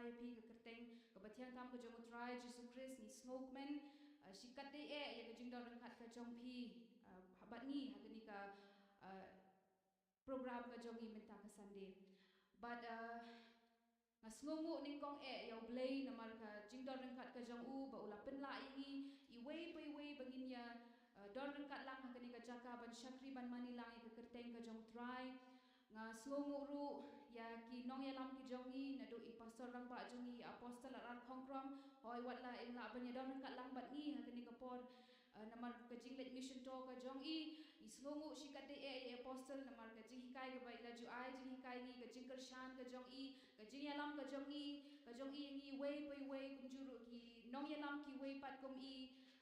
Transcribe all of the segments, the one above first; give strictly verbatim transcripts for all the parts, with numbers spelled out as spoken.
ïa phi ka kyrteng kaba thiang tam ka jong U Trai Jisu Khrist, ngi sngewkmen, uh, shikatdei eh ïa ka jingdon ryngkat ka jong phi, uh, bad ngi ha kane ka, uh, program ka jong ngi mynta ka Sunday. Bad, uh, nga sngewnguh nyngkong eh ïa U Blei namar ka jingdon ryngkat ka jong u ba u la pynlah ïa ngi iwei pa iwei ba ngin ïa, uh, don ryngkat lang ha kane ka jaka ban shakri ban mane lang ïa ka kyrteng ka jong U Trai. Nga sngewnguh ruh ïa ki nongïalam ki jong ngi, naduh i Pastor Rangbah jong ngi, i Apostle R R Khongkrom, hooid wat la im lah ban ïadon ryngkat lang bad ngi ha kane ka por, eh, namar ka jingleit mission tour ka jong i. Ngi sngewnguh shikatdei eh ïa i Apostle namar ka jinghikai kaba i la ju ai jinghikai ngi, ka jingkyrshan ka jong i, ka jingïalam ka jong i, ka jong i ïa ngi iwei pa iwei, kumjuh ruh ki nongïalam kiwei pat kum i,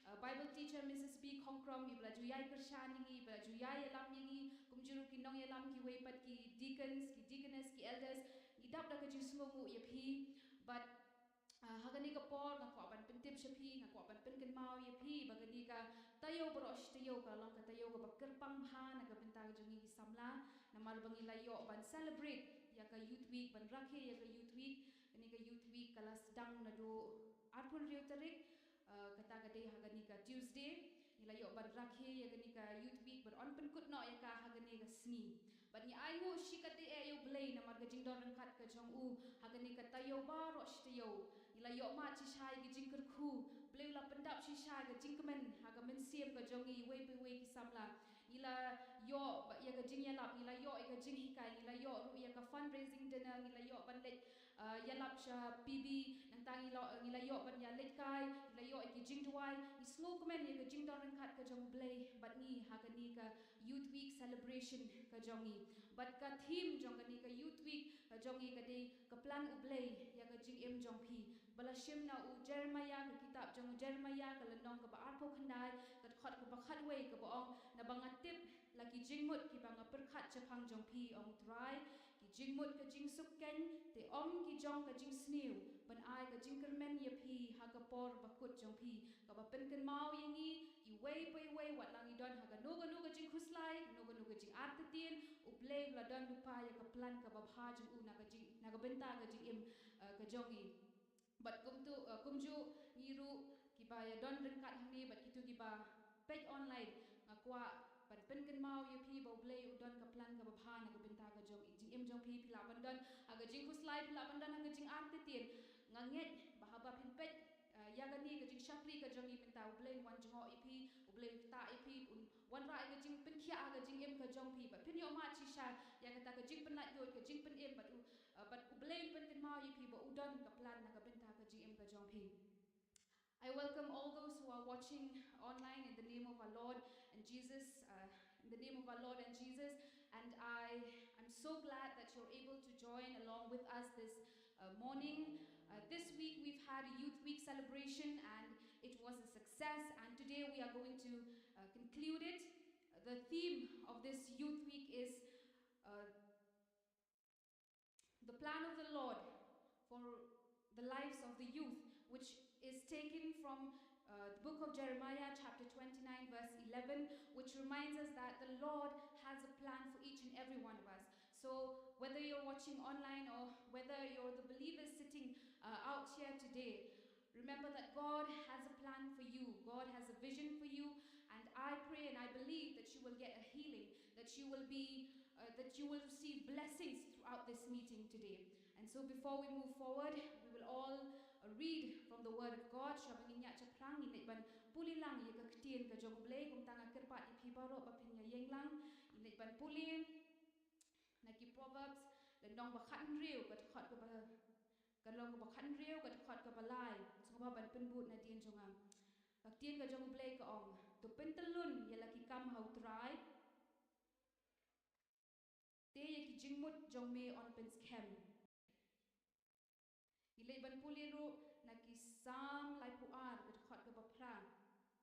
uh, Bible teacher Missus B Khongkrom, iba la ju ïai kyrshan ïa ngi, iba la ju ïai ïalam ïa ngi, kumjuh ruh ki nongïalam kiwei pat, ki deacons, ki deaconess, ki elders, ngi dap da ka jingsngewnguh ïa phi. Bad, uh, ha kane ka por nga kwah ban pyntip sha phi, nga kwah ban pynkynmaw ïa phi ba kane ka taïew baroh shi taïew ka long ka taïew kaba kyrpang bha na ka bynta ka jong ngi ki samla, namar ba ngi la ïoh ban celebrate ïa ka Youth Week, ban rakhe ïa ka Youth Week. Kane ka Youth Week ka la sdang naduh arphew hynriew tarik, uh, kata ka dei ha kane ka Tuesday. Ngi la ïoh ban rakhe ïa kane ka Youth Week, ban yn pynkut noh ïa ka ha kane ka sngi. Bad ngi ainguh shikatdei eh ïa U Blei namar ka jingdon ryngkat ka jong u ha kane ka taïew baroh shi taïew. Ngi la ïoh mad shisha ïa ka jingkyrkhu, U Blei u la pyndap shisha ka jingkmen ha ka mynsiem ka jong ngi iwei pa iwei ki samla. Ngi la ïoh ba ïa ka jingïalap, ngi la ïoh ïa ka jinghikai, ngi la ïoh ruh ïa ka fundraising dinner, ngi la ïoh ban leit, uh, ïalap sha P B, nangta ngi la, ngi la ïoh ban ïaleit kai, ngi la ïoh ïa ki jingduwai. Ngi sngewkmen ïa ka jingdon ryngkat ka jong U Blei bad ngi ha kane ka Youth Week celebration ka jong ngi. Bad ka theme jong kane ka Youth Week ka jong ngi ka dei ka plan U Blei ïa ka jingim jong phi. Ba la shim na u Jeremiah, ka kitab jong u Jeremiah, ka lynnong kaba arphew khyndai, ka dkhot kaba khatwei, kaba ong, naba nga tip la ki jingmut kiba nga pyrkhat shaphang jong phi, ong U Trai, ki jingmut ka jingsuk keiñ, te ym ki jong ka jingsniew, ban ai ka jingkyrmen ïa phi ha ka por bakut jong phi. Kaba pynkynmaw ïa ngi iwei pa iwei, wat la ngi don ha kano kano ka jingkhuslai, kano kano ka jingartatien, U Blei u la don lypa ïa ka plan kaba bha jong u na ka jing, na ka bynta ka jingim, eh, ka jong ngi. Bad kumtu, eh, kumjuh ngi ruh kiba ïadon ryngkat hangne bad kito kiba peit online, nga kwah ban pynkynmaw ïa phi ba U Blei u don ka plan kaba bha na ka bynta ka jong i jingim jong phi. Phi lah ban don ha ka jingkhuslai, phi lah ban don ha ka jingartatien. Nga ngeit ba haba phin peit, eh, ïa kane ka jingshakri ka jong ngi mynta, U Blei un wan jngoh ïa phi, U Blei un ktah ïa phi, un wanrah ïa ka jingpynkhiah ha ka jingim ka jong phi. Bad phin ïoh mad shisha ïa kata ka jingpynlait luid, ka jingpynim, bad u, uh, bad U Blei un pynkynmaw ïa phi ba u don ka plan na ka bynta ka jingim ka jong phi. I welcome all those who are watching online in the name of our Lord and Jesus, uh, in the name of our Lord and Jesus. And I am so glad that you're able to join along with us this, uh, morning. Uh, this week we've had a Youth Week celebration and it was a success. And today we are going to, uh, conclude it. The theme of this Youth Week is, uh, the plan of the Lord for the lives of the youth, which is taken from, uh, the book of Jeremiah, chapter twenty-nine, verse eleven, which reminds us that the Lord has a plan for each and every one of us. So, whether you're watching online or whether you're the believers sitting, uh, out here today, remember that God has a plan for you. God has a vision for you. And I pray and I believe that you will get a healing, that you will be, uh, that you will receive blessings throughout this meeting today. And so before we move forward, we will all, uh, read from the Word of God. Sha ba ngin ïaid shaphrang, ngin leit ban pule lang ïa ka ktien ka jong U Blei. Kumta nga kyrpad ïa phi baroh ba phin ïa ïeng lang. Ngin leit ban pule na ki Proverbs, lynnong ba khathynriew, ka dkhot kaba, ka lynnong ba khathynriew, ka dkhot kaba lai. Sngewbha ban pynbud nadien jong nga. Ka ktien ka jong U Blei ka ong, to pyntyllun ïa la ki kam ha U Trai, te ïa ki jingmut jong me yn pynskhem. Ngi leit ban pule ruh na ki Salm laiphew ar, ka dkhot kaba phra,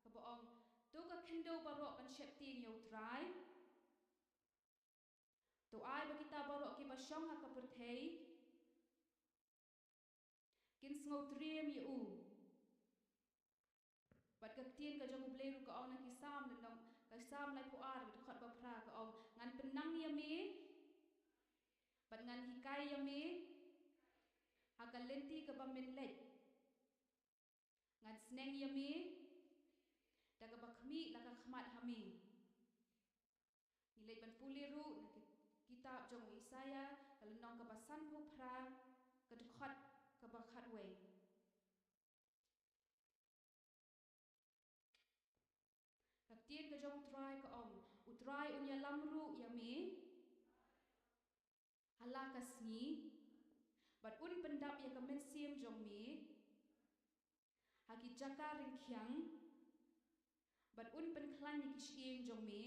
kaba ong, to ka khyndew baroh kan sheptieng ïa U Trai. To ai ba kita baroh kiba shong ha ka pyrthei kin sngewtriem ïa u. Bad ka ktien ka jong U Blei ruh ka ong na ki Salm, lynnong, ka Salm laiphew ar, ka dkhot ba phra, ka ong, ngan pynnang ïa me, bad ngan hikai ïa me ha ka lynti men leit. Ngan sneng ïa me da kaba khmih la ka khmat ha me. Ngi leit ban pule ruh na ki-, kitab jong u Isaïah, ka lynnong kaba sanphew phra, ka dkhot kaba khatwei. Ka ktien ka jong u Trai ka ong, u Trai un ïalam ruh ïa me ha la ka sngi, bad un pyndap ïa ka mynsiem jong me ha ki jaka ryngkhiang, bad un pynkhlaiñ ïa ki shyieng jong me.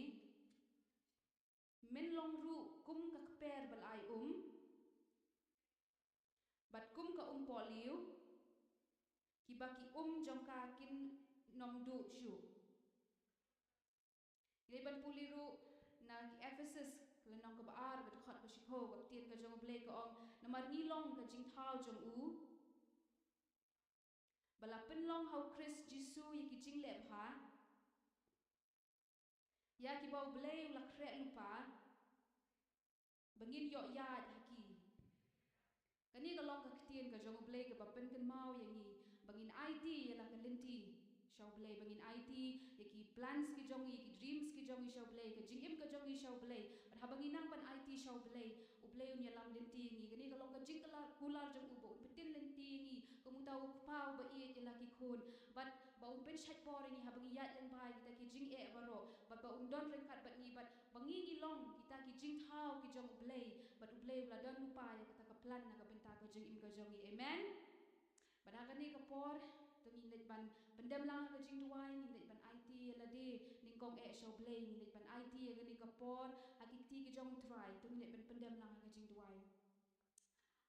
Men long ruh kum ka kper ba la ai um, bad kum ka um pohliew, kiba ki um jong ka kin nym duh shuh. Ngi leit ban pule ruh na ki Ephesus, ka lynnong kaba ar, ka dkhot kaba shiphew, ka ktien ka jong u Blei ka ong, namar ngi long ka jingthaw jong u, ba la pynlong ha u Khrist Jisu ïa ki jingleh bha, ïa kiba u Blei u la khreh lypa, ba ngin ïoh ïaid ha ki. Kane ka long ka ktien ka jong u Blei kaba pynkynmaw ïa ngi, ba ngin aiti ïa la ka lynti sha u Blei, ba ngin aiti ïa ki plans ki jong ngi, ïa ki dreams ki jong ngi sha u Blei, ka jingim ka jong ngi sha u Blei. Bad haba ngi nang ban aiti sha u Blei, u Blei un ïalam lynti ïa ngi. Kane ka long ka jingkular, kular jong u ba un pyntip lynti ïa ngi, kum uta u kpa uba ïeit ïa la ki khun. Bad ba un pynshait bor ïa ngi haba ngi ïaid lyngba ïa kita ki jingeh baroh. Bad ba un don ryngkat bad ngi, bad ba ngi ngi long kita ki jingthaw ki jong u Blei. Bad u Blei u la don lypa ïa kata ka plan na ka bynta ka jingim ka jong ngi. Amen. Bad ha kane ka por, to ngin leit ban pyndem lang ha ka jingduwai, ngin leit ban aiti ïa lade nyngkong eh sha u Blei, ngin leit ban aiti ha kane ka por ha ki kti ki jong u Trai, to ngin leit ban pyndem lang ha ka jingduwai.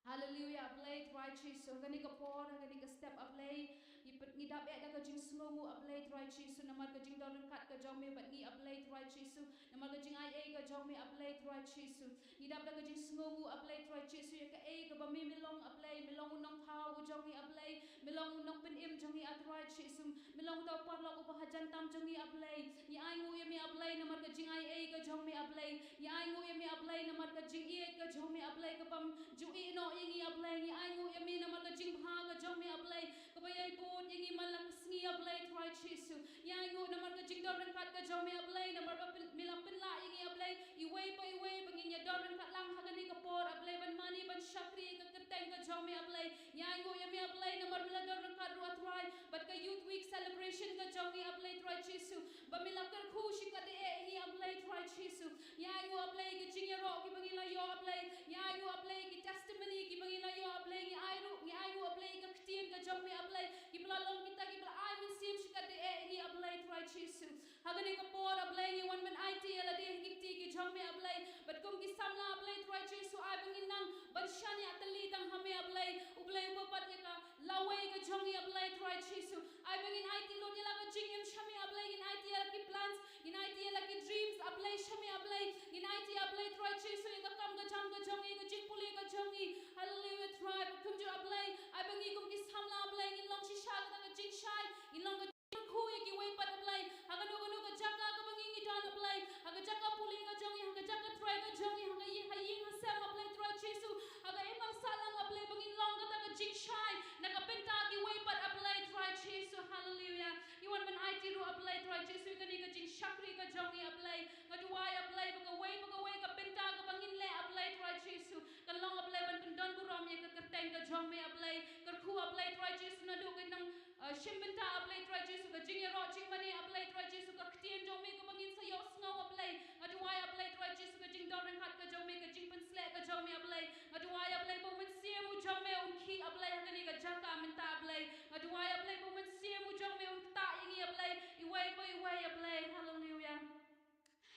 Haleluia, Blei Trai Jisu, ha kane ka por, ha kane ka step, a Blei, ngi pyn-, ngi dap eh da ka jingsngewnguh, a Blei Trai Jisu, namar ka jingdon ryngkat ka jong me bad ngi, a Blei Trai Jisu, namar ka jingaiei ka jong me, a Blei Trai Jisu. Ngi dap da ka jingsngewnguh, a Blei Trai Jisu, ïa kaei kaba me, me long, a Blei, me long u nongthaw u jong ngi, a Blei, me long u nongpynim jong ngi, a Trai Jisu, me long uta u paralok uba hajan tam jong ngi, a Blei. Ngi ainguh ïa me, a Blei, namar ka jingaiei ka jong me, a Blei. Ngi ainguh ïa me, a Blei, namar ka jingïeit ka jong me, a Blei, kabym ju ïeh noh ïa ngi, a Blei. Ngi ainguh ïa me namar ka jingbha ka jong me, a Blei, kaba ïai bud ïa ngi man la ka sngi, a Blei Trai Jisu. Ngi ainguh namar ka jingdon ryngkat ka jong me, a Blei, namar ba pyn-, me la pynlah ïa ngi, a Blei, iwei pa iwei ba ngin ïa don ryngkat lang ha kane ka por, a Blei, ban mane ban shakri ïa ka kyrteng ka jong me, a Blei. Ngi ainguh ïa me, a Blei, namar me la don ryngkat ruh, a Trai, bad ka Youth Week celebration ka jong ngi, a Blei Trai Jisu, ba me la kyrkhu shikatdei ïa ngi, a Blei Trai Jisu. Ngi ainguh, a Blei, ki jingïaroh kiba ngi la ïoh, a Blei. Ngi ainguh, a Blei, ki testimony kiba ngi la ïoh, a Blei. Ngi ainguh, ngi ainguh, a Blei, ka ktien ka jong me, a Blei, kiba la long kita kiba la ai mynsiem shikatdei ïa ngi, a Blei Trai Jisu. Ha kane ka por, a Blei, ngi wan ban aiti ïa lade ha ki kti ki jong me, a Blei, bad kum ki samla, a Blei Trai Jisu, ai ba ngin nang ban shaniah tylli tang ha me, a Blei, u Blei uba bat ïa ka lawei ka jong ngi, a Blei Trai Jisu. Ai ba ngin aiti lut ïa la ka jingim sha me, a Blei, ngin aiti ïa la ki plans, ngin aiti ïa la ki dreams, a Blei, sha me, a Blei. Ngin aiti, a Blei Trai Jisu, ïa ka kam ka jam ka jong ngi, ka jingpule ka jong ngi. Haleluia, Trai, ba kumjuh, a Blei, ai ba ngi kum ki samla, a Blei, ngin long shisha kata ka jingshai, ngin long ka jingkyrkhu ïa kiwei pat, a Blei. Ha kano kano ka jaka kaba ngi ngi don, a Blei, ha ka jaka pule ka jong ngi, ha ka jaka trei ka jong ngi, ha ka ïing ha ïing ha sem, a Blei Trai Jisu, ha ka imlang sahlang, a Blei, ba ngin long kata ka jingshai na ka bynta kiwei pat, a Blei Trai Jisu. Haleluia. Ngi wan ban aiti ruh, a Blei Trai Jisu, ïa kane ka jingshakri ka jong ngi, a Blei. Nga duwai, a Blei, ba kawei pa kawei ka bynta kaba ngin leh, a Blei Trai Jisu, kan long, a Blei, ban pyndon burom ïa ka kyrteng ka jong me, a Blei. Kyrkhu, a Blei Trai Jisu, naduh ka nang, uh, shim bynta, a Blei Trai Jisu, ka jingïaroh jingmane, a Blei Trai Jisu, ka ktien jong me kaba ngin sa ïohsngew, a Blei. Nga duwai, a Blei Trai Jisu, ka jingdon ryngkat ka jong me, ka jingpynsleh ka jong me, a Blei. Nga duwai, a Blei, ba u Mynsiem u jong me un khih, a Blei, ha kane ka jaka mynta, a Blei. Nga duwai, a Blei, ba u Mynsiem u jong me un ktah ïa ngi, a Blei, iwei pa iwei, a Blei. Haleluia.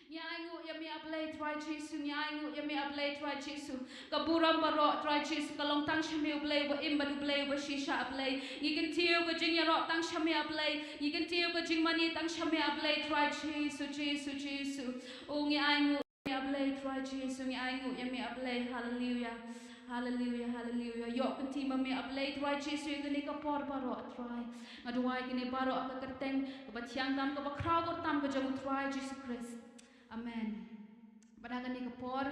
Ngi ainguh ïa me, a Blei Trai Jisu, ngi ainguh ïa me, a Blei Trai Jisu. Ka burom baroh, Trai Jisu, ka long tang sha me, u Blei uba im bad u Blei uba shisha, a Blei. Ngi kyntiew ka jingïaroh tang sha me, a Blei. Ngi kyntiew ka jingmane tang sha me, a Blei Trai Jisu, Jisu, Jisu. O, ngi ainguh ïa me, a Blei Trai Jisu, ngi ainguh ïa me, a Blei. Haleluia. Haleluia, haleluia. Ïoh kynti ma me, a Blei Trai Jisu, ïa kane ka por baroh, Trai. Nga duwai kane baroh ha ka kyrteng kaba thiang tam, kaba khraw bor tam ka jong u Trai Jisu Khrist. Amen. Bad ha kane ka por,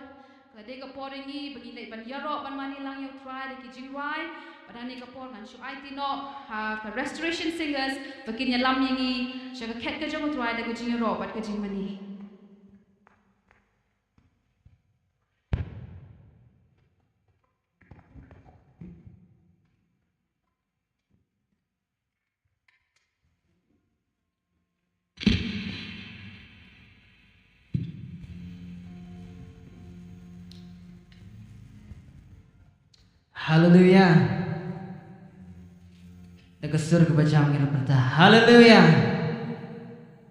Ka dei ka por ïa ngi ba ngin leit ban ïaroh ban mane lang ïa U Trai da ki jingrwai. Bad ha kane ka por ngan shu aiti noh ha ka Restoration Singers ba kin ïalam ïa ngi sha ka khet ka jong U Trai da ka jingïaroh bad ka jingmane. Haleluya. Da ka sur kaba jam ngin ïa pyrta. Haleluya.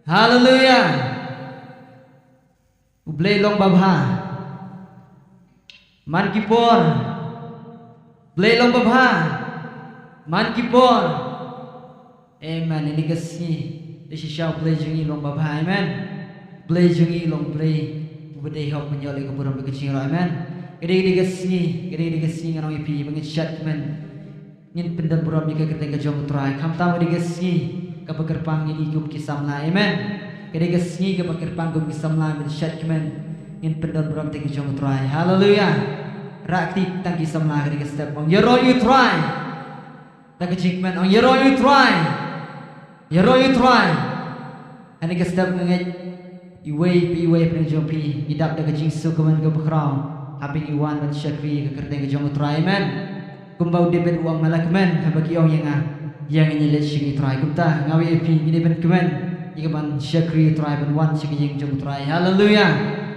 Haleluya. U Blei long babha man ki por. Blei long babha man ki por. Amen. Ïa kane ka sngi da shisha U Blei jong ngi long babha. Amen. Blei jong ngi long Blei uba dei hok ban ïoh ïa ka burom bad ka jingïaroh. Amen. Ka dei, ka dei ka sngi, ka dei, ka dei ka sngi ngan ong ïa phi ba ngin shat kmen. Ngin pyndon burom ïa ka kyrteng ka jong U Trai. Khamtam ka dei ka sngi kaba kyrpang ïa ngi kum ki samla. Amen. Ka dei ka sngi kaba kyrpang kum ki samla ban shat kmen. Ngin pyndon burom ïa ka kyrteng ka jong U Trai. Haleluya. Rah kti tang ki samla ha kane ka step, ong ïaroh ïa U Trai. Da ka jingkmen, ong ïaroh ïa U Trai. Ïaroh ïa U Trai. Ha kane ka step nga ngeit iwei pa iwei hapdeng jong phi ngi dap da ka jingsngewkmen kaba khraw haba ngi wan ban shakri ïa ka kyrteng ka jong U Trai. Amen. Kumba u David u ong, nga la kmen haba ki ong ïa nga, ïa ngin ïaleit sha U Trai. Kumta nga ong ïa phi, ngin ïa ban kmen ïa ka ban shakri U Trai, ban wan sha ka ïing jong U Trai. Haleluya.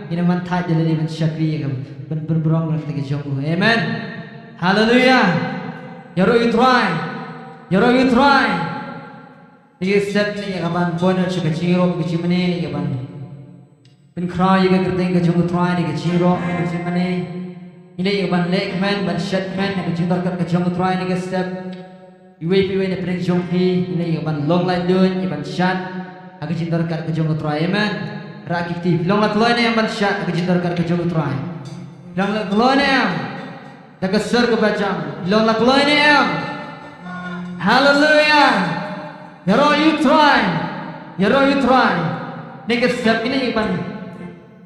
Ngin ïa ban thait ïa lade ban shakri ïa ka ban pynburom ïa ka kyrteng ka jong U. Amen. Haleluya. Ïaroh ïa U Trai. Ïaroh ïa U Trai. Ngi step ngi ïa ka ban pynbeit sha ka jingïaroh ka jingmane, ngi ïa ka ban pynkhraw ïa ka kyrteng ka jong U Trai, ngi ka jingïaroh ka jingmane. Ngi ïa ka ban leh kmen, ban shat kmen ha ka jingdorkar ka jong U Trai, ngi ka step. Iwei pa iwei na pdeng jong phi, ngi ïa ka ban long laitluid, ïa ban shat ha ka jingdorkar ka jong U Trai. Amen. Rah kti, long la kloi ne em ban shat ha ka jingdorkar ka jong U Trai? Long la kloi ne em? Da ka sur kaba jam, long la kloi ne em? Haleluya. Ïaroh ïa U Trai. Ïaroh ïa U Trai. Ngi ka step ngi ïa ka ban,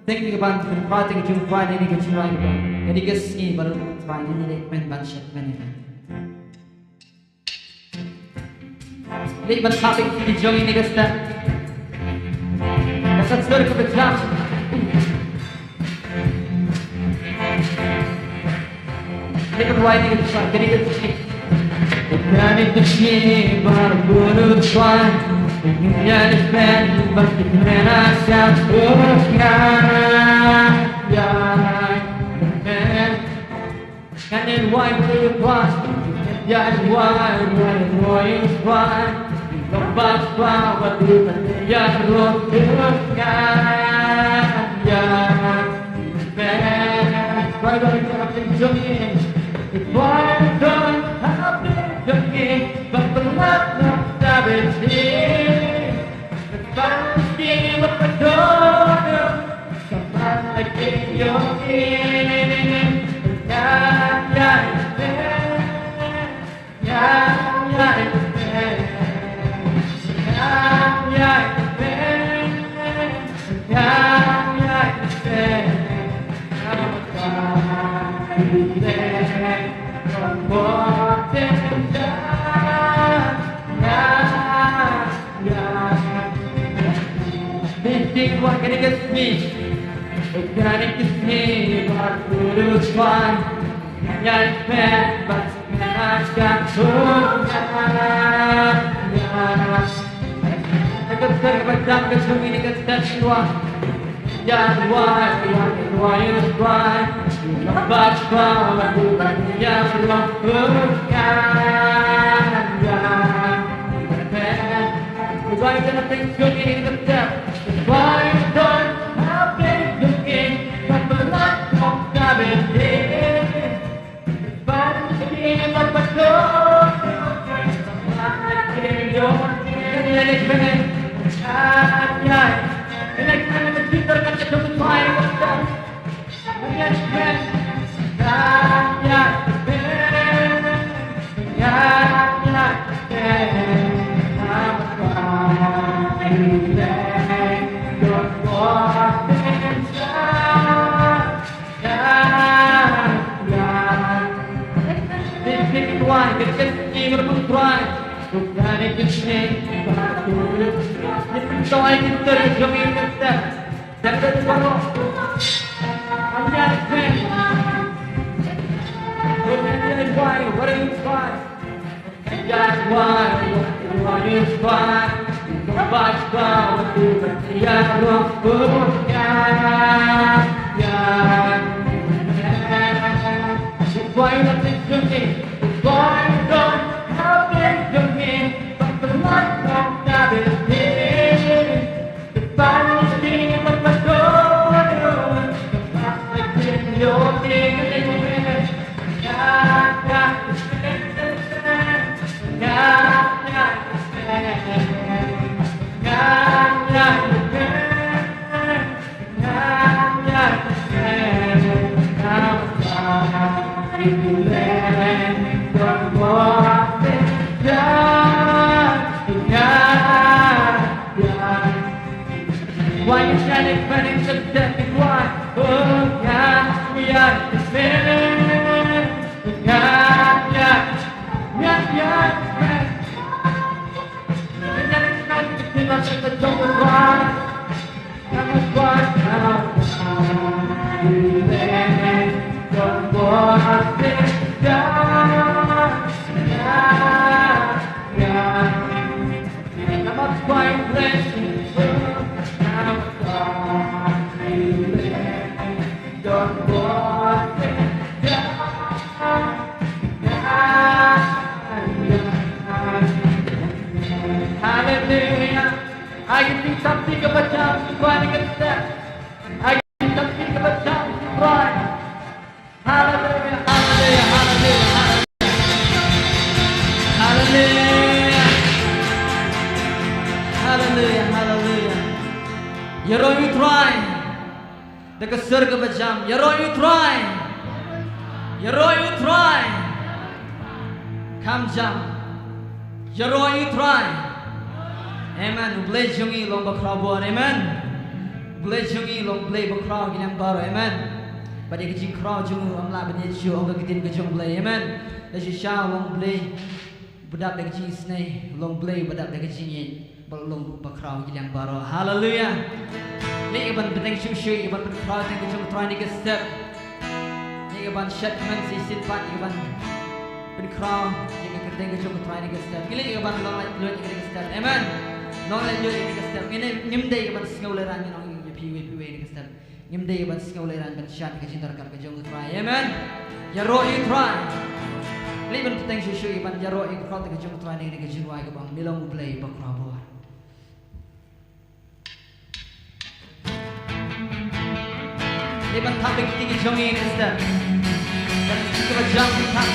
teng ïa ka ban pynpaw ïa ka jong U Trai, ngi ka jingïaroh ïa ka ban. Ngi ka sngi baroh U Trai, ngi ïa ka ban shat kmen. Ngi ban shat ïa ka jong ngi ka step. Da ka sur kaba jam. Take it right in, son. Can you get the chick? Can you get the chick? But I'm gonna try. Can you get it, man? But the man I got, oh, yeah, yeah, yeah. Can you why do you cry? Yeah, why, why, why you cry? Don't pass by, but you can, yeah, look, yeah, yeah. Haleluya. Ai, kita tiga macam Tuhan kita. Ai, kita tiga macam Tuhan. Haleluya, haleluya, haleluya, haleluya. Haleluya. Haleluya, haleluya. Ïaroh ïa u Trai da ka sur kaba jam. Ïaroh ïa u Trai. Ïaroh ïa u Trai. Kham jam. Ïaroh ïa u Trai. Amen. U Blei jong ngi long bakhraw bor. Amen. U Blei jong ngi long Blei bakhraw ki nang baroh. Amen. Bad ïa ka jingkhraw jong u ym lah ban ïa shu ong ka ktien ka jong u Blei. Amen. Da shisha u long Blei ba dap da ka jingisynei, u long Blei ba dap da ka jingïeit. Bad u long bakhraw ki liang baroh. Haleluya. Ngi ban bteng shuh shuh, ngi ban pynkhraw ïa ka jong u Trai ha kane ka step. Ngi ban shet kmen shisien pat, ngi ban pynkhraw ïa ka kyrteng ka jong u Trai ha kane ka step. Ngi leit ngi ban long laitluid ha kane ka step. Amen. Long laitluid ha kane ka step. Ngim dei, ngim dei ban sngew lehrain, ngi ong ïa phi iwei pa iwei ha kane ka step. Ngim dei ban sngew lehrain ban shad ka jingdonkam ka jong u Trai. Amen. Ïaroh ïa u Trai. Leit ban bteng shuh shuh, ban ïaroh ïa ka kyrteng ka jong u Trai ha kane ka jingrwai kaba ong, me long U Blei bakhraw bor. Leit ban thap ïa ki kti ki jong ngi ha kane ka step. Ban kti kaba jam ban thap.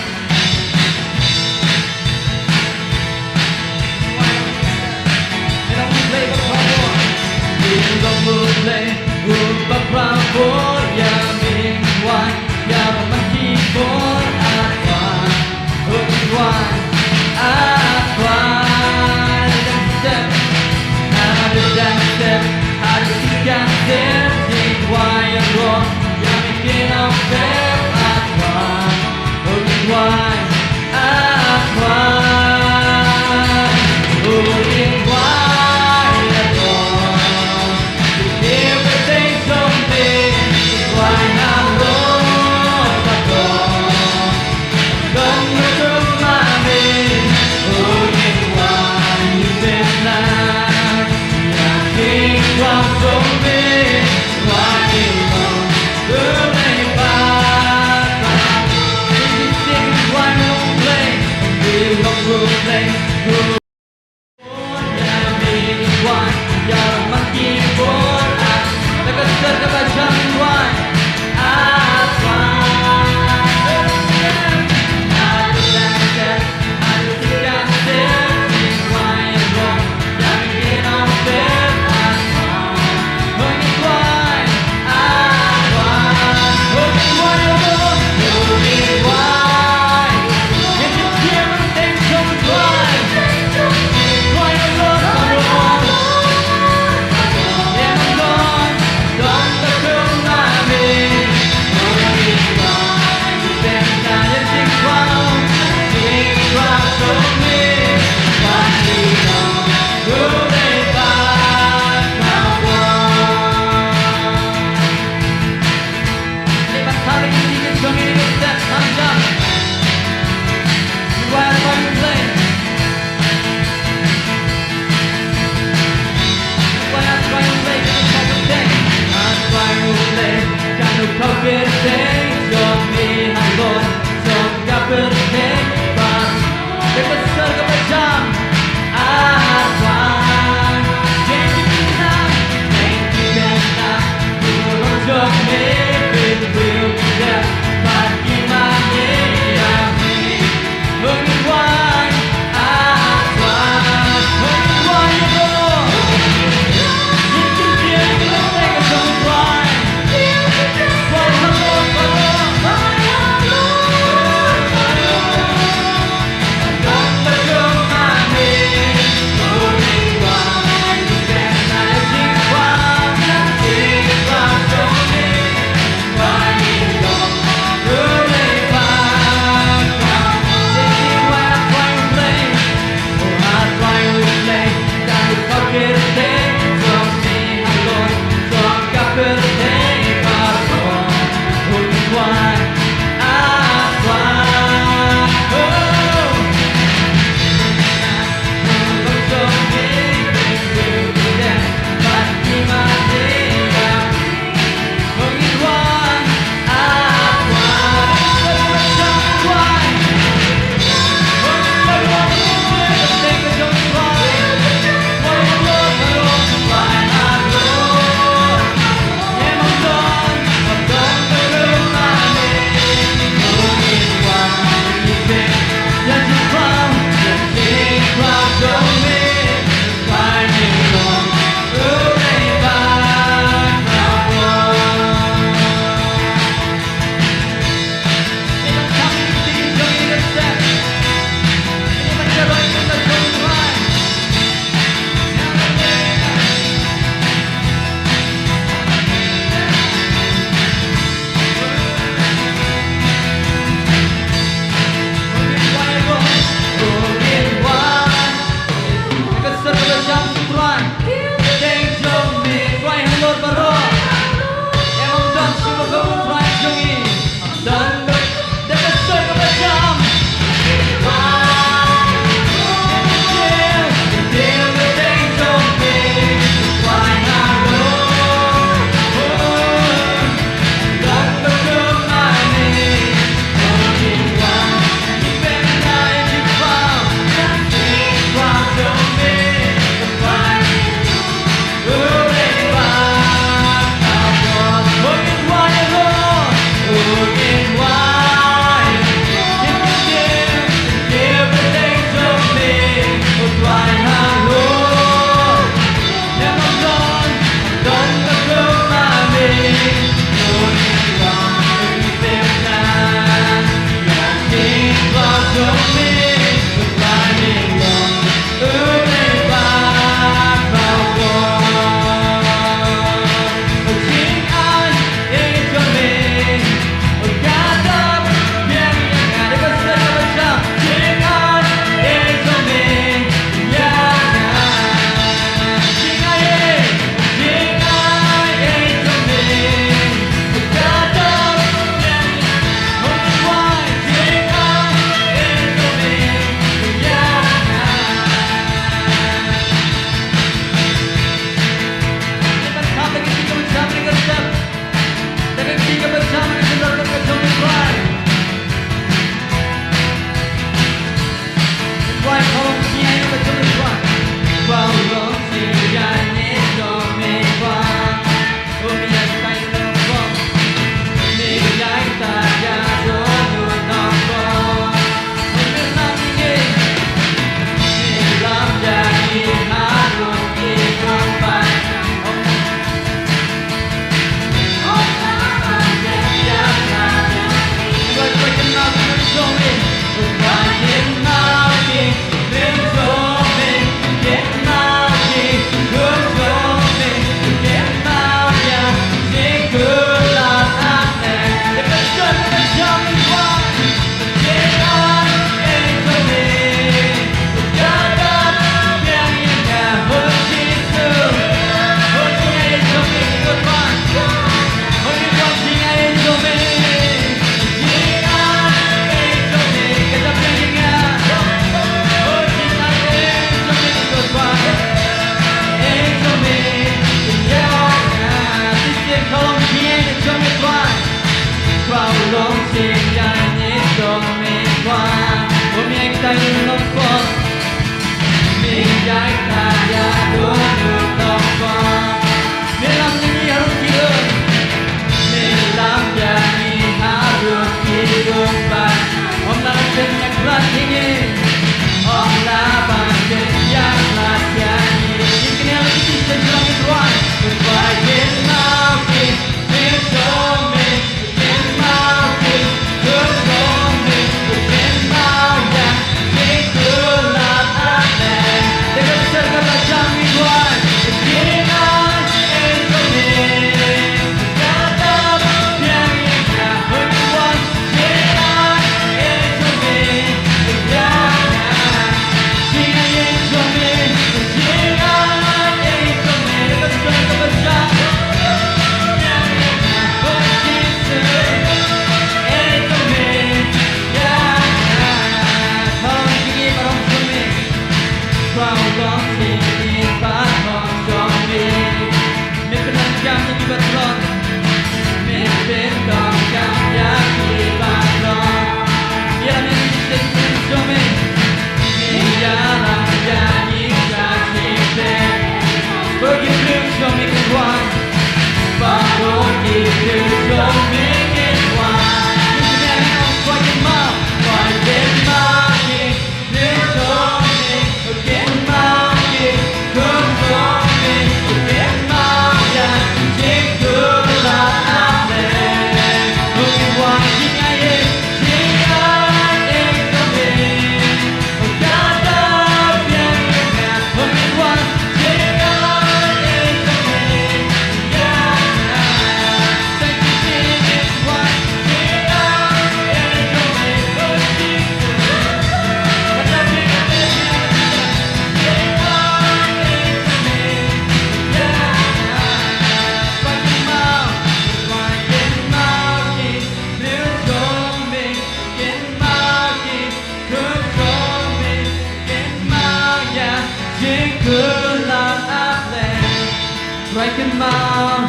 Kynmaw,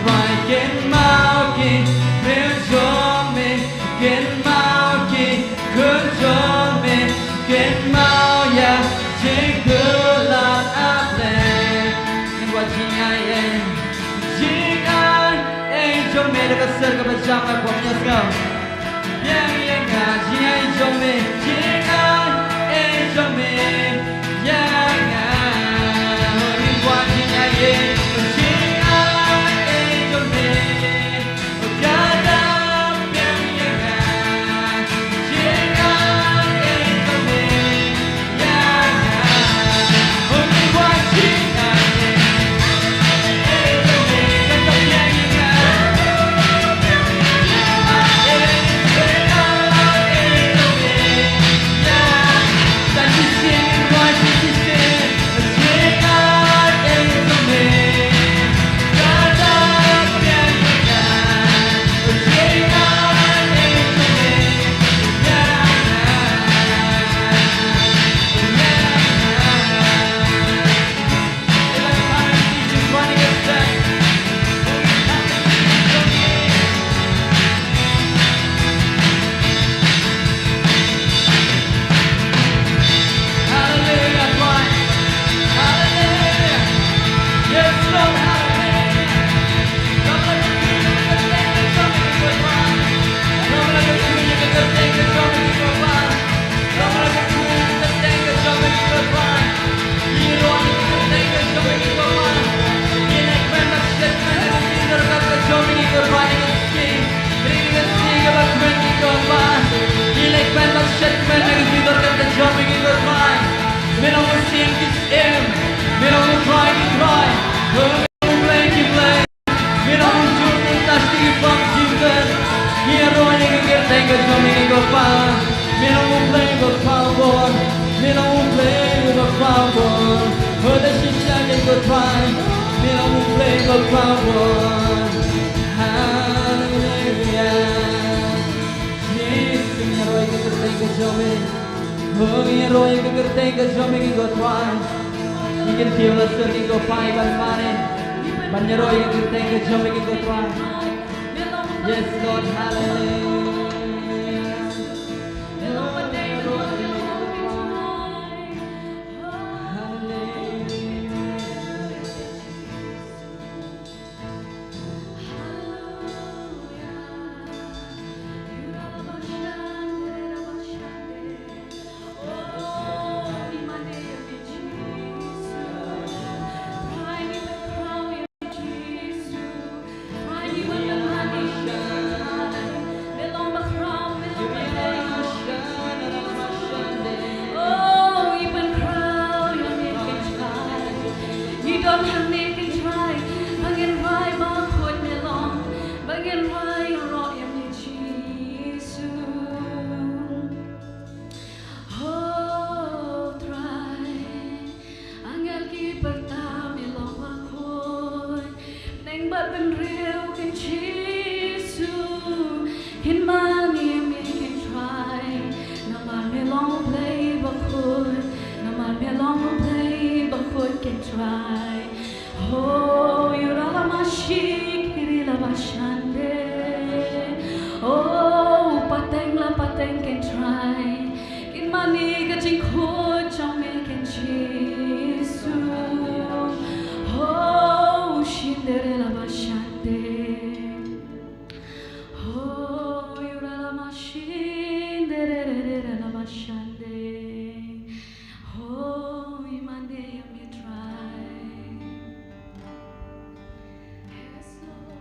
Trai kynmaw ki briew jong me, kynmaw ki khun jong me, kynmaw ïa ki jingkyrpad. Ngin wad jingaiei, jingaiei jong me da ka sur kaba jam, ïa pop ïa sngap. Biang ïa nga, jingaiei jong me, jingaiei jong me, ïa nga. Ngin wad jingaiei, jingaiei jong me, ka dap biang ïa nga, jingaiei jong me, ïa nga. Ngin wad jingaiei. Hallelujah, Lord. Hallelujah. Yes, Lord, hallelujah. Ngi ïaroh ïa ka kyrteng ka jong me ko Pa. Me long U Blei ba kham bor. Me long U Blei ba kham bor. Ho da shisha ïa ko Trai. Me long U Blei ba kham bor. Hallelujah. Yes, ngi ïaroh ïa ka kyrteng ka jong me. Ho ngi ïaroh ïa ka kyrteng ka jong me ko Trai. Ngi kyntiew la sir ko Pa ban mane. Ban ïaroh ïa ka kyrteng ka jong me ko Trai. Yes, Lord, hallelujah. Hallelujah. Oh, ngi pynkhraw ïa me Kynrad Trai. Ngi don hangne Kynrad Trai. Ba ngin rai ba khuid me long. Ba ngin rai ïaroh ïa me Jisu. Oh, Trai. Angel ki pyrta me long ba khuid. Bneng bad bynriew Kynrad Jisu. Kin mane ïa me Kynrad. Namar me long U Blei ba khuid. Namar me long U Blei ba khuid Kynrad. Ho, ïura la mashik, ïuri la bashande. Oh, pateng la pateng Kynrad Trai. Kin mane ka jingkhuid jong me Kynrad Jisu. Ho, shinde re la bashande. Ho, ïura la mashinde re re re la bashande. Ho, ngi mane ïa me Trai. Yes, Lord.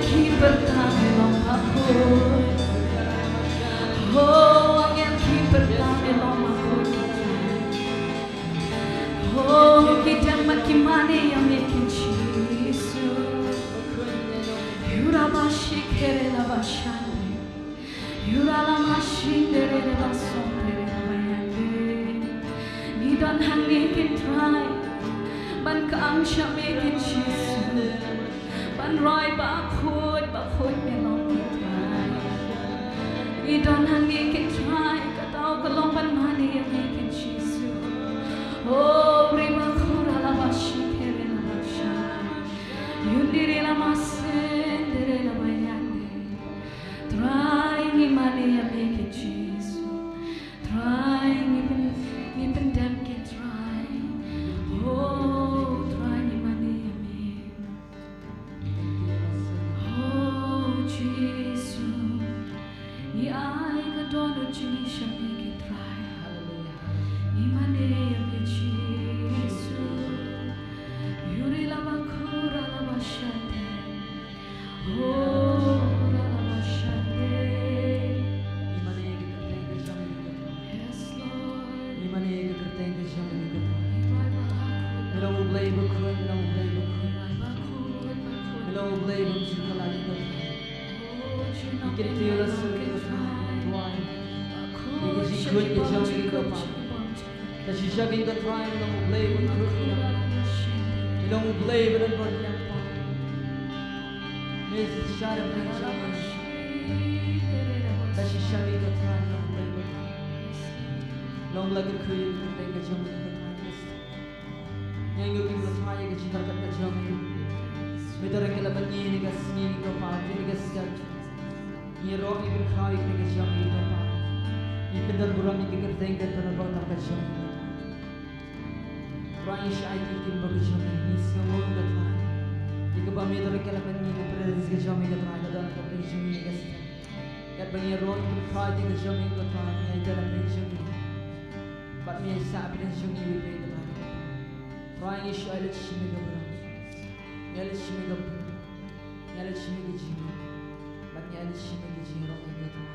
Keeper tam ilong bakhuid. Oh, angel keeper tam ilong bakhuid. Oh, ki dang mat ki mane ïa me King Jisu. Yura bashi kere la bashande. Yura la mashinde re la basonde re la bayande. Ngi don hangne King Trai. Ban kang sha me King Jisu. Ban rai bakhuid, bakhuid me long King Trai. Ngi don hangne King Trai, ka daw ka long ban mane ïa me King Jisu. Oh, ri bakhuid la bashi kere la basha. Yundiri la masendere la bayande. Trai ngi mane ïa me King Jisu. Trai ngi pyn, ngi pyndem King Trai. Oh, Trai ngi mane ïa me. Oh, Jisu. Ngi ai ka dohnud jong ngi sha me King Trai. Ngi mane ïa me Jisu. Yuri la bakhuid la bashande. Oh, la bashande. Ngi mane ïa ka kyrteng ka jong me King Trai. Yes, Lord. Ngi mane ïa ka kyrteng ka jong me King Trai. Me long U Blei bakhuid, me long U Blei bakhuid. Me long U Blei bymjukut la King Trai. Ngi kyntiew la sngewthuh King Trai. Ïa ka jingkhuid ka jong me King Trai. Ka shisha King Trai me long U Blei bakhuid. Me long U Blei ba don bor ïa ka. Me shisha da Blei jong me. Ka shisha King Trai me long U Blei bakhuid. Long la kyrkhu ïa ka kyrteng ka jong me King Trai. Ngi ïohi King Trai ïa ka jingïarap ka jong me. Me to ryngkat bad ngi ha kane ka sngi King Trai, ha kane ka step. Ngi ïaroh ngi pynkhraw ïa kane ka jong me King Trai. Ngi pyndon burom ïa ka kyrteng ka jong me King Trai. Trai ngi shah ai ïa ka jingim ka jong me, ngi sngewnguh King Trai. Ïa kaba me to ryngkat bad ngi ha ka presence ka jong me King Trai, ka don ka jong me ha kane ka step. Katba ngi ïaroh ngi pynkhraw ïa ka jong me King Trai, ngi ai ïa ka jong me. Bad me ïa sah bad jong ngi ïa phi King Trai. Trai ngi shu ai leit shim ïa ka burom. Ngi ai leit shim ïa ka burom. Ngi ai leit shim ïa ka jingim. Bad ngi ai leit shim ïa ka jingïaroh ïa King Trai.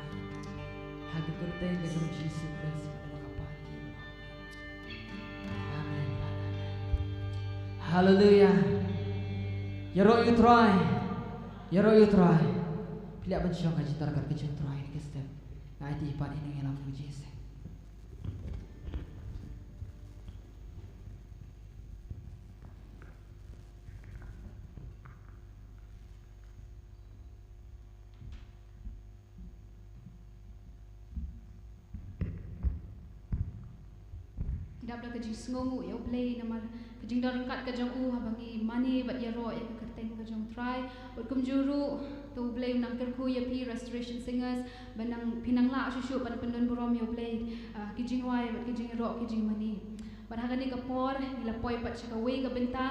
Ha ka kyrteng ka jong Jisu Khrist. Amen. Hallelujah. Ïaroh ïa u Trai. Ïaroh ïa u Trai. Phi lah ban shong ha ka jingïaroh ka jong u Trai ha kane ka step. Ngi aiti pat ïa u Nongïalam jong ngi. Ngi dap da ka jingsngewnguh ïa U Blei namar ka jingdon ryngkat ka jong u haba ngi mane bad ïaroh ïa ka kyrteng ka jong U Trai. Bad kumjuh ruh to U Blei un nang kyrkhu ïa phi Restoration Singers ban nang phin nang lah shuh shuh ban pyndon burom ïa U Blei, ah, ki jingduwai bad ki jingïaroh ki jingmane. Bad ha kane ka por ngi la poi pat sha kawei ka bynta,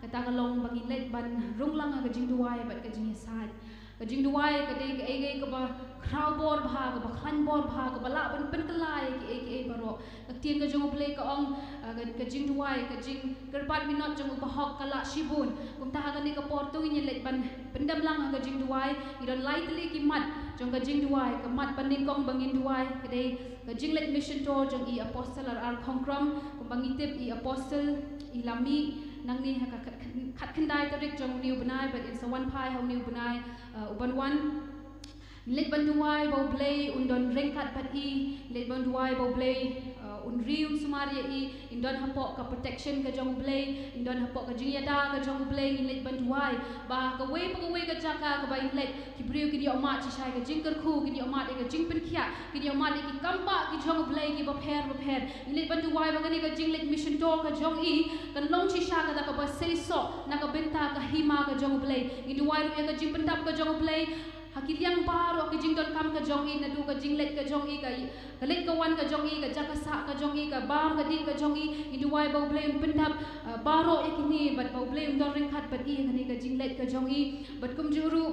kata ka long ba ngin leit ban rung lang ha ka jingduwai bad ka jingïasaid. Ka jingduwai ka dei kaei kaei kaba khraw bor bha, kaba khlaiñ bor bha, kaba lah ban pynkylla ïa kiei kiei baroh. Ka ktien ka jong U Blei ka ong, ah, ka, ka jingduwai, ka jingkyrpad minot jong u bahok ka lah shibun. Kumta ha kane ka por to ngin ïa leit ban pyndem lang ha ka jingduwai. Ngi don lai tylli ki mat jong ka jingduwai. Ka mat banyngkong ba ngin duwai ka dei ka jingleit mission tour jong i Apostle R R Khongkrom. Kumba ngi tip i Apostle i la mih nangne ha ka khat, khatkhyndai tarik jong une u bnai, bad in sa wan phai ha une u bnai, uh, u ban wan. Ngi leit ban duwai ba U Blei un don ryngkat bad i, ngi leit ban duwai ba U Blei, uh, un ri un sumar ïa i, in don hapoh ka protection ka jong U Blei, in don hapoh ka jingïada ka jong U Blei, ngi leit ban duwai ba kawei pa kawei ka jaka kaba in leit, ki briew kin ïoh mad shisha ïa ka jingkyrkhu, kin ïoh mad ïa ka jingpynkhiah, kin ïoh mad ïa ki kam ba ki jong U Blei kiba pher bapher. Ngi leit ban duwai ba kane ka jingleit mission tour ka jong i kan long shisha kata kaba seisoh na ka bynta ka hima ka jong U Blei. Ngi duwai ruh ïa ka jingpyndap ka jong U Blei ha ki liang baroh, ki jingdonkam ka jong i, naduh ka jingleit ka jong i, ka, ka leit ka wan ka jong i, ka jaka sah ka jong i, ka bam ka dih ka jong i. Ngi duwai ba U Blei un pyndap, ah, baroh ïa kine, bad ba U Blei un don ryngkat bad i ha kane ka jingleit ka jong i. Bad kumjuh ruh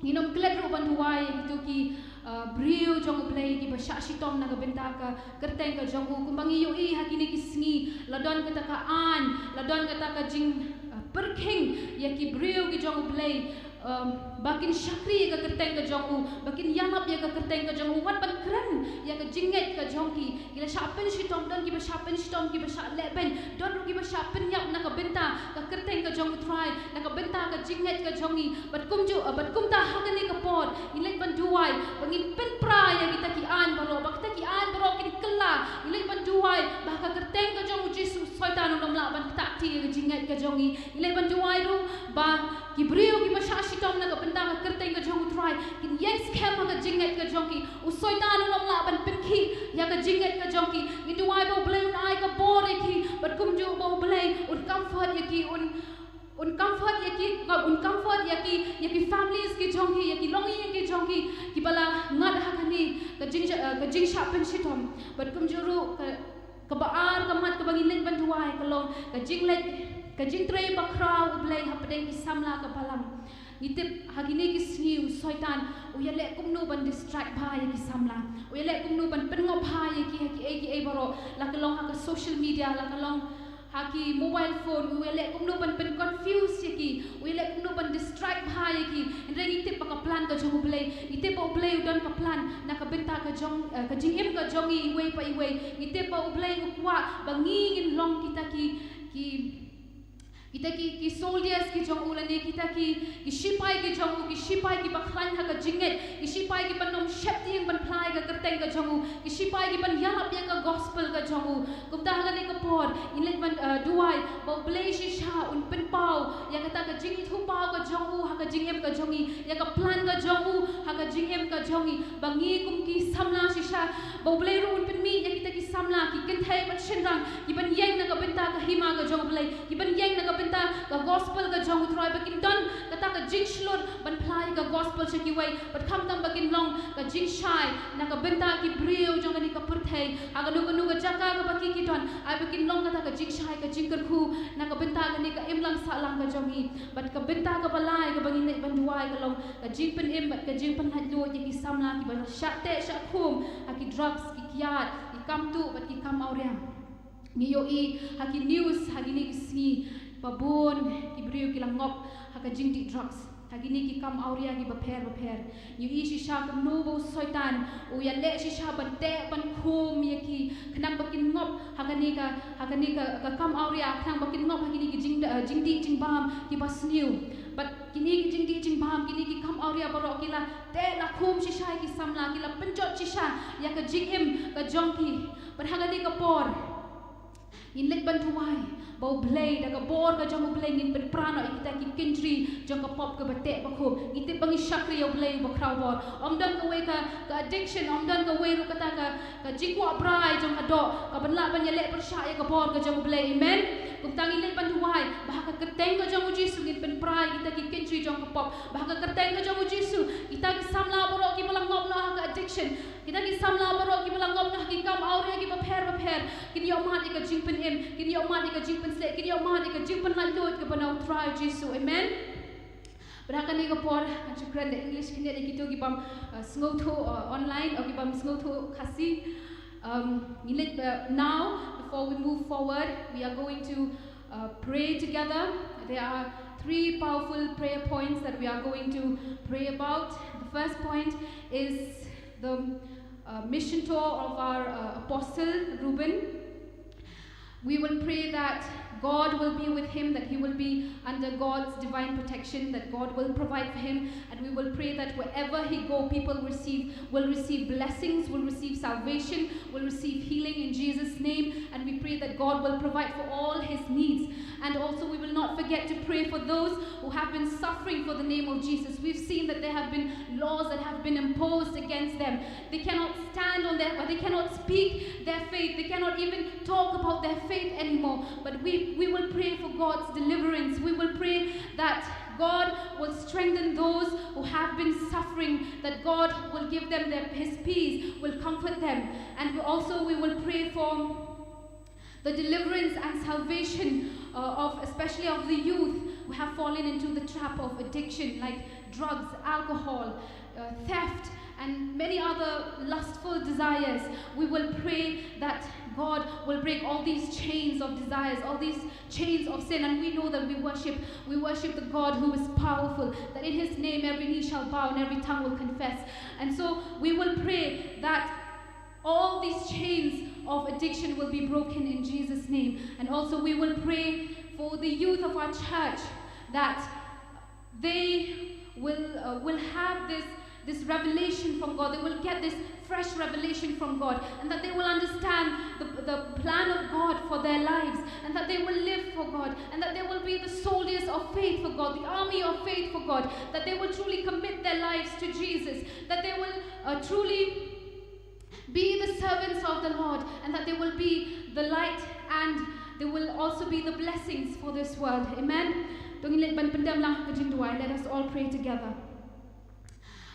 ngin ym klet ruh ban duwai ïa kito ki, ah, briew jong U Blei kiba shah shitom na ka bynta ka kyrteng ka jong u. Kumba ngi ïohi ha kine ki sngi, la don kata ka aiñ, la don kata ka jing, ah, pyrkhing ïa ki briew ki jong U Blei. Um, ba kin shakri ïa ka kyrteng ka jong u, ba kin ïalap ïa ka kyrteng ka jong u, wat ban kren ïa ka jingngeit ka jong ki. Ki la shah pynshitom, don kiba shah pynshitom, kiba shah lehbeiñ, don ruh kiba shah pynïap na ka bynta ka kyrteng ka jong u Trai, na ka bynta ka jingngeit ka jong ngi. Bad kumjuh, uh, bad kumta ha kane ka por, ngin leit ban duwai ba ngin pynpra ïa kita ki aiñ baroh, ba kita ki aiñ baroh kin kylla. Ngin leit ban duwai ba ha ka kyrteng ka jong u Jisu, Soitan un ym lah ban ktah kti ïa ka jingngeit ka jong ngi. Ngin leit ban duwai ruh ba ki briew kiba shah shitom na ka bynta ka kyrteng ka jong u Trai kin ïeng skhem ha ka jingngeit ka jong ki. U Soitan un ym lah ban pynkhih ïa ka jingngeit ka jong ki. Ngin duwai ba U Blei un ai ka bor ïa ki, bad kumjuh ba U Blei un comfort ïa ki, un, un comfort ïa ki, un comfort ïa ki, ïa ki families ki jong ki, ïa ki longïing ki jong ki, kiba la ngat ha kane ka jing, eh, ka jingshah pynshitom. Bad kumjuh ruh ka, kaba ar ka mat kaba ngin leit ban duwai ka long ka jingleit, ka jingtrei bakhraw U Blei hapdeng ki samla ka balang. Ngi tip ha kine ki sngi u Soitan u ïaleh kumno ban distract bha ïa ki samla, u ïaleh kumno ban pynngop bha ïa ki ha kiei kiei baroh, la ka long ha ka social media, la ka long ha ki mobile phone, u ïaleh kumno ban pynconfuse ïa ki, u ïaleh kumno ban distract bha ïa ki. Hynrei ngi tip ba ka plan ka jong U Blei, ngi tip ba U Blei u don ka plan na ka bynta ka jong, eh, ka jingim ka jong ngi iwei pa iwei. Ngi tip ba U Blei u kwah ba ngi ngin long kita ki, ki, kita ki, ki soldiers ki jong u, lane kita ki, ki shipai ki jong u, ki shipai kiba khlaiñ ha ka jingngeit, ki shipai kiban ym sheptieng ban phla ïa ka kyrteng ka jong u, ki shipai kiban ïalap ïa ka gospel ka jong u. Kumta ha kane ka por ngin leit ban, eh, duwai ba U Blei shisha un pynpaw ïa kata ka jingithuhpaw ka jong u ha ka jingim ka jong ngi, ïa ka plan ka jong u ha ka jingim ka jong ngi, ba ngi kum ki samla shisha, ba U Blei ruh un pynmih ïa kita ki samla, ki kynthei bad shynrang, kiban ïeng na ka bynta ka hima ka jong U Blei, kiban ïeng na ka bynta ka gospel ka jong u Trai, ba kin don kata ka jingshlur ban phla ïa ka gospel sha kiwei, bad khamtam ba kin long ka jingshai na ka bynta ki briew jong kane ka pyrthei. Ha kano kano ka jaka kaba ki, ki don, ai ba kin long kata ka jingshai, ka jingkyrkhu na ka bynta kane ka imlang sahlang ka jong ngi. Bad ka bynta kaba lai kaba ngin leit ban duwai ka long ka jingpynim bad ka jingpynlaitluid ïa ki samla kiba shah teh shah khum ha ki drugs, ki kiad, ki kam tuh bad ki kam awria. Ngi ïohi ha ki news ha kine ki sngi ba bun ki briew ki la ngop ha ka jingdih drugs ha kine ki kam awria kiba pher ba pher. Ngi ïohi shisha kumno ba u Soitan u ïaleh shisha ban teh ban khum ïa ki khnang ba kin ngop ha kane ka, ha kane ka, ka kam awria, khnang ba kin ngop ha kine ki jing, eh, jingdih jingbam kiba sniew. Bad kine ki jingdih jingbam, kine ki kam awria baroh ki la teh la khum shisha ïa ki samla, ki la pynjot shisha ïa ka jingim ka jong ki. Bad ha kane ka por ngin leit ban duwai ba U Blei, da ka bor ka jong U Blei ngin pynpra noh ïa kita ki kynjri jong ka pop kaba teh ba khum. Ngi tip ba ngi shakri ïa U Blei uba khraw bor. Ym don kawei ka, ka addiction, ym don kawei ruh kata ka, ka jingkwah brai jong ka doh kaban lah ban ïaleh pyrshah ïa ka bor ka jong U Blei. Amen. Kumta ngin leit ban duwai ba ha ka kyrteng ka jong u Jisu ngin pynpra ïa kita ki kynjri jong ka pop. Ba ha ka kyrteng ka jong u Jisu kita ki samla baroh kiba la ngop noh ha ka addiction, kita ki samla baroh kiba la ngop noh ha ki kam awria kiba pher ba pher, kin ïoh mad ïa ka jingpynim, kin ïoh mad ïa ka jingpynshlur, kin ïoh mad ïa ka jingpynlaitluid kaba na u Trai Jisu. Amen. Bad ha kane ka por ngan shu kren da English khyndiat ïa kito ki bym, uh, sngewthuh, uh, online, o ki bym sngewthuh Khasi. Um, ngin leit, uh, now, before we move forward, we are going to, uh, pray together. There are three powerful prayer points that we are going to pray about. The first point is the, uh, mission tour of our, uh, apostle, Reuben. We will pray that God will be with him, that he will be under God's divine protection, that God will provide for him, and we will pray that wherever he go, people receive, will receive blessings, will receive salvation, will receive healing in Jesus' name, and we pray that God will provide for all his needs. And also, we will not forget to pray for those who have been suffering for the name of Jesus. We've seen that there have been laws that have been imposed against them. They cannot stand on their, they cannot speak their faith. They cannot even talk about their faith anymore. But we, we will pray for God's deliverance. We will pray that God will strengthen those who have been suffering, that God will give them their, his peace, will comfort them. And we also, we will pray for the deliverance and salvation, uh, of, especially of the youth who have fallen into the trap of addiction, like drugs, alcohol, uh, theft, and many other lustful desires. We will pray that God will break all these chains of desires, all these chains of sin. And we know that we worship, we worship the God who is powerful, that in his name every knee shall bow and every tongue will confess. And so we will pray that all these chains of addiction will be broken in Jesus' name. And also we will pray for the youth of our church, that they will, uh, will have this, this revelation from God. They will get this fresh revelation from God, and that they will understand the, the plan of God for their lives, and that they will live for God, and that they will be the soldiers of faith for God, the army of faith for God, that they will truly commit their lives to Jesus, that they will, uh, truly be the servants of the Lord, and that they will be the light, and they will also be the blessings for this world. Amen. To ngin leit ban pyndem lang ka jingduwai. Let us all pray together.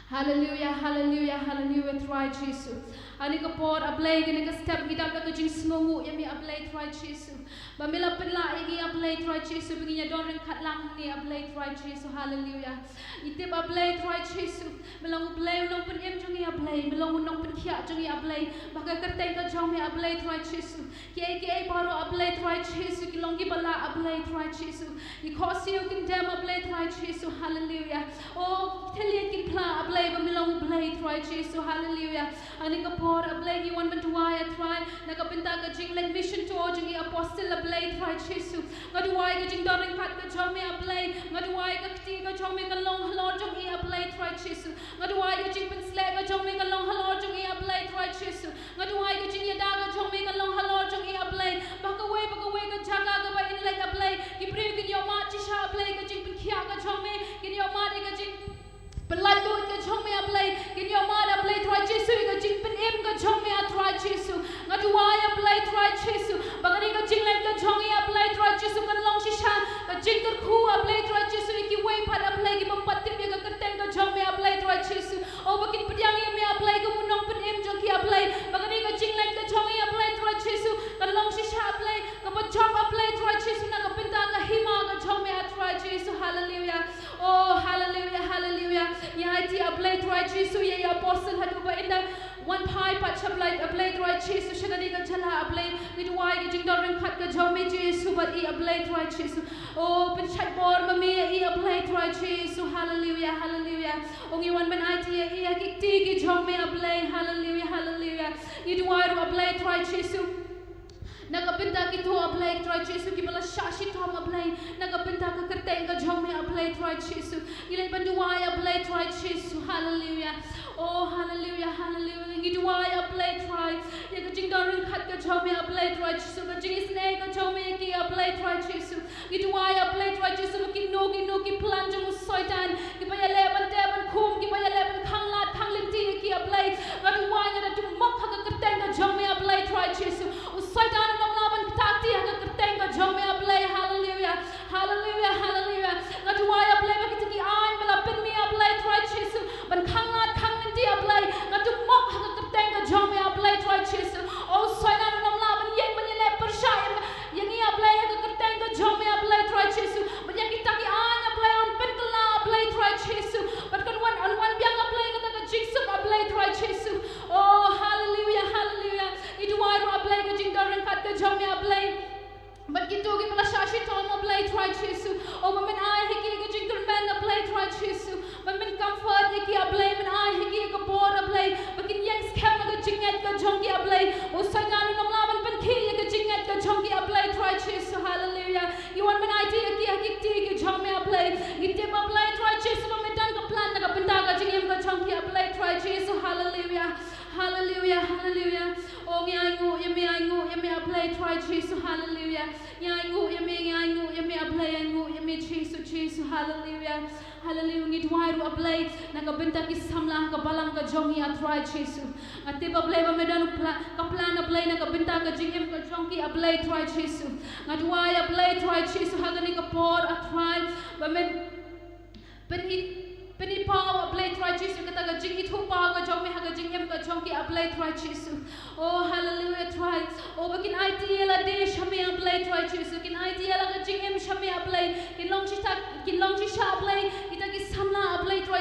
Hallelujah, hallelujah, hallelujah, Trai Jisu. Ha kane ka por, A Blei, ha kane ka step ngi dap da ka jingsngewnguh ïa me, A Blei Trai Jisu, ba me la pynlah ïa ngi, A Blei Trai Jisu, ba ngin ïa don ryngkat lang hangne, A Blei Trai Jisu. Hallelujah. Ngi tip, A Blei Trai Jisu, me long U Blei u nongpynim jong ngi, A Blei, me long u nongpynkhiah jong ngi, A Blei, ba ha ka kyrteng ka jong me, A Blei Trai Jisu, kiei kiei baroh, A Blei Trai Jisu, ki long kiba lah, A Blei Trai Jisu. Ngi khohsiew kyndem, A Blei Trai Jisu. Hallelujah. Oh, ki thylliej kin phla, A Blei, ba me long U Blei Trai Jisu. Hallelujah. Ha kane ka por, A Blei, ngi wan ban duwai, A Trai, na ka bynta ka jingleit mission tour jong i Apostle, A Blei Trai Jisu. Nga duwai ka jingdon ryngkat ka jong me, A Blei. Nga duwai ka kti ka jong me kan long halor jong i, A Blei Trai Jisu. Nga duwai ka jingpynsleh ka jong me kan long halor jong i, A Blei Trai Jisu. Nga duwai ka jingïada ka jong me kan long halor jong i, A Blei. Ba kawei pa kawei ka jaka kaba in leit, A Blei, ki briew kin ïohmad shisha, A Blei, ka jingpynkhiah ka jong me, kin ïohmad ïa ka jing pynlait ka jong me, A Blei, kin ïohmad, A Blei Trai Jisu, ïa ka jingpynim ka jong me, A Trai Jisu. Nga duwai, A Blei Trai Jisu, ba kane ka jingleit ka jong i, A Blei Trai Jisu, kan long shisha ka jingkyrkhu, A Blei Trai Jisu, ïa kiwei pat, A Blei, ki bym pat tip ïa ka kyrteng ka jong me, A Blei Trai Jisu. Oh, ba kin pdiang ïa me, A Blei, kum u nongpynim jong ki, A Blei, ba kane ka jingleit ka jong i, A Blei Trai Jisu, kan long shisha, A Blei, kaba jop, A Blei Trai Jisu, na ka bynta ka hima ka jong me, A Trai Jisu. Hallelujah. Oh, hallelujah, hallelujah. Ngi aiti, A Blei Trai Jisu, ïa i Apostle haduh ba in da wan phai pat sha, A Blei, A Blei Trai Jisu, sha kane ka jylla, A Blei. Ngi duwai ka jingdon ryngkat ka jong me Jisu bad i, A Blei Trai Jisu. Oh, pynshait bor ma me ïa i, A Blei Trai Jisu. Hallelujah, hallelujah. Oh, ngi wan ban aiti ïa i, ïa ki kti ki jong me, A Blei. Hallelujah, hallelujah. Ngi duwai ruh, A Blei Trai Jisu, na ka bynta kito, A Blei Trai Jisu, kiba la shah shitom, A Blei, na ka bynta ka kyrteng ka jong me, A Blei Trai Jisu. Ngi leit ban duwai, A Blei Trai Jisu. Hallelujah. Oh, hallelujah, hallelujah. Ngi duwai, A Blei Trai, ïa ka jingdon ryngkat ka jong me, A Blei Trai Jisu, ka jingisynei ka jong me ïa ki, A Blei Trai Jisu. Ngi duwai, A Blei Trai Jisu, ba kino kino ki plan jong u Soitan, kiba ïaleh ban teh ban khum, kiba ïaleh ban khanglad khanglynti ïa ki, A Blei, nga duwai, nga da dumok ha ka kyrteng ka jong me, A Blei Trai Jisu. U Soitan un ym lah ban ktah kti ha ka kyrteng ka jong me, A Blei. Hallelujah. Hallelujah, hallelujah. Nga duwai, A Blei, ba kita ki aiñ ba la pynmih, A Blei Trai Jisu, ban khanglad khanglynti, A Blei, nga dumok ha ka kyrteng ka jong me, A Blei Trai Jisu. Oh, u Soitan un ym lah ban ïeng ban ïaleh pyrshah ïa ngi, A Blei, ha ka kyrteng ka jong me, A Blei Trai Jisu. Bad ïa kita ki aiñ, A Blei, un pynkylla, A Blei Trai Jisu, bad kan wan, un wan biang, A Blei, kata ka jingsuk, A Blei Trai Jisu. Oh, hallelujah, hallelujah. Ngi duwai ruh, A Blei, ka jingdon ryngkat ka jong me, A Blei, bad kito kiba la shah shitom, A Blei Trai Jisu. Oh, ba men ai ha ki ka jingkyrmen, A Blei Trai Jisu. Ba men comfort ïa ki, A Blei, men ai ha ki ka bor, A Blei, ba kin ïeng skhem ha ka jingngeit ka jong ki, A Blei. U Soitan un ym lah ban pynkhih ïa ka jingngeit ka jong ki, A Blei Trai Jisu. Hallelujah. Ngi wan ban aiti ïa ki ha ki kti ki jong me, A Blei. Ngi tip, A Blei Trai Jisu, ba me don ka plan na ka bynta ka jingim ka jong ki, A Blei Trai Jisu. Hallelujah. Hallelujah, hallelujah. Oh, ngi ainguh ïa me, ainguh ïa me, A Blei Trai Jisu. Hallelujah. Ngi ainguh ïa me, ngi ainguh ïa me, A Blei, ainguh ïa me, Jisu, Jisu. Hallelujah. Hallelujah. Ngi duwai ruh, A Blei, na ka bynta ki samla ha ka balang ka jong ngi, A Trai Jisu. Nga tip, A Blei, ba me don u pla-, ka plan, A Blei, na ka bynta ka jingim ka jong ki, A Blei Trai Jisu. Nga duwai, A Blei Trai Jisu, ha kane ka por, A Trai, ba men pyni, pyni paw, A Blei Trai Jisu, kata ka jingithuhpaw ka jong me ha ka jingim ka jong ki, A Blei Trai Jisu. Oh, hallelujah, Trai. Oh, ba kin aiti ïa lade sha me, A Blei Trai Jisu. Kin aiti ïa la ka jingim sha me, A Blei. Kin long shisha, kin long shisha, A Blei, kita ki samla, A Blei Trai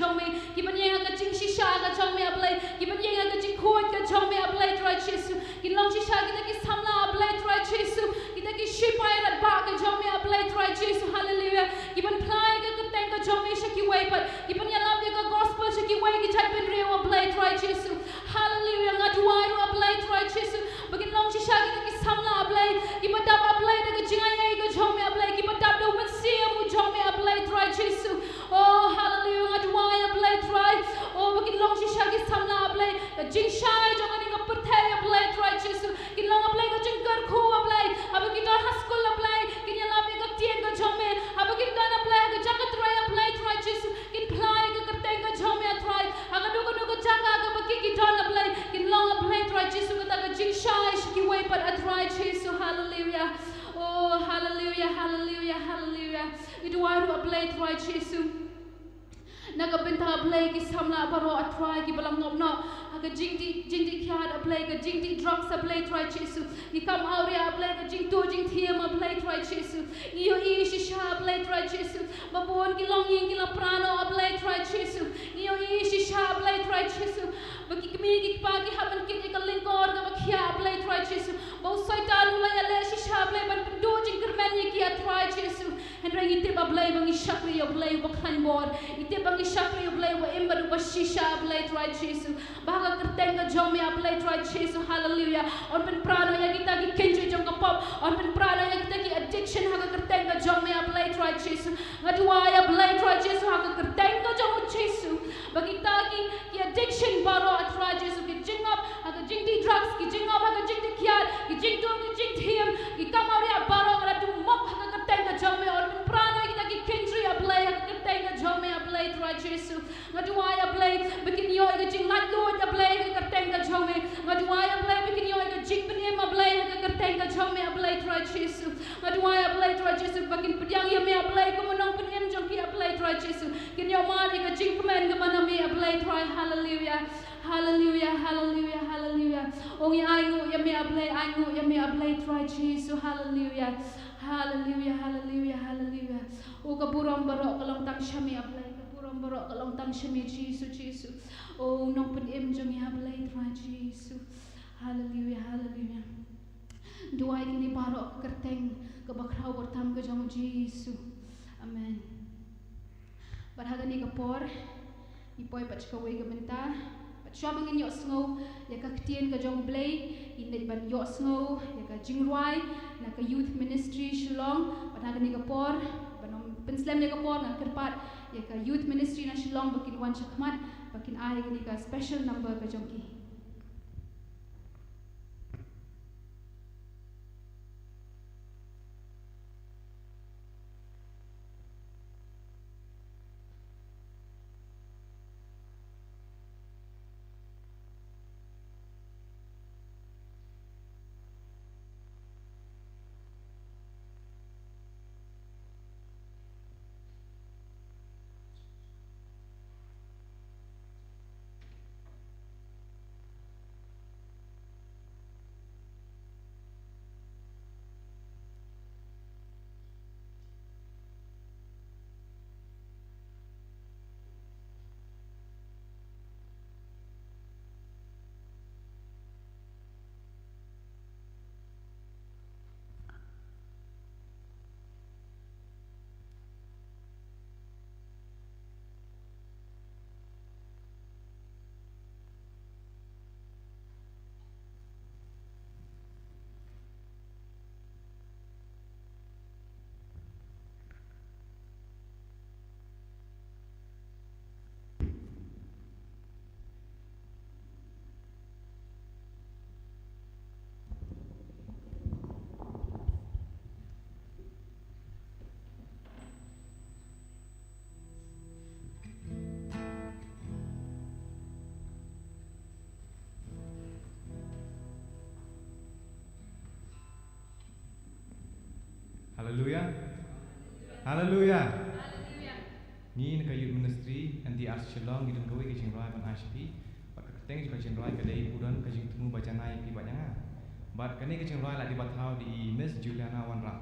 jong me, ki ban ïeng ha ka jingshisha ka jong me, A Blei, ki ban ïeng ha ka jingkhuid ka jong me, A Blei Trai Jisu. Kin long shisha kita ki samla, A Blei Trai Jisu, kita ki shipai rangbah ka jong me, A Blei Trai Jisu. Haleluia. Ki ban phla ïa ka kyrteng ka jong me sha kiwei pat, ki ban ïalap ïa ka gospel sha kiwei ki jait bynriew, A Blei Trai Jisu. Haleluia. Nga duwai ruh, A Blei Trai Jisu, ba kin long shisha kita ki samla, A Blei, kiba dap, A Blei, da ka jingaiei ka jong me, A Blei, kiba dap da u Mynsiem u jong me, A Blei Trai Jisu. Oh, haleluia. Nga duwai, A Blei Trai, oh, ba kin long shisha ki samla, A Blei, ka jingshai jong kane ka pyrthei, A Blei Trai Jisu. Kin long, A Blei, ka jingkyrkhu, A Blei, haba ki don ha skul, A Blei, kin ïalap ïa ka ktien ka jong me. Haba kin don, A Blei, ha ka jaka trei, A Blei Trai Jisu, kin phla ïa ka kyrteng ka jong me, A Trai. Ha kano kano ka jaka kaba ki, ki don, A Blei, kin long, A Blei Trai Jisu, kata ka jingshai sha kiwei pat, A Trai Jisu. Haleluia. Oh, haleluia, haleluia, haleluia. Ngi duwai ruh, A Blei Trai Jisu, na ka bynta, A Blei, ki samla baroh, A Trai, kiba la ngop noh ha ka jingdih, jingdih kiad, A Blei, ka jingdih drugs, A Blei Trai Jisu. Ki kam awria, A Blei, ka jingtuh jingthiam, A Blei Trai Jisu. Ngi ïohi shisha, A Blei Trai Jisu, ba bun ki longïing ki la pra noh, A Blei Trai Jisu. Ngi ïohi shisha, A Blei Trai Jisu, ba ki kmie ki kpa ki hap ban kit ïa ka lyngkor kaba khiah, A Blei Trai Jisu. Ba u Soitan u la ïaleh shisha, A Blei, ban pynduh jingkyrmen ïa ki, A Trai Jisu. Hynrei ngi tip, A Blei, ba ngi shakri ïa U Blei uba khlaiñ bor. Ngi tip ba ngi shakri ïa U Blei uba im bad uba shisha, A Blei Trai Jisu. Ba ha ka kyrteng ka jong me, A Blei Trai Jisu, haleluia, yn pynpra noh ïa kita ki kynjri jong ka pop, yn pynpra noh ïa kita ki addiction ha ka kyrteng ka jong me, A Blei Trai Jisu. Nga duwai, A Blei Trai Jisu, ha ka kyrteng ka jong u Jisu, ba kita ki, ki addiction baroh, A Trai Jisu, ki jingngop ha ka jingdih drugs, ki jingngop ha ka jingdih kiad, ki jingtuh, ki jingthiam, ki kam awria baroh, nga la duh mop ha ka kyrteng ka jong me. Yn pynpra noh ïa kita ki kynjri, A Blei, ha ka kyrteng ka jong me, A Blei Trai Jisu. Nga duwai, A Blei, ba kin ïoh ïa ka jinglaitluid, A Blei, ha ka kyrteng ka jong me. Nga duwai, A Blei, ba kin ïoh ïa ka jingpynim, A Blei, ha ka kyrteng ka jong me, A Blei Trai Jisu. Nga duwai, A Blei Trai Jisu, ba kin pdiang ïa me, A Blei, kum u nongpynim jong ki, A Blei Trai Jisu. Kin ïoh mad ïa ka jingkmen kaba na me, A Blei Trai. Haleluia. Haleluia, haleluia, haleluia. Oh, ngi ainguh ïa me, A Blei, ainguh ïa me, A Blei Trai Jisu. Haleluia. Haleluia, haleluia, haleluia. Oh, ka burom baroh ka long tang sha me, A Blei. Ka burom baroh ka long tang sha me, Jisu, Jisu. Oh, nongpynim jong ngi, A Blei Trai Jisu. Haleluia, haleluia. Duwai kine baroh ha ka kyrteng kaba khraw kaba tam ka jong u Jisu. Amen. Bad ha kane ka por, ngi poi pat sha kawei ka bynta. Bad shuwa ba ngin ïohsngew ïa ka ktien ka jong U Blei, ngin leit ban ïohsngew ïa ka jingrwai na ka Youth Ministry Shillong. Bad ha kane ka por, ban ym pynslem ïa ka por, nga kyrpad ïa ka Youth Ministry na Shillong ba kin wan shakhmat, ba kin ai ïa kane ka special number ka jong ki. Haleluia. Haleluia. Ngi na ka Youth Ministry N D R C Shillong ngi don kawei ka jingrwai ban ai sha phi. Bad ka kyrteng jong ka jingrwai ka dei U Don Ka Jingthmu Ba Janai Ïa Phi Bad Ïa Nga. Bad kane ka jingrwai la dei ban thaw da i Miss Juliana Wanrah.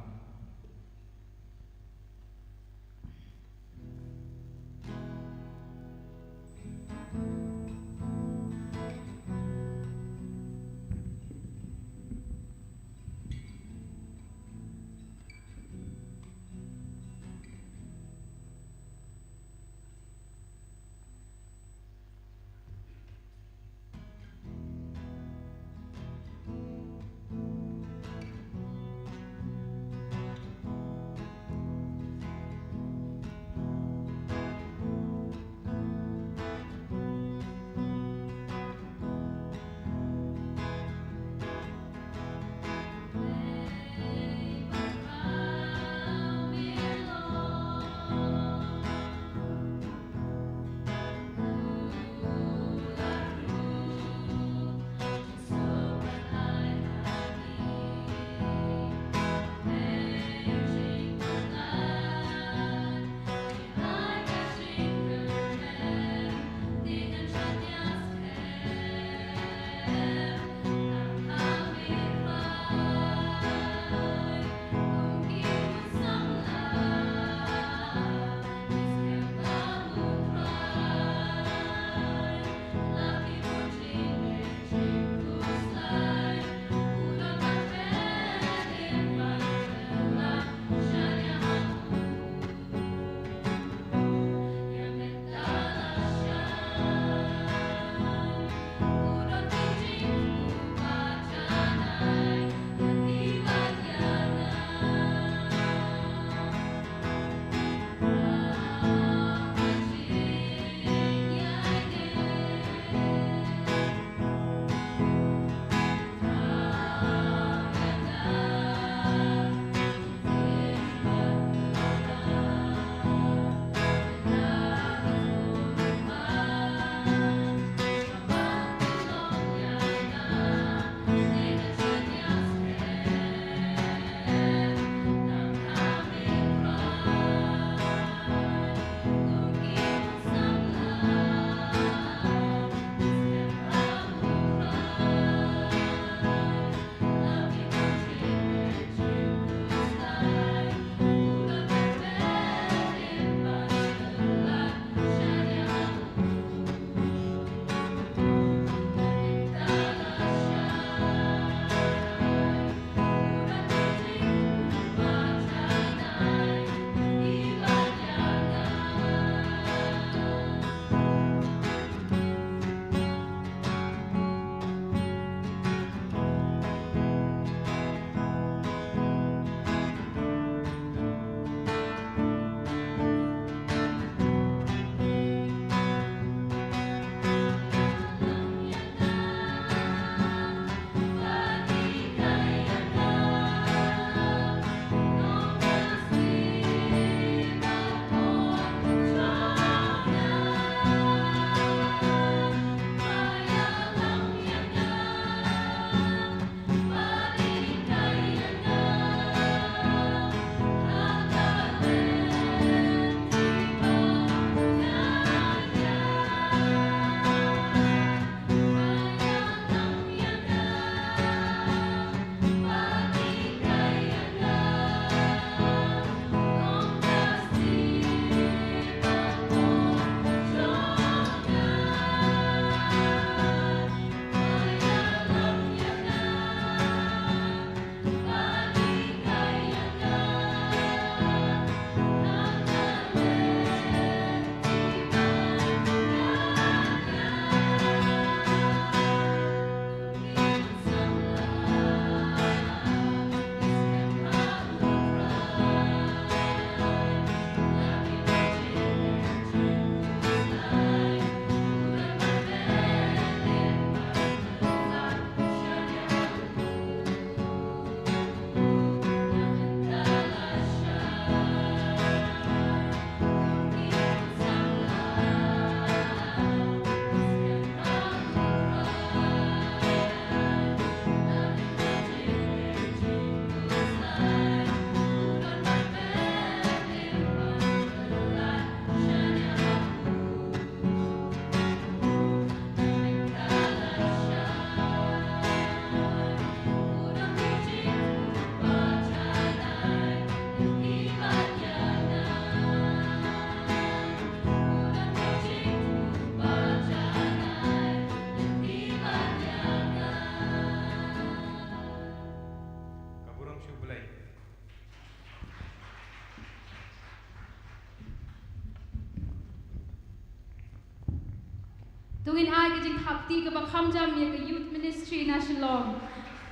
To ngin ai ka jingthap kti kaba kham jam ïa ka Youth Ministry na Shillong.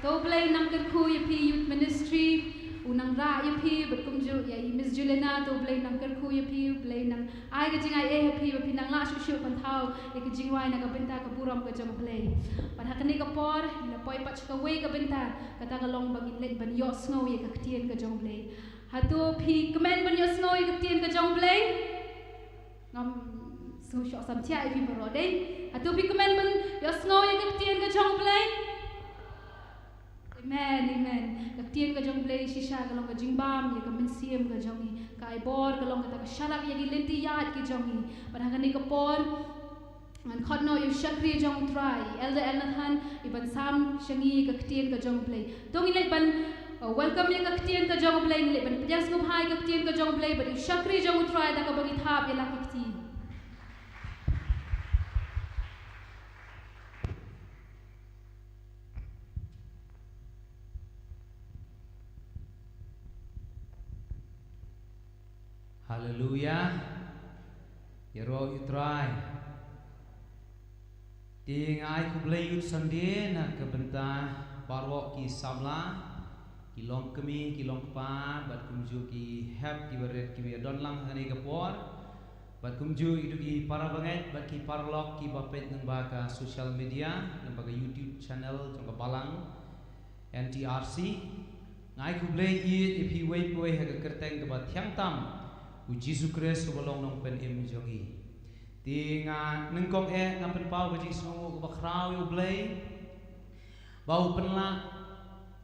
To U Blei nang kyrkhu ïa phi Youth Ministry, u nang rah ïa phi, bad kumjuh ïa i Miss Juliana, to U Blei nang kyrkhu ïa phi, U Blei nang ai ka jingaiei ïa phi, ba phi nang lah shuh shuh ban thaw ïa ka jingrwai na ka bynta ka burom ka jong U Blei. Bad ha kane ka por, ngin ïa poi pat sha kawei ka bynta, kata ka long ba ngin leit ban ïohsngew ïa ka ktien ka jong U Blei. Hato phi kmen ban ïohsngew ïa ka ktien ka jong U Blei? Ngam sngew shoh samthiah ïa phi baroh dei. Hato phi kmen ban ïohsngew ïa ka ktien ka jong U Blei? Amen, amen. Ka ktien ka jong U Blei shisha ka long ka jingbam ïa ka mynsiem ka jong ngi. Ka ai bor ka long kata ka sharak ïa ki lynti ïaid ki jong ngi. Bad ha kane ka por ngan khot noh ïa u shakri jong U Trai, Elder Elnathan, i ban sam sha ngi ka ktien ka jong U Blei. To ngin leit ban, uh, welcome ïa ka ktien ka jong U Blei, ngin leit ban pdiang sngewbha ïa ka ktien ka jong U Blei bad u shakri jong U Trai da kaba ngi thap ïa la ki kti. Haleluya. Ïaroh ïa U Trai. Te nga ai khublei Youth Sunday na ka bynta baroh ki samla, ki longkmie, ki longkpa, bad kumjuh ki hep, ki barit, ki ba ïadon lang ha kane ka por. Bad kumjuh ïa kito ki para bangeit, bad ki paralok, ki ba peit lyngba ka social media, lyngba ka YouTube channel jong ka Balang N T R C. Nga ai khublei ïa phi uwei pa uwei ha ka kyrteng kaba thiang tam U Jisu Khrist uba long Nongpynim jong ngi. Te nga nyngkong eh nga pynpaw ka jingsngewnguh kaba khraw ïa U Blei ba u pynlah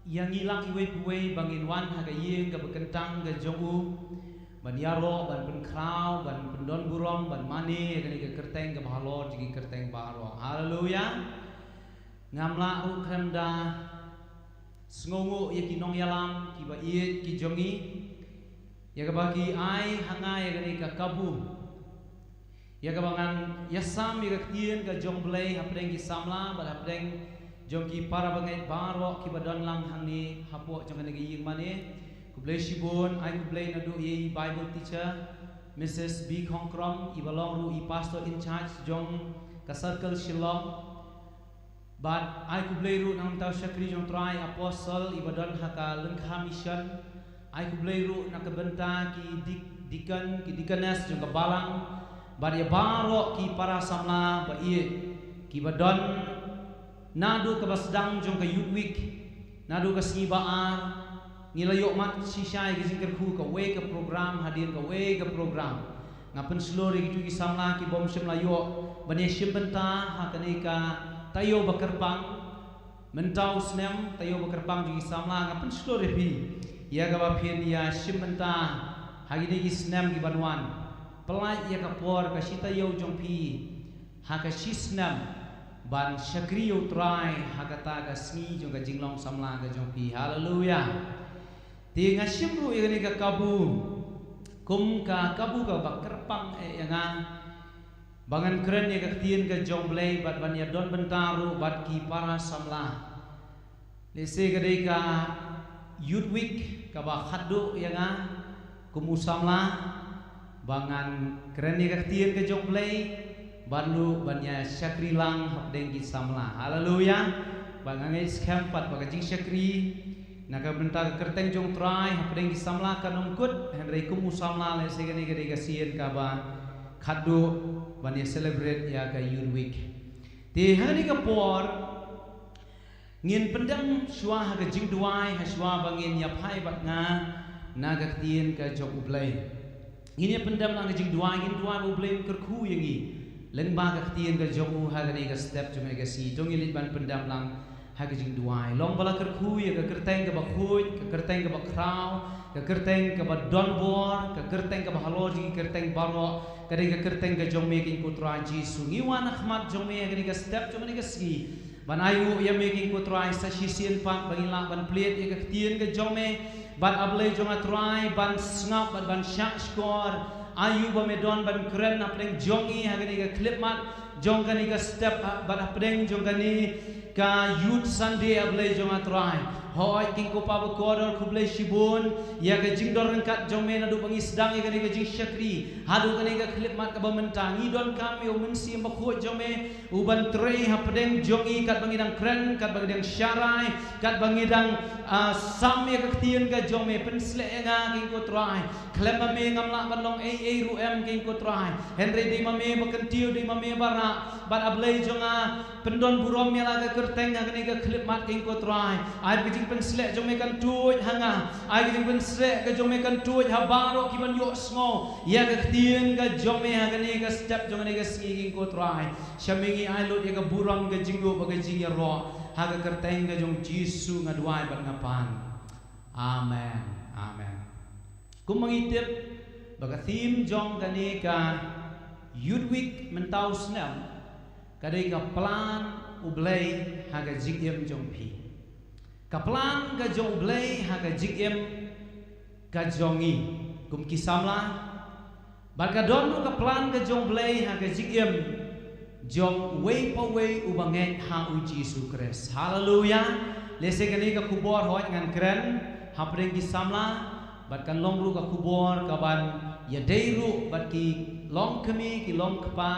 ïa ngi lang iwei pa iwei ba ngin wan ha ka ïing kaba kyntang ka jong u, ban ïaroh, ban pynkhraw, ban pyndon burom, ban mane ïa kane ka kyrteng kaba halor jong ki kyrteng baroh. Haleluya. Ngam lah ruh khlem da sngewnguh ïa ki nongïalam kiba ïeit ki jong ngi, ïa kaba ki ai ha nga ïa kane ka kabu, ïa kaba ngan ïasam ïa ka ktien ka jong U Blei hapdeng ki samla bad hapdeng jong ki para bangeit baroh kiba don lang hangne hapoh jong kane ka ïing mane. Khublei shibun, ai khublei naduh ïa i Bible teacher, Missus B Khongkrom, iba long ruh i pastor in charge jong ka Circle Shillong. Bad ai khublei ruh na ka bynta u shakri jong U Trai, Apostle, iba don ha ka lyngkha mission. Ai khublei ruh na ka bynta ki dik-, deacon, ki deaconess jong ka balang. Bad ïa baroh ki para samla ba ïeit kiba don naduh kaba sdang jong ka Youth Week, naduh ka sngi ba ar, ngi la ïoh mad shisha ïa ka jingkyrkhu kawei ka program hadien kawei ka program. Nga pynshlur ïa kito ki samla ki bym shym la ïoh ban ïashim bynta ha kane ka taïew ba kyrpang. Mynta u snem taïew ba kyrpang jong ki samla, nga pynshlur ïa phi ïa kaba phin ïashim bynta ha kine ki snem ki ban wan. Pynlait ïa ka por ka shi taïew jong phi ha ka shi snem ban shakri ïa U Trai ha kata ka sngi jong ka jinglong samla ka jong phi. Haleluya. Te nga shim ruh ïa kane ka kabu kum ka kabu kaba kyrpang eh ïa nga ba ngan kren ïa ka ktien ka jong U Blei bad ban ïadon bynta ruh bad ki para samla. Lehse ka dei ka Youth Week kaba khatduh ïa nga kum u samla ba ngan kren ïa ka ktien ka jong U Blei bad ruh ban ïa shakri lang hapdeng ki samla. Haleluya. Ba nga ngeit skhem pat ba ka jingshakri na ka bynta ka kyrteng jong U Trai hapdeng ki samla kan ym kut, hynrei kum u samla lehse kane ka dei ka sien kaba khatduh ban ïa celebrate ïa ka Youth Week. Te ha kane ka por ngin pyndem shuwa ha ka jingduwai, ha shuwa ba ngin ïa phai bad nga na ka ktien ka jong U Blei. Ngin ïa pyndem lang ka jingduwai, ngin duwai ba U Blei un kyrkhu ïa ngi lyngba ka ktien ka jong u ha kane ka step jong kane ka sngi. To ngin leit ban pyndem lang ha ka jingduwai. Long ba la kyrkhu ïa ka kyrteng kaba khuid, ka kyrteng kaba khraw, ka kyrteng kaba don bor, ka kyrteng kaba halor jong ki kyrteng baroh, ka dei ka kyrteng ka jong me, ko Trai Jisu. Ngi wan ha khmat jong me ha kane ka step jong kane ka sngi ban ai nguh ïa me, ko Trai, sa shisien pat ba ngin lah ban plie ïa ka ktien ka jong me. Bad A Blei jong nga Trai, ban sngap bad ban shahshkor aïu ba me don ban kren hapdeng jong ngi ha kane ka khyllipmat jong kane ka step, bad hapdeng jong kane ka Youth Sunday, A Blei jong nga Trai. Hooid, Kong Kpa bakordor, khublei shibun ïa ka jingdon ryngkat jong me naduh ba ngi sdang ïa kane ka jingshakri haduh kane ka khyllipmat kaba mynta. Ngi donkam ïa u Mynsiem Bakhuid jong me u ban trei hapdeng jong ngi, katba ngi dang kren, katba ngi dang sharai, katba ngi dang, ah, sam ïa ka ktien ka jong me. Pynshlur ïa nga, Kong Trai. Khlem ma me ngam lah ban long ei ei ruh em, Kong Trai. Hynrei dei ma me ba kyntiew, dei ma me ba rah. Bad A Blei jong nga, pyndon burom ïa la ka kyrteng ha kane ka khyllipmat, Kong Trai. Ai ka jingpynshlur jong me kan tuid ha nga. Ai ka jingpynshlur ka jong me kan tuid ha baroh ki ban ïohsngew ïa ka ktien ka jong me ha kane ka step jong kane ka sngi, Kong Trai. Sha me ngi ai lut ïa ka burom, ka jingduh bad ka jingïaroh. Ha ka kyrteng ka jong Jisu nga duwai bad nga pan. Amen. Amen. Kum ma ngi tip ba ka theme jong kane ka Youth Week mynta u snem ka dei ka plan U Blei ha ka jingim jong phi. Ka plan ka jong U Blei ha ka jingim ka jong ngi kum ki samla. Bad ka don ruh ka plan ka jong U Blei ha ka jingim jong uwei pa uwei uba ngeit ha u Jisu Khrist. Haleluya. Lehse kane ka khubor hooid ngan kren hapdeng ki samla, bad kan long ruh ka khubor kaban ïadei ruh bad ki longkmie, ki longkpa,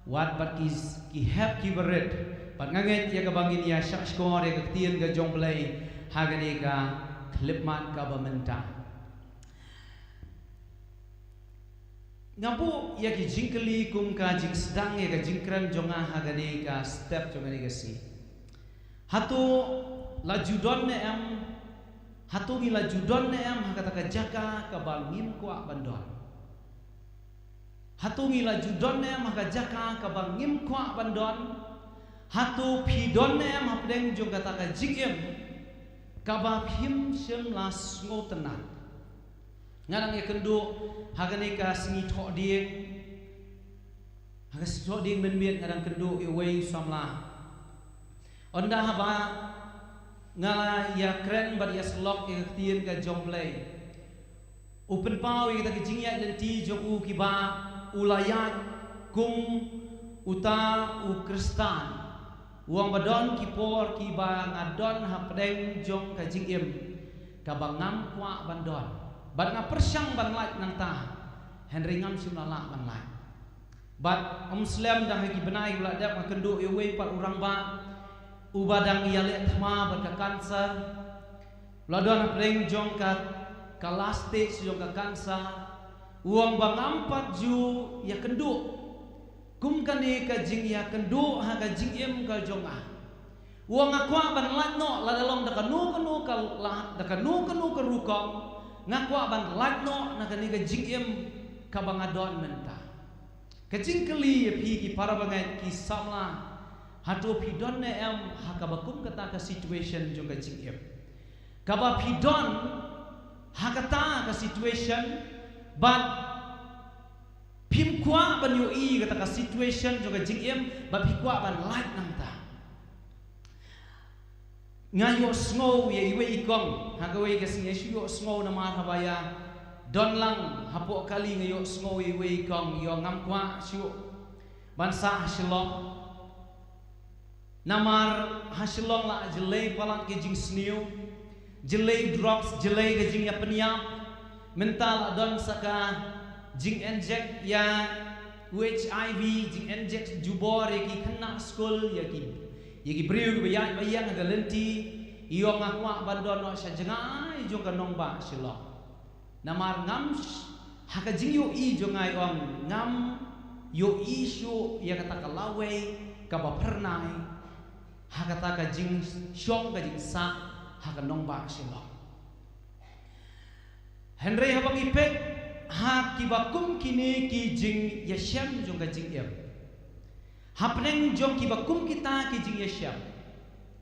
wat bad ki, ki hep ki barit. Bad nga ngeit ïa kaba ngin ïa shahshkor ïa ka ktien ka jong U Blei ha kane ka khyllipmat kaba mynta. Nga buh ïa ki jingkylli kum ka jingsdang ïa ka jingkren jong nga ha kane ka step jong kane ka sngi. Hato la ju don ne em? Hato ngi la ju don ne em ha kata ka jaka kaba ngim kwah ban don? Hato ngi la ju don ne em ha ka jaka kaba ngim kwah ban don? Hato phi don ne em hapdeng jong kata ka jingim kaba phim shym la sngewtynnat? Nga dang ïakynduh ha kane ka sngi thohdieng. Ha ka sngi thohdieng mynmiet nga dang kynduh ïa uwei u samla. Ynda haba nga la ïakren bad ïasyllok ïa ka ktien ka jong U Blei, u pynpaw ïa kita ki jingïaid lynti jong u kiba u la ïaid kum uta u Khristan. U ong ba don ki por kiba nga don hapdeng jong ka jingim kaba ngam kwah ban don. Bad nga pyrshang ban lait nangta, hynrei ngam shym la lah ban lait. Bad ym slem, dang ha ki bnai ba la dep nga kynduh ïa uwei pat u rangbah uba dang ïaleh thma bad ka cancer. La don hapdeng jong ka, ka last stage jong ka cancer. U ong ba ngam pat ju ïakynduh kum kane ka jingïakynduh ha ka jingim ka jong nga. U ong nga kwah ban lait noh lada long da kano kano ka lad, da kano kano ka rukom, nga kwah ban lait noh na kane ka jingim kaba nga don mynta. Ka jingkylli ïa phi ki para bangeit ki samla, hato phi don ne em ha kaba kum kata ka situation jong ka jingim? Kaba phi don ha kata ka situation bad phim kwah ban ïohi kata ka situation jong ka jingim bad phi kwah ban lait nangta. Nga ïohsngew ïa iwei i kong ha kawei ka sngi, shu ïohsngew namar haba ïa don lang hapoh kali nga ïohsngew ïa iwei i kong, ïa ngam kwah shuh ban sah ha Shillong. Namar ha Shillong la jyllei palat ka jingsniew, jyllei drugs, jyllei ka jingïapynïap. Mynta la don sa ka jing inject ïa u H I V, jing inject jubor ïa ki khynnah skul, ïa ki, ïa ki briew kiba ïaid ba ïeng ha ka lynti. I ong nga kwah ban don noh sha jngai jong ka nongbah Shillong. Namar ngam sh-, ha ka jingïohi jong nga i ong ngam ïohi shuh ïa kata ka lawei kaba phyrnai ha kata ka jingshong ka jingsah ha ka nongbah Shillong. Hynrei haba ngi peit ha kiba kum kine ki jingïashem jong ka jingim, hapdeng jong kiba kum kita ki jingïashem,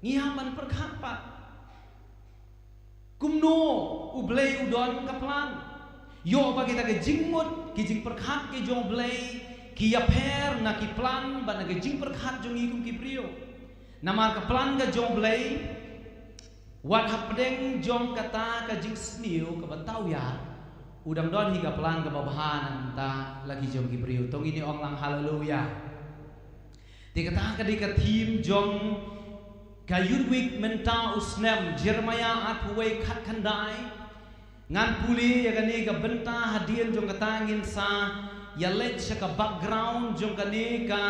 ngi hap ban pyrkhat pat kumno U Blei u don ka plan. Ïoh ba kita ki jingmut, ki jingpyrkhat ki jong U Blei ki ïapher na ki plan bad na ki jingpyrkhat jong ngi kum ki briew. Namar ka plan ka jong U Blei, wat hapdeng jong kata ka jingsniew kaba tawiar, u dang don hi ka plan kaba bha na ka bynta la ki jong ki briew. To ngin ong lang haleluya. Te kata ka dei ka theme jong Ka Youth Week mynta u snem, Jeremiah arphew wei khatkhyndai. Ngan pule ïa kane ka bynta hadien jong kata ngin sa ïa leit sha ka background jong kane ka,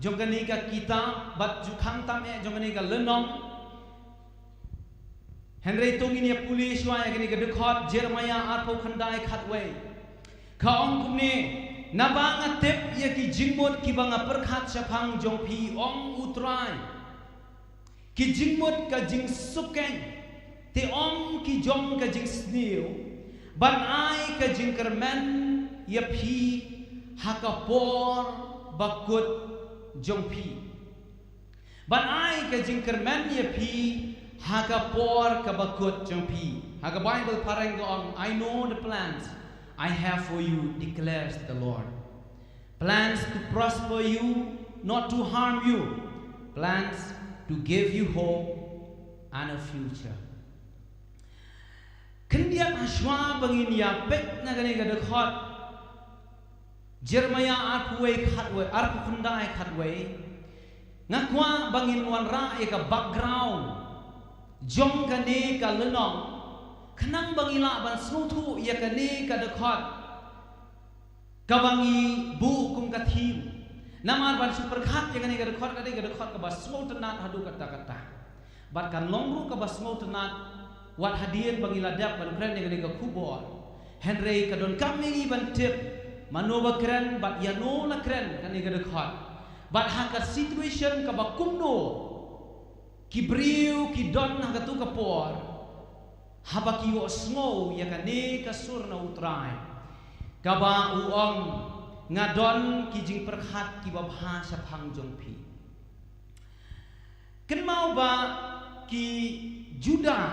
jong kane ka kitab, bad ju khang tam eh jong kane ka lynnong. Hynrei to ngin ïa pule shuwa ïa kane ka dkhot, Jeremiah arphew khyndai khatwei. Ka ong kumne, naba nga tip ïa ki jingmut kiba nga pyrkhat shaphang jong phi, ong U Trai. Ki jingmut ka jingsuk keiñ, te ym ki jong ka jingsniew, ban ai ka jingkyrmen ïa phi ha ka por bakut jong phi. Ban ai ka jingkyrmen ïa phi ha ka por kaba kut jong phi. Ha ka Bible phareng ka ong, "I know the plans I have for you, declares the Lord. Plans to prosper you, not to harm you. Plans to give you hope and a future." Khyndiat hashwa ba ngin ïa peit na kane ka dkhot, Jeremiah arphew wei khatwei, arphew khyndai khatwei. Nga kwah ba ngin wanrah ïa ka background jong kane ka lynnong, khnang ba ngi lah ban sngewthuh ïa kane ka dkhot kaba ngi buh kum ka theme. Namar ban shu pyrkhat ïa kane ka dkhot, kane ka dkhot kaba sngewtynnat haduh katta katta. Bad kan long ruh kaba sngewtynnat wat hadien ba ngi la dep ban kren ïa kane ka khubor. Hynrei ka donkam ïa ngi ban tip mano ba kren bad ïano la kren kane ka dkhot. Bad ha ka situation kaba kumno ki briew ki don ha katu ka por, haba ki ïohsngew ïa kane ka sur na U Trai, kaba u ong, nga don ki jingpyrkhat kiba bha shaphang jong phi. Kynmaw ba ki Judah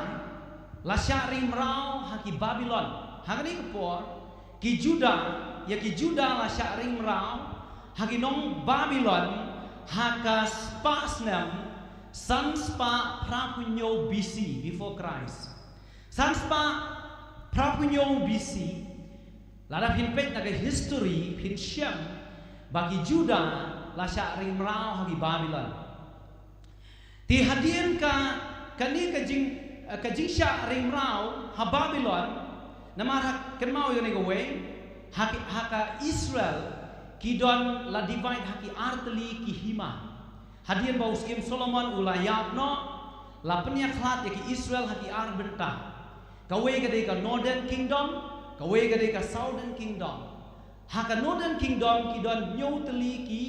la shah ring mraw ha ki Babilon. Ha kane ka por, ki Judah, ïa ki Judah la shah ring mraw ha ki nong Babilon ha ka spah snem san spah phraphew hynñiew B C, before Christ. San spah phraphew hynñiew B C, lada phin peit na ka history, phin shem ba ki Judah la shah ring mraw ha ki Babilon. Te hadien ka, kane ka jing, eh, ka jingshah ring mraw ha Babilon, namar ha, kynmaw ïa kane kawei, ha ki, ha ka Israel, ki don la divide ha ki artylli ki hima. Hadien ba u Syiem Solomon u la ïap noh, la pynïakhlad ïa ki Israel ha ki ar bynta. Kawei ka dei ka Northern Kingdom, kawei ka dei ka Southern Kingdom. Ha ka Northern Kingdom ki don hynñiew tylli ki,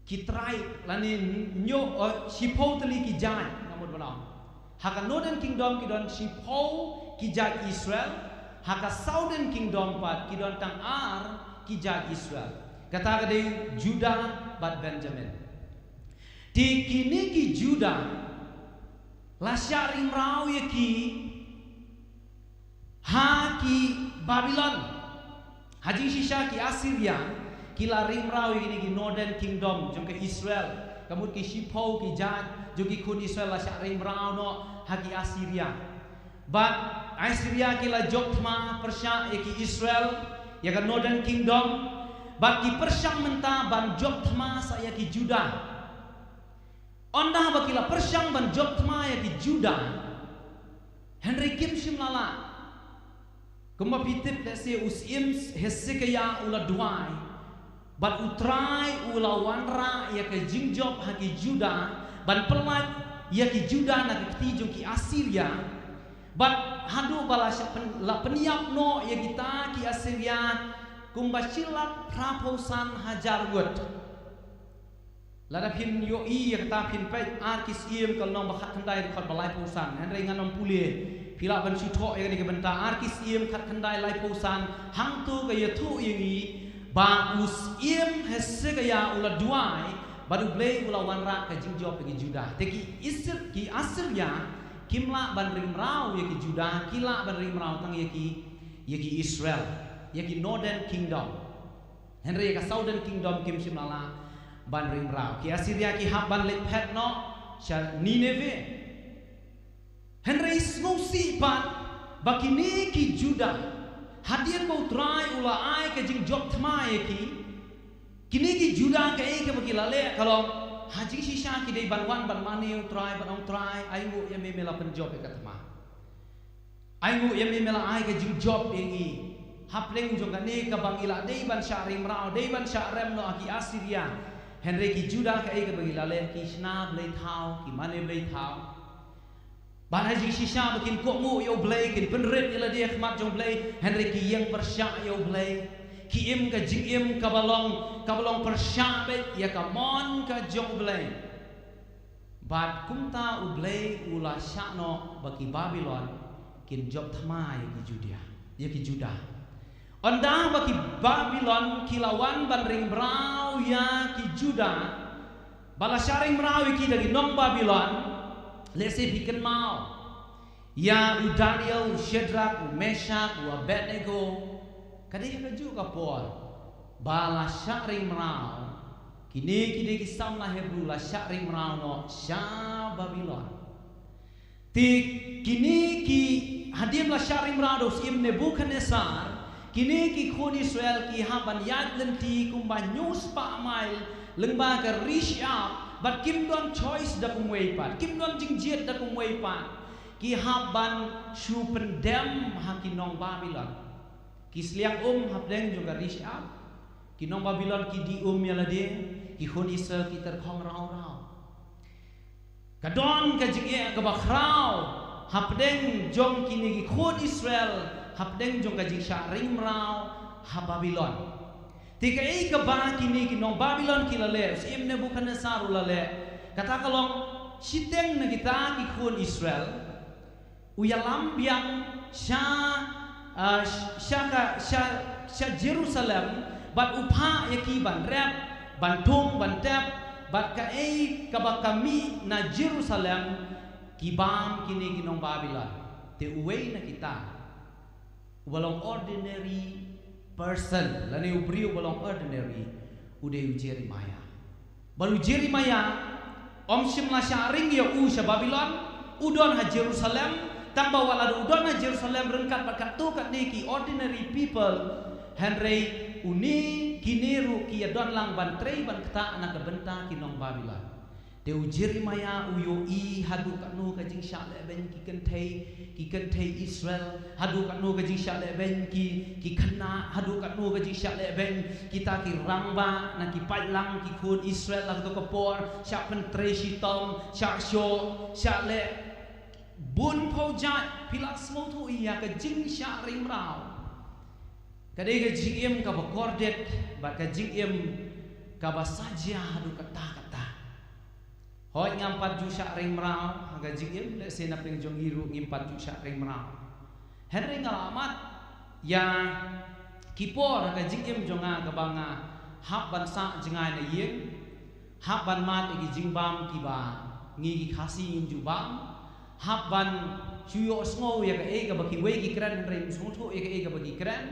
ki tribe, lane hynñiew, eh, shiphew tylli ki jait, nga mut ban ong. Ha ka Northern Kingdom ki don shiphew ki jait Israel, ha ka Southern Kingdom pat ki don tang ar ki jait Israel. Kata ka dei Judah bad Benjamin. Te kine ki Judah la shah ring mraw ïa ki ha ki Babilon. Ha jingshisha ki Assyria ki la ring mraw ïa kine ki Northern Kingdom jong ka Israel. Ka mut ki shiphew ki jait jong ki khun Israel la shah ring mraw noh ha ki Assyria. Bad Assyria ki la jop thma pyrshah ïa ki Israel, ïa ka Northern Kingdom. Bad ki pyrshang mynta ban jop thma sa ïa ki Judah. Ynda ba ki la pyrshang ban jop thma ïa ki Judah, hynrei kim shym la lah. Kumba phi tip, lehse u Syiem Hesekiah u la duwai, bad U Trai u la wanrah ïa ka jingjop ha ki Judah ban pyllait ïa ki Judah na ka kti jong ki Assyria. Bad haduh ba la shah pyn-, la pynïap noh ïa kita ki Assyria kumba shi lak phraphew san hajar ngut. Lada phin ïohi ïa kata, phin peit Ar Ki Syiem ka lynnong ba khatkhyndai, dkhot ba laiphew san. Hynrei ngan ym pule, phi lah ban shu thoh ïa kane ka bynta, Ar Ki Syiem khatkhyndai, laiphew san. Hangto ka ïathuh ïa ngi ba u Syiem Hesekiah u la duwai bad U Blei u la wanrah ka jingjop ïa ki Judah. Te ki Isir-, ki Assyria kim lah ban ring mraw ïa ki Judah, ki lah ban ring mraw tang ïa ki, ïa ki Israel, ïa ki Northern Kingdom. Hynrei ka Southern Kingdom kim shym la lah ban ring mraw. Ki Assyria ki hap ban leit phet noh sha Nineveh. Hynrei sngewsih pat ba kine ki Judah, hadien ba U Trai u la ai ka jingjop thma ïa ki, kine ki Judah kaei kaba ki la leh, ka long Ha jingshisha ki dei ban wan ban mane ïa U Trai, ban ong, Trai, ai nguh ïa me, me la pynjop ïa ka thma. Ai nguh ïa me, me la ai ka jingjop ïa ngi. Hapdeng jong kane kaba ngi la dei ban shah ring mraw, dei ban shah rem noh ha ki Assyria. Hynrei ki Judah kaei kaba ki la leh, ki shna blei thaw, ki mane blei thaw. Bad ha jingshisha ba kin kohnguh ïa U Blei, kin pynrit ïa lade ha khmat jong U Blei, hynrei ki ïeng pyrshah ïa U Blei. Ki im ka jingim kaba long, kaba long pyrshah beit ïa ka mon ka jong U Blei. Bad kumta U Blei u la shah noh ba ki Babilon kin jop thma ïa ki Judah, ïa ki Judah. Ynda ba ki Babilon ki la wan ban ring mraw ïa ki Judah, ba la shah ring mraw ïa ki da ki nong Babilon, lehse phi kynmaw ïa u Daniel, u Shadrach, u Meshach, u Abednego. Ka dei ha kajuh ka por ba la shah ring mraw, kine ki dei ki samla Hebru, la shah ring mraw noh sha Babilon. Te kine ki, hadien la shah ring mraw da u syiem Nebukhadnessar, kine ki khun Israel ki hap ban ïaid lynti kumba hynñiew spah mail lyngba ka ri Shiap, bad kim don choice da kumwei pat, kim don jingjied da kumwei pat. Ki hap ban shu pyndem ha ki nong Babilon. Ki sliang um hapdeng jong ka ri Shiap, ki nong Babilon ki dih um ïa lade, ki khun Israel ki tyrkhong raw raw. Ka don ka jingeh kaba khraw hapdeng jong kine ki khun Israel, hapdeng jong ka jingshah ring mraw ha Babilon. Te kaei kaba kine ki nong Babilon ki la leh, u syiem Nebukhadnessar u la leh, kata ka long, shiteng na kita ki khun Israel, u ïalam biang sha, ah, sha ka, sha, sha Jerusalem, bad u phah ïa ki ban rep, ban thung, ban tep, bad kaei kaba ka mih na Jerusalem, ki bam kine ki nong Babilon. Te uwei na kita, uba long ordinary person, lane u briew uba long ordinary, u dei u Jeremiah. Bad u Jeremiah, ym shym la shah ring ïa u sha Babilon, u don ha Jerusalem, tang ba wat la u don ha Jerusalem ryngkat bad katto katne ki ordinary people, hynrei une, kine ruh ki ïadon lang ban trei ban ktah na ka bynta ki nong Babilon. Te u Jeremiah u ïohi haduh katno ka jingshah lehbeiñ ki kynthei, ki kynthei Israel, haduh katno ka jingshah lehbeiñ ki, ki khynnah, haduh katno ka jingshah lehbeiñ kita ki rangbah, na ki paidlang, ki khun Israel ha kato ka por, shah pyntrei shitom, shah shoh, shah leh bun phew jait, phi lah sngewthuh ïa ka jingshah ring mraw. Ka dei ka jingim kaba kordit, bad ka jingim kaba sa jia haduh katta katta. Hooid ngam pat ju shah ring mraw ha ka jingim, lehse na pdeng jong ngi ruh ngim pat ju shah ring mraw. Hynrei nga la mad ïa ki por ha ka jingim jong nga kaba nga hap ban sah jngai na ïing, hap ban mad ïa ki jingbam kiba ngi ki Khasi ngim ju bam, hap ban shu ïohsngew ïa kaei kaba kiwei ki kren, hynrei ngim sngewthuh ïa kaei kaba ki kren.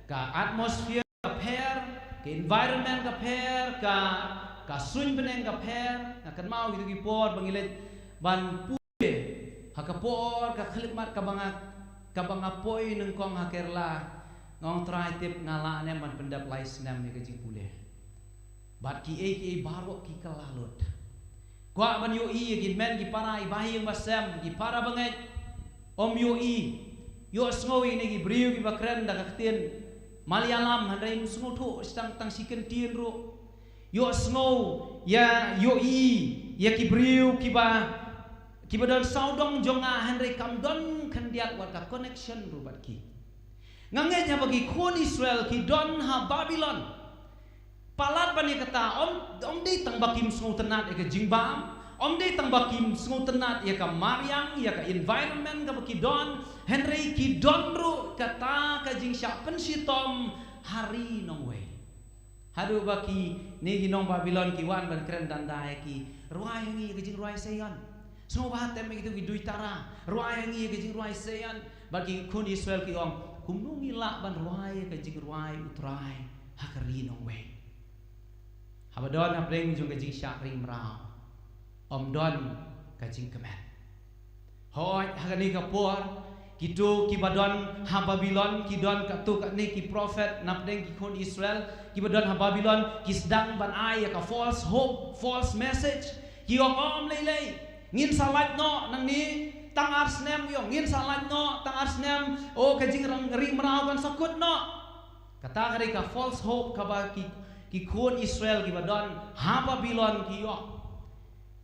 Ka atmosphere ka pher, ka environment ka pher, ka, ka suiñ bneng ka pher. Nga kynmaw kito ki por ba ngi leit ban pule ha ka por ka khyllipmat kaba nga, kaba nga poi nyngkong ha Kerala. Nga ong, Trai, tip nga lah ne em ban pyndep lai snem ïa ka jingpule. Bad kiei kiei baroh ki kylla lut. Kwah ban ïohi ïa ki hynmen ki para, i bahaïing basem, ki para bangeit. Ym ïohi. Ïohsngew ïa kine ki briew kiba kren da ka ktien Malayalam, hynrei ym sngewthuh tang, tang shi kyntien ruh. Ïohsngew ïa, ïohi ïa ki briew kiba, kiba don sawdong jong nga, hynrei kam don khyndiat wat ka connection ruh bad ki. Nga ngeit haba ki khun Israel ki don ha Babilon, palat ban ïa kata, ym, ym dei tang ba kim sngewtynnat ïa ka jingbam, ym dei tang ba kim sngewtynnat ïa ka mariang, ïa ka environment kaba ki don, hynrei ki don ruh kata ka jingshah pynshitom ha ri nongwei. Haduh ba kine ki nong Babilon ki wan ban kren danda ïa ki, rwai ha ngi ïa ka jingrwai Seion. Sngewbha tem ïa kito ki duitara, rwai ha ngi ïa ka jingrwai Seion. Bad ki khun Israel ki ong, kumno ngi lah ban rwai ïa ka jingrwai U Trai ha ka ri nongwei? Haba don hapdeng jong ka jingshah ring mraw, ym don ka jingkmen. Hooid, ha kane ka por, Kito kiba don ha Babilon ki don katto katne ki prophet napdeng ki khun Israel kiba don ha Babilon, ki sdang ban ai ïa ka false hope, false message. Ki ong, "Ym lei lei, ngin sa lait noh nangne tang ar snem," ki ong, "ngin sa lait noh tang ar snem, oh, ka jingrang ri mraw kan sa kut noh." Kata ka dei ka false hope kaba ki, ki khun Israel kiba don ha Babilon ki ïoh.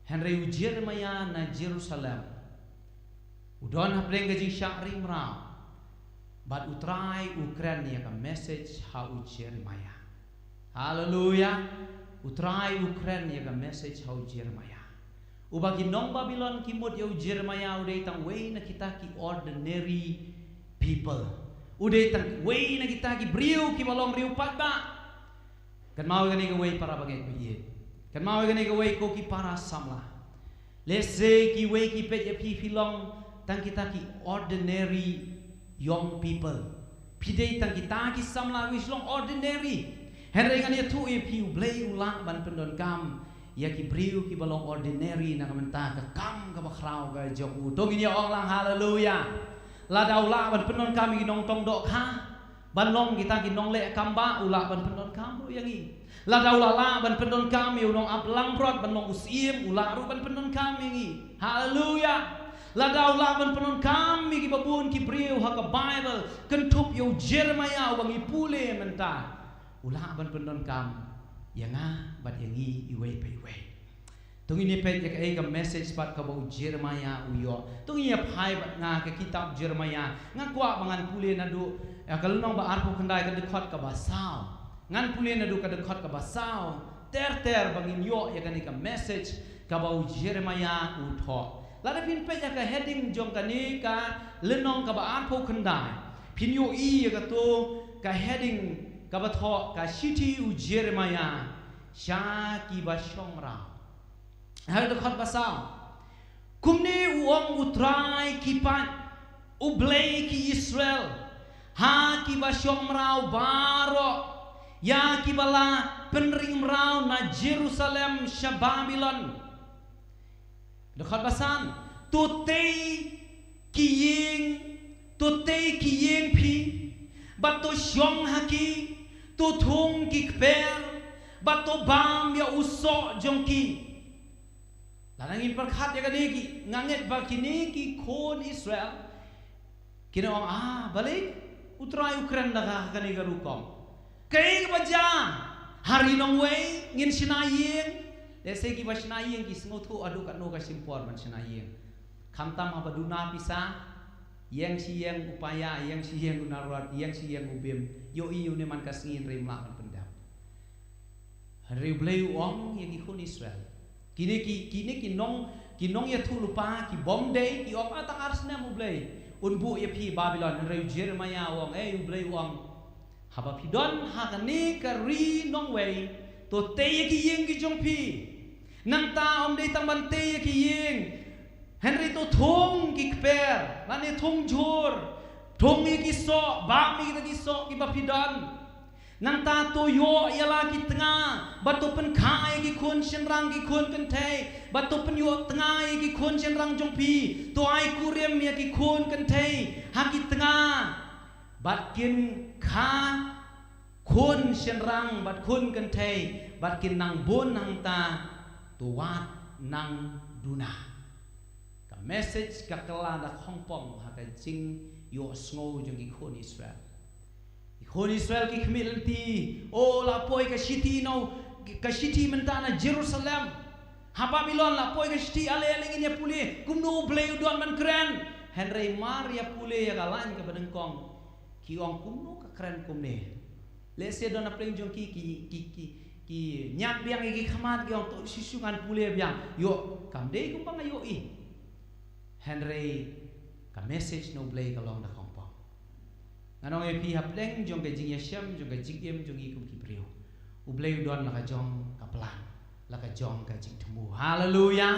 Hynrei u Jeremiah na Jerusalem u don hapdeng ka jingshah ri mraw. Bad U Trai u kren ïa ka message ha u Jeremiah. Haleluya. U Trai u kren ïa ka message ha u Jeremiah. Uba ki nong Babilon ki mut ïa u Jeremiah u dei tang wei na kita ki ordinary people. U dei tang wei na kita ki briew kiba long riew pat ba. Kynmaw ïa kane kawei para bangeit ba ïeit. Kynmaw ïa kane kawei ko ki para samla. Lehse kiwei ki peit ïa phi phi long tang kita ki ordinary young people. Phi dei tang kita ki samla wei shlong ordinary. Hynrei ngan ïathuh ïa phi U Blei u lah ban pyndonkam ïa ki briew kiba long ordinary na ka bynta ka kam kaba khraw ka jong u. To ngin ïa ong lang haleluya. Lada u lah ban pyndonkam ïa ki nongtong dohkha ban long kita ki nongleh kam ba, u lah ban pyndonkam ruh ïa ngi. Lada u lah lah ban pyndonkam ïa u nongap langbrot ban long u syiem, u lah ruh ban pyndonkam ïa ngi. Haleluya. Lada u lah ban pyndonkam ïa kiba bun ki briew ha ka Baibl, kynthup ïa u Jeremiah uba ngi pule mynta, u lah ban pyndonkam ïa nga bad ïa ngi iwei pa iwei. To ngin ïa peit ïa kaei ka message pat kaba u Jeremiah u ïoh. To ngin ïa phai bad nga ka kitab Jeremiah. Nga kwah ba ngan pule naduh, eh, ka lynnong ba arphew khyndai ka dkhot kaba saw. Ngan pule naduh ka dkhot kaba saw ter ter ba ngin ïoh ïa kane ka message kaba u Jeremiah u thoh. Lada phin peit ïa ka heading jong kane ka lynnong kaba arphew khyndai, phin ïohi ïa kato ka heading kaba thoh ka shithi u Jeremiah sha kiba shong mraw. Ha ka dkhot ba saw. Kumne u ong U Trai ki paid, U Blei ki Israel, ha kiba shong mraw baroh, ïa kiba la pynring mraw na Jerusalem sha Babilon. Dkhot ba san. To tei ki ïing, to tei ki ïing phi, bad to shong ha ki, to thung ki kper, bad to bam ïa u soh jong ki. Lada ngin pyrkhat ïa kane ki, nga ngeit ba kine ki khun Israel kin ong, ah, balei U Trai u kren da ka ha kane ka rukom? Kaei kaba jia? Ha ri nongwei ngin shna ïing. Lehse kiba shna ïing ki sngewthuh haduh katno ka shim por ban shna ïing. Khamtam haba duna pisa, ïeng shi ïeng u paia, ïeng shi ïeng u narwat, ïeng shi ïeng u bim. Ïohi ïa une man ka sngi, hynrei ym lah ban pyndep. Hynrei U Blei u ong ïa ki khun Israel, kine ki, kine ki nong, ki nongïathuhlypa, ki bym dei, ki ong, ah, tang ar snem U Blei un buh ïa phi Babilon. Hynrei u Jeremiah u ong, ei, U Blei u ong, haba phi don ha kane ka ri nongwei, to tei ïa ki ïing ki jong phi. Nangta ym dei tang ban tei ïa ki ïing, hynrei to thung ki kper, lane thung jhur, thung ïa ki soh, bam ïa kita ki soh kiba phi don. Nangta to ïoh ïa la ki tnga, bad to pynkha ïa ki khun shynrang ki khun kynthei, bad to pynïoh tnga ïa ki khun shynrang jong phi, to ai kurim ïa ki khun kynthei ha ki tnga, bad kin kha khun shynrang bad khun kynthei, bad kin nang bun hangta, to wad nang duna. Ka message ka kylla da khongpong ha ka jingïohsngew jong ki khun Israel. Ki khun Israel ki khmih lynti, o, la poi ka shithi, no, ka shithi mynta na Jerusalem. Ha Babilon la poi ka shithi, ale ale ngin ïa pule kumno U Blei u don ban kren. Hynrei mar ïa pule ïa ka lain kaba nyngkong, ki ong kumno ka kren kumne. Lehse don na pdeng jong ki, ki, ki, ki, ki ñiad biang ïa ki khmat, ki ong to shisha ngan pule biang. Ïoh, kam dei kumba nga ïohi. Hynrei ka message na U Blei ka long da khongpong. Ngan ong ïa phi, hapdeng jong ka jingïashem, jong ka jingim jong ngi kum ki briew, U Blei u don la ka jong ka plan, la ka jong ka jingthmu. Haleluya.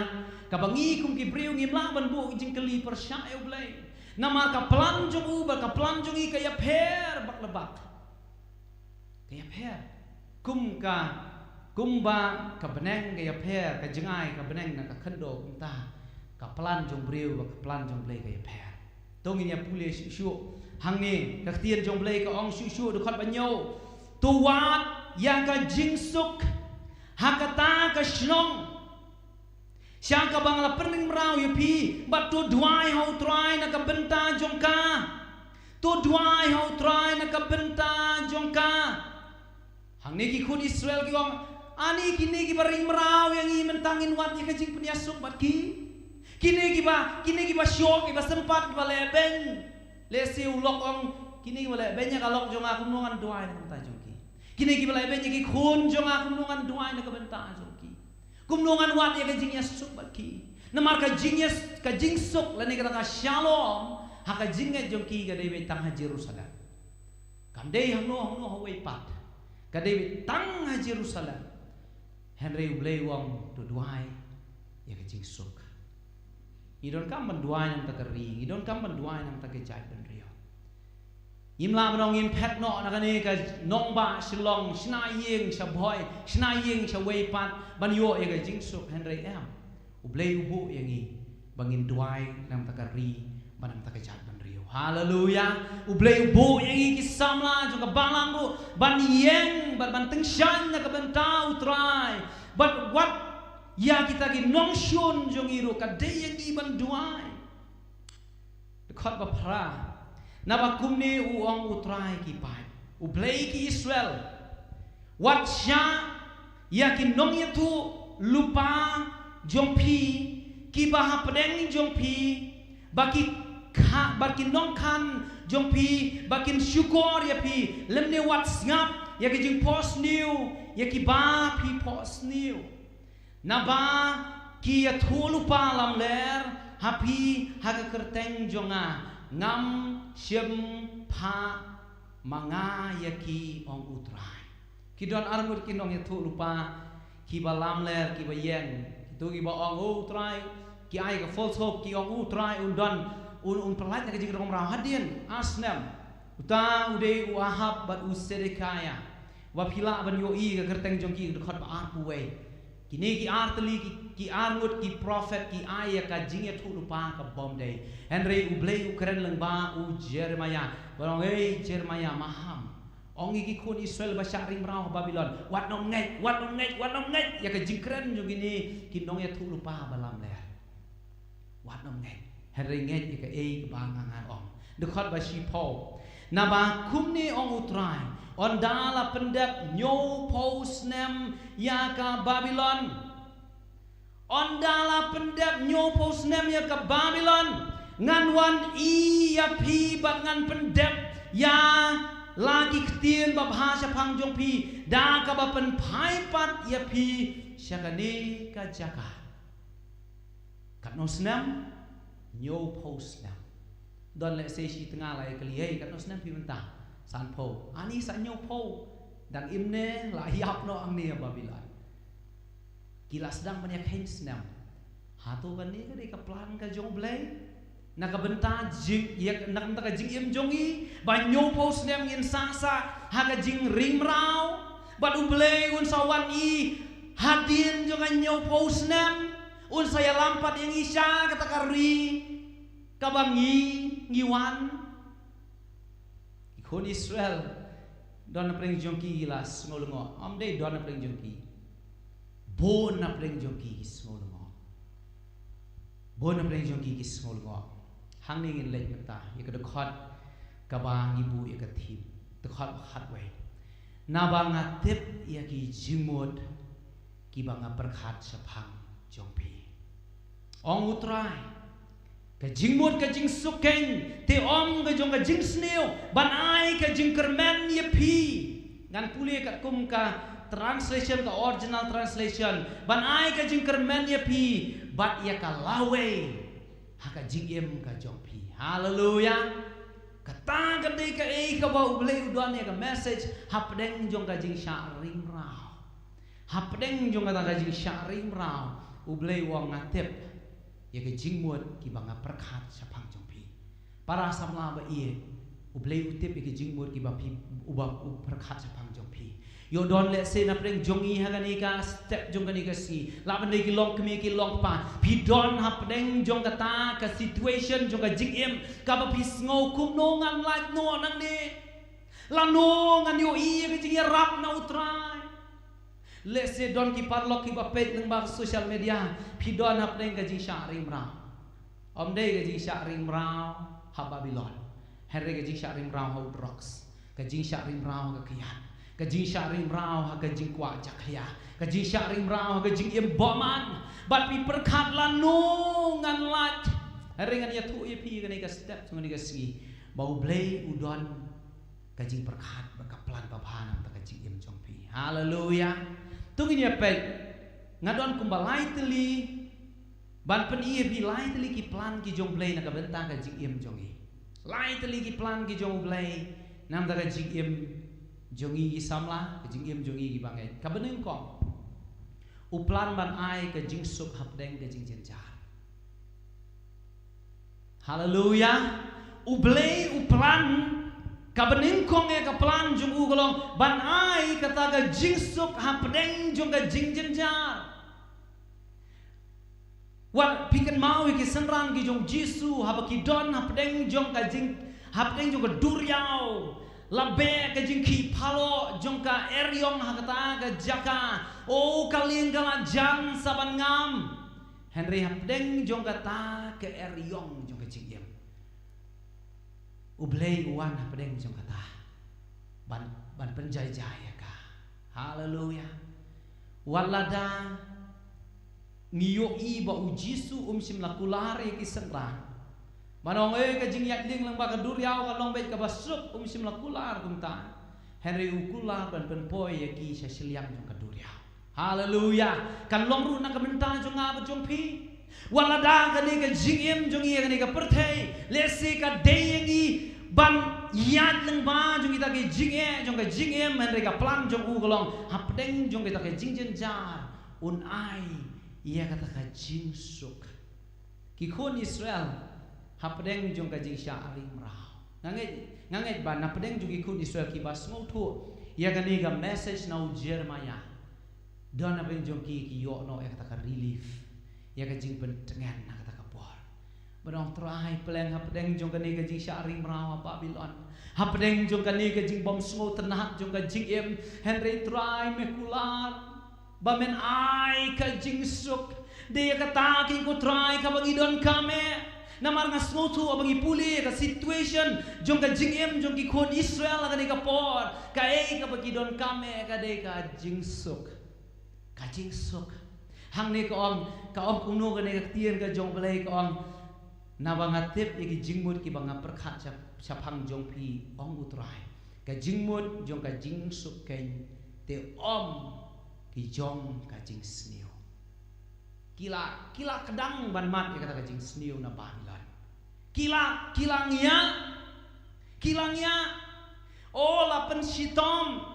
Kaba ngi kum ki briew ngim lah ban buh jingkylli pyrshah ïa U Blei. Namar ka plan jong u bad ka plan jong ngi ka ïapher bak la bak. Ka ïapher. Kum ka, kumba ka bneng ka ïapher, ka jngai ka bneng na ka khyndew, kumta ka plan jong briew bad ka plan jong Blei ka ïapher. To ngin ïa pule shuh shuh. Hangne ka ktien jong Blei ka ong shuh shuh, dkhot ba hynñiew. To wad ïa ka jingsuk ha kata ka shnong, sha kaba nga la pynrymraw ïa phi, bad to duwai ha U Trai na ka bynta jong ka. To duwai ha U Trai na ka bynta jong ka. Hangne ki khun Israel ki ong, ani kine kiba rymraw ïa ngi mynta ngin wad ïa ka jingpynïasuk bad ki? Kine kiba, kine kiba shoh, kiba sympat, kiba lehbeiñ. Lehse u lok ong, kine kiba lehbeiñ ïa ka lok jong nga, kumno ngan duwai na ka bynta jong ki? Kine kiba lehbeiñ ïa ki khun jong nga, kumno ngan duwai na ka bynta jong ki? Kumno ngan wad ïa ka jingïasuk bad ki? Namar ka jingïas, ka jingsuk lane kata ka shalom ha ka jingngeit jong ki ka dei beit tang ha Jerusalem. Kam dei hangno hangno hawei pat. Ka dei beit tang ha Jerusalem. Hynrei U Blei u ong to duwai ïa ka jingsuk. Ngi donkam ban duwai na ka bynta ka ri, ngi donkam ban duwai na ka bynta ka jaitbynriew. Ngim lah ban ong ngin phet noh na kane ka nongbah Shillong, shna ïing sha Bhoi, shna ïing sha wei pat, ban ïoh ïa ka jingsuk, hynrei em. U Blei u buh ïa ngi ba ngin duwai na ka bynta ka ri bad na ka bynta ka jaitbynriew. Haleluya. U Blei u buh ïa ngi ki samla jong ka balang ruh ban ïeng bad ban tyngshaiñ na ka bynta U Trai. Bad wat ïa kita ki nongshun jong ngi ruh, ka dei ïa ngi ban duwai. Dkhot ba phra. Naba kumne u ong U Trai ki paid, U Blei ki Israel. Wat shah ïa ki nongïathuhlypa jong phi kiba hapdeng jong phi, ba ki kha, ba ki nongkhan jong phi ba kin shukor ïa phi, lymne wat sngap ïa ki jingphohsniew ïa kiba phi phohsniew. Naba ki ïathuhlypa lamler ha phi ha ka kyrteng jong nga, ngam shym phah ma nga ïa ki, ong U Trai. Ki don arngut ki nongïathuhlypa kiba lamler, kiba ïeng. Kito kiba ong, O U Trai, ki ai ka false hope, ki ong U Trai un don, un, un pyllait na ka jingrymraw. Hadien ar snem, uta u dei u Ahab bad u Sedekiah. Ba phi lah ban ïohi ka kyrteng jong ki, dkhot ba arphew wei. Kine ki ar tylli ki, ki arngut ki prophet ki ai ïa ka jingïathuhlypa kaba ym dei. Hynrei U Blei u kren lyngba u Jeremiah. Ba ong, ei Jeremiah, maham ong ïa ki khun Israel ba shah rymraw ha Babilon, wat nym ngeit, wat nym ngeit, wat nym ngeit ïa ka jingkren jong kine ki nongïathuhlypa ba lamler. Wat nym ngeit. Hynrei ngeit ïa kaei kaba nga ngan ong. Dkhot ba shiphew. Naba kumne ong U Trai, ynda la pyndep hynñiewphew snem ïa ka Babilon. Ynda la pyndep hynñiewphew snem ïa ka Babilon, ngan wan ïa phi bad ngan pyndep ïa la ki ktien babha shaphang jong phi, da kaba pynphai pat ïa phi sha kane ka jaka. Katno snem? Hynñiewphew snem. Don lehse shi tnga la ïa kylli, hei, katno snem phi mynta? Sanphew. Ani sa hynñiewphew. Dang im ne la ïap noh hangne ha Babilon. Ki la sdang ban ïakheiñ snem. Hato kane ka dei ka plan ka jong U Blei? Na ka bynta jing, ïa, na ka bynta ka jingim jong ngi, ba hynñiewphew snem ngin sah sah ha ka jingrymraw, bad U Blei un sa wan ïa hadien jong ka hynñiewphew snem, un sa ïalam pat ïa ngi sha kata ka ri kaba ngi, ngi wan. Ki khun Israel, don napdeng jong ki ki la sngew lyngngoh. Ym dei don napdeng jong ki. Bun napdeng jong ki ki sngew lyngngoh. Bun napdeng jong ki ki sngew lyngngoh. Hangne ngin leit mynta ïa ka dkhot kaba ngi buh ïa ka theme. Dkhot ba khatwei. Naba nga tip ïa ki jingmut kiba nga pyrkhat shaphang jong phi, ong U Trai. Ka jingmut ka jingsuk keiñ, te ym ka jong ka jingsniew, ban ai ka jingkyrmen ïa phi. Ngan pule katkum ka translation, ka original translation. Ban ai ka jingkyrmen ïa phi bad ïa ka lawei ha ka jingim ka jong phi. Haleluya. Kata ka dei kaei kaba U Blei u don ïa ka message hapdeng jong ka jingshah rymraw. Hapdeng jong kata ka jingshah rymraw, U Blei u ong nga tip ïa ka jingmut kiba nga pyrkhat shaphang jong phi. Para samla ba ïeit, U Blei u tip ïa ka jingmut kiba phi, uba u pyrkhat shaphang jong phi. Ïoh don lehse na pdeng jong ngi ha kane ka step jong kane ka sngi. Lah ban dei ki long kmie ki long kpa. Phi don ha pdeng jong kata ka situation jong ka jingim. Kaba phi sngew kumno ngan lait noh nangne. Lano ngan ïohi ïa ka jingïarap na U Trai. Lehse don ki paralok kiba peit lyngba social media. Phi don ha pdeng ka jingshah ri mraw. Ym dei ka jingshah ri mraw ha Babilon. Hynrei ka jingshah ri mraw ha u drugs. Ka jingshah ri mraw ha ka kiad. Ka jingshah ri mraw ha ka jingkwah jakhlia. Ka jingshah ri mraw ha ka jingim bymman. Bad phi pyrkhat lano ngan lait. Hynrei ngan ïathuh ïa phi kane ka step jong kane ka sngi. Ba U Blei u don ka jingpyrkhat bad ka plan babha na ka bynta ka jingim jong phi. Haleluya. To ngin ïa peit. Nga don kumba lai tylli ban pyni ïa phi lai tylli ki plan ki jong U Blei na ka bynta ka jingim jong ngi. Lai tylli ki plan ki jong U Blei na ka bynta ka jingim jong ngi ki samla, ka jingim jong ngi ki bangeit. Kaba nyngkong, u plan ban ai ka jingsuk hapdeng ka jingjynjar. Haleluya. U Blei u plan, kaba nyngkong ïa ka plan jong u ka long ban ai kata ka jingsuk hapdeng jong ka jingjynjar. Wat phi kynmaw ïa ki synran ki jong Jisu haba ki don hapdeng jong ka jing, hapdeng jong ka duriaw. La beh ka jingkhih phalok jong ka eriong ha kata ka jaka. O ka lieng ka la jan sa ban ngam. Hynrei hapdeng jong kata ka eriong jong ka jingim, U Blei u wan hapdeng jong kata ban, ban pynjai jai ïa ka. Haleluya. Wat lada ngi ïohi ba U Jisu um shym la kular ïa ki synran. Ban ong, eh, ka jingïaid lieng lyngba ka duriaw ka long beit kaba suk, um shym la kular kumta. Hynrei u kular ban pynpoi ïa ki sha shiliang jong ka duriaw. Haleluya. Kan long ruh na ka bynta jong nga bad jong phi. Wat lada kane ka jingim jong ngi ha kane ka pyrthei, lehse ka dei ïa ngi ban ïaid lyngba jong kita ki jingeh jong ka jingim, hynrei ka plan jong u ka long hapdeng jong kita ki jingjynjar un ai ïa kata ka jingsuk. Ki khun Israel hapdeng jong ka jingshah ri mraw. Nga ngeit, nga ngeit ba na pdeng jong ki khun Israel kiba sngewthuh ïa kane ka message na u Jeremiah. Don hapdeng jong ki ki ïoh noh ïa kata ka relief, ïa ka jingpyntngen na kata ka por. Ba ong, Trai, pleng hapdeng jong kane ka jingshah ri mraw ha Babilon, hapdeng jong kane ka jingbym sngewtynnat jong ka jingim, hynrei Trai me kular ba men ai ka jingsuk. Dei ïa kata keiñ ko Trai kaba ngi donkam eh. Namar nga sngewthuh haba ngi pule ïa ka situation jong ka jingim jong ki khun Israel ha kane ka por, kaei kaba ki donkam eh ka dei ka jingsuk. Ka jingsuk. Hangne ka ong, ka ong kumno kane ka ktien ka jong U Blei, ka ong, naba nga tip ïa ki jingmut kiba nga pyrkhat sha, shaphang jong phi, ong U Trai, ka jingmut jong ka jingsuk keiñ, te ym ki jong ka jingsniew. Ki la, ki la kdang ban mad ïa kata ka jingsniew na Babilon. Ki la, ki la ngiah. Ki la ngiah. O, la pynshitom.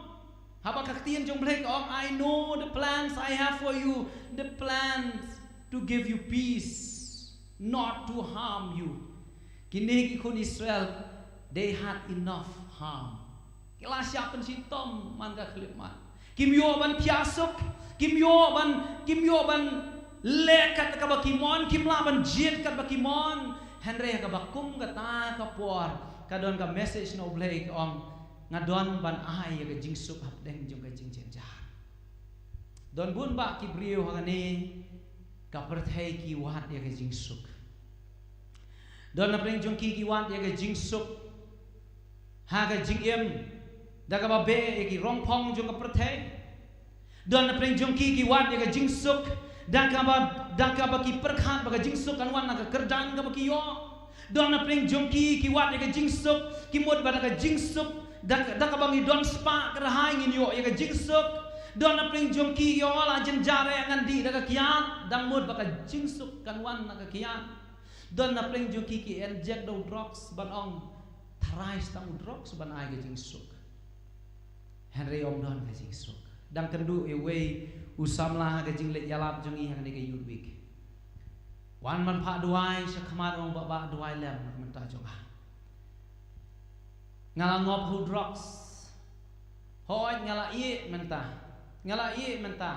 Haba ka ktien jong U Blei ka ong, I know the plans I have for you, the plans to give you peace, not to harm you. Kine ki khun Israel, they had enough harm. Ki la shah pynshitom man ka khyllipmat. Kim ïoh ban thiah suk, kim ïoh ban, kim ïoh ban leh kat kaba ki mon, kim lah ban jied kat ba ki mon. Hynrei ha kaba kum kata ka por, ka don ka message na U Blei ka ong, nga don ban ai ïa ka jingsuk hapdeng jong ka jingjynjar. Don bun bah ki briew ha kane ka pyrthei ki wad ïa ka jingsuk. Don na pdeng jong ki ki wad ïa ka jingsuk ha ka jingim da kaba beh ïa ki rongphong jong ka pyrthei. Don na pdeng jong ki ki wad ïa ka jingsuk da kaba, da kaba ki pyrkhat ba ka jingsuk kan wan na ka kyrdan kaba ki ïoh. Don na pdeng jong ki ki wad ïa ka jingsuk, ki mut ba da ka jingsuk, da, da kaba ngi don spah kyrhai ngin ïoh ïa ka jingsuk. Don na pdeng jong ki ki ong, la jynjar eh, ngan dih da ka kiad, dang mut ba ka jingsuk kan wan na ka kiad. Don na pdeng jong ki ki inject da u drugs ban ong, tharai tang u drugs ban ai ka jingsuk. Hynrei ym don ka jingsuk. Dang kynduh iwei u samla ha ka jingleit ïalap jong ngi ha kane ka Youth Week. Wan ban phah duwai sha khmat, ong, Bah, Bah, duwai lem na ka bynta jong nga. Nga la ngop ha u drugs. Hooid, nga la ïeh mynta. Nga la ïeh mynta.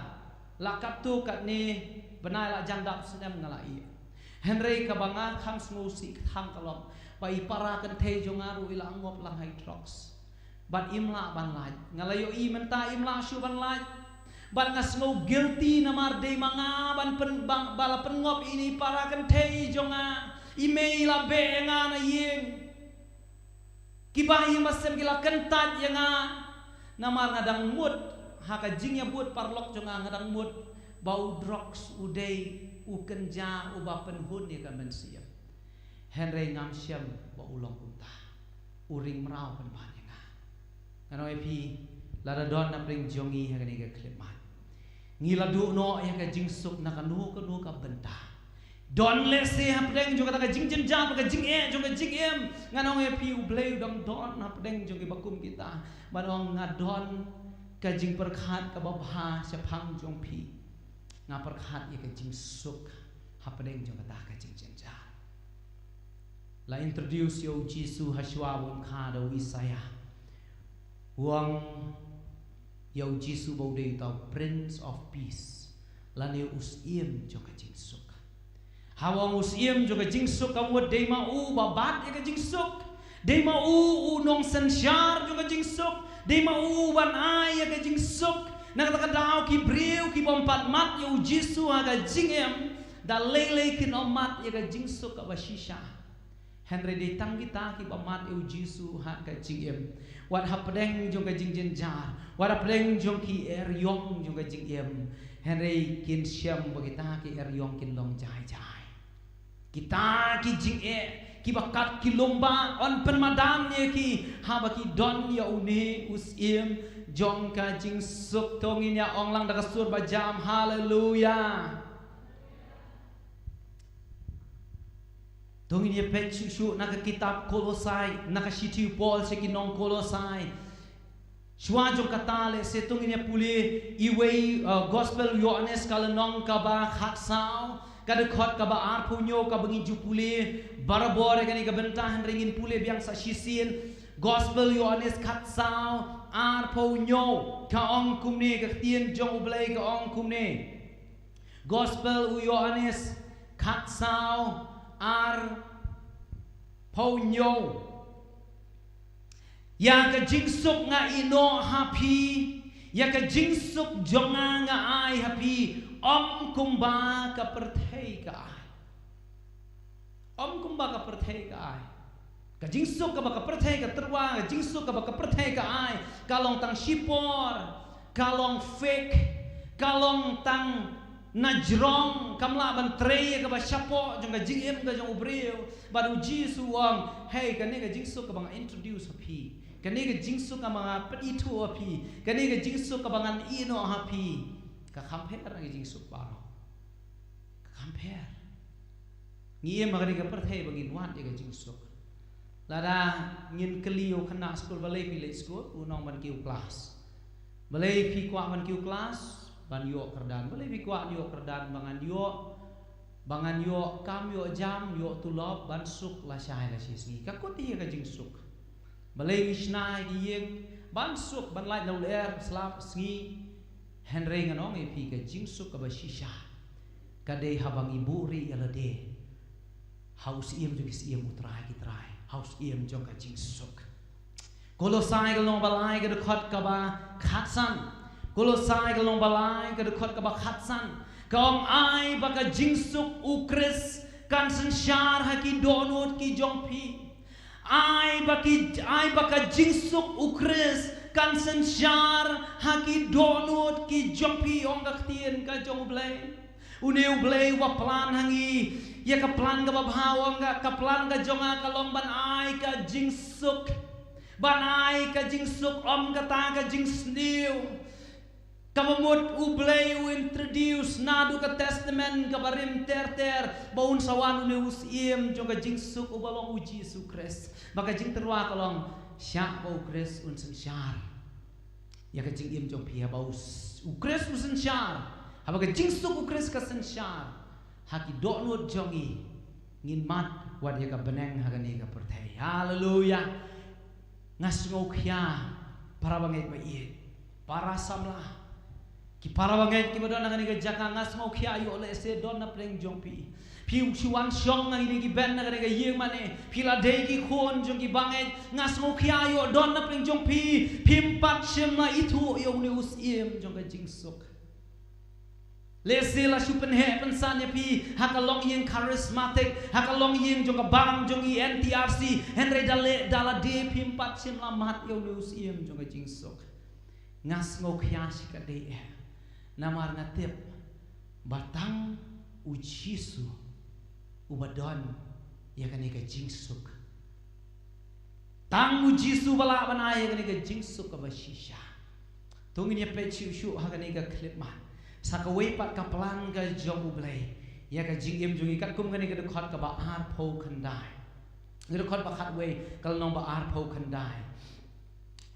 La katto katne bnai, la jan dap snem nga la ïeh. Hynrei kaba nga kham sngewsih kthang ka long ba i para kynthei jong nga ruh i la ngop lang ha i drugs. Bad im lah ban lait. Nga la ïohi mynta im lah shuh ban lait. Bad nga sngew guilty namar dei ma nga ban pyn, ba, ba la pynngop ïa i para kynthei jong nga. I mei i la beh ïa nga na ïing. Kiba ïing ba sem ki la kyntait ïa nga. Namar nga dang mut ha ka jingïabud paralok jong nga, nga dang mut ba u drugs u dei u kynja uba pynhun ïa ka mynsiem. Hynrei ngam shem ba u long kumta. U ring mraw pynban ïa nga. Ngan ong ïa phi, lada don na pdeng jong ngi ha kane ka khyllipmat, ngi la duh noh ïa ka jingsuk na kano kano ka bynta. Don lehse hapdeng jong kata ka jingjynjar, ka jingeh jong ka jingim. Ngan ong ïa phi, U Blei u dang don hapdeng jong kiba kum kita. Ban ong, nga don ka jingpyrkhat kaba bha shaphang jong phi. Nga pyrkhat ïa ka jingsuk hapdeng jong kata ka jingjynjar. La introduce ïa u Jisu ha shuwa, u ong, kha da u Isaiah. U ong ïa u Jisu ba u dei uta u Prince of Peace, lane u Syiem jong ka jingsuk. Ha, u ong u Syiem jong ka jingsuk, ka mut dei ma u ba bat ïa ka jingsuk. Dei ma u u nongsynshar jong ka jingsuk. Dei ma u ban ai ïa ka jingsuk. Na kata ka daw ki briew ki bym pat mad ïa u Jisu ha ka jingim, da lei lei kin ym mad ïa ka jingsuk kaba shisha. Hynrei dei tang kita kiba mad ïa u Jisu ha ka jingim, wat hapdeng jong ka jingjynjar, wat hapdeng jong ki eriong jong ka jingim, hynrei kin shem ba kita ki eriong kin long jai jai. Kita ki jingeh kiba kat ki lyngba, yn pynmadan ïa ki haba ki don ïa une u Syiem jong ka jingsuk. To ngin ïa ong lang da ka sur ba jam, Haleluya. To ngin ïa peit shuh shuh na ka kitab Kolosai, na ka shithi u Paul sha ki nong Kolosai. Shuwa jong kata lehse to ngin ïa pule iwei, uh, Gospel u Ïoannis ka lynnong kaba khatsaw, ka dkhot kaba arphew hynñiew, kaba ngi ju pule barabor ïa kane ka bynta, hynrei ngin pule biang sa shisien. Gospel u Ïoannis khatsaw, arphew hynñiew, ka ong kumne, ka ktien jong U Blei ka ong kumne. Gospel u Ïoannis khatsaw, arphew hynñiew. Ïa ka jingsuk nga ïehnoh ha phi, ïa ka jingsuk jong nga nga ai ha phi, ym kumba ka pyrthei ka ai. Ym kumba ka pyrthei ka ai. Ka jingsuk kaba ka pyrthei ka tyrwa, ka jingsuk kaba ka pyrthei ka ai, ka long tang shipor, ka long fake, ka long tang na jrong, kam lah ban trei ïa kaba shapoh jong ka jingim ka jong u briew. Bad u Jisu u ong, hei, kane ka jingsuk kaba nga introduce ha phi, kane ka jingsuk kaba nga pynithuh ha phi, kane ka jingsuk kaba ngan ïehnoh ha phi, ka kham pher na ka jingsuk baroh. Ka kham pher. Ngi im ha kane ka pyrthei ba ngin wad ïa ka jingsuk. Lada ngin kylli ïa u khynnah skul, balei phi leit skul, un ong ban kiew klas. Balei phi kwah ban kiew klas? Ban ïoh kyrdan. Balei phi kwah ïoh kyrdan? Ba ngan ïoh, ba ngan ïoh kam ïoh jam, ïoh tulop, ban suk lashai lashisngi. Ka kut hi ïa ka jingsuk. Balei ngi shna ha ki ïing? Ban suk, ban lait na u lyer slap sngi. Hynrei ngan ong ïa phi, ka jingsuk kaba shisha ka dei haba ngi buhrieh ïa lade ha u Syiem jong ki syiem, u Trai ki trai, ha u Syiem jong ka jingsuk. Kolosai ka lynnong ba lai, ka dkhot kaba khatsan. Kolosai ka lynnong ba lai, ka dkhot kaba khatsan, ka ong, ai ba ka jingsuk u Khrist kan synshar ha ki dohnud ki jong phi. Ai ba ki, ai ba ka jingsuk u Khrist kan synshar ha ki dohnud ki jong phi, ong ka ktien ka jong U Blei. Une U Blei uba plan ha ngi ïa ka plan kaba bha, u ong, ka plan ka jong nga ka long ban ai ka jingsuk. Ban ai ka jingsuk, ym kata ka jingsniew. Kaba mut U Blei u introduce naduh ka Testament kaba rim ter ter, ba un sa wan une u Syiem jong ka jingsuk uba long u Jisu Khrist. Ba ka jingtyrwa ka long, shah ba u Khrist un synshar ïa ka jingim jong phi. Haba u s-, u Khrist u synshar, haba ka jingsuk u Khrist ka synshar ha ki dohnud jong ngi, ngin mad wat ïa ka bneng ha kane ka pyrthei. Haleluya. Nga sngewkhia, para bangeit ba ïeit, Para samla, ki para bangeit kiba don ha kane ka jaka, nga sngewkhia ïoh lehse don na pdeng jong phi. Phi shu wan shong ha kine ki bynta na kane ka ïing mane, phi la dei ki khun jong ki bangeit, nga sngewkhia ïoh don na pdeng jong phi. Phim pat shym la ithuh ïa une u syiem jong ka jingsuk. Lehse la shu pynheh pynsan ïa phi ha ka longïing charismatic, ha ka longïing jong ka bang jong i N T R C, hynrei da leh da lade phim pat shym la mad ïa une u syiem jong ka jingsuk. Nga sngewkhia shikatdei eh, namar nga tip ba tang u Jisu uba don ïa kane ka jingsuk. Tang u Jisu ba lah ban ai ïa kane ka jingsuk kaba shisha. To ngin ïa peit shuh shuh ha kane ka clip man, sa kawei pat ka plan ka jong U Blei ïa ka jingim jong ngi, katkum kane ka dkhot kaba arphew khyndai. Ka dkhot ba khatwei ka lynnong ba arphew khyndai.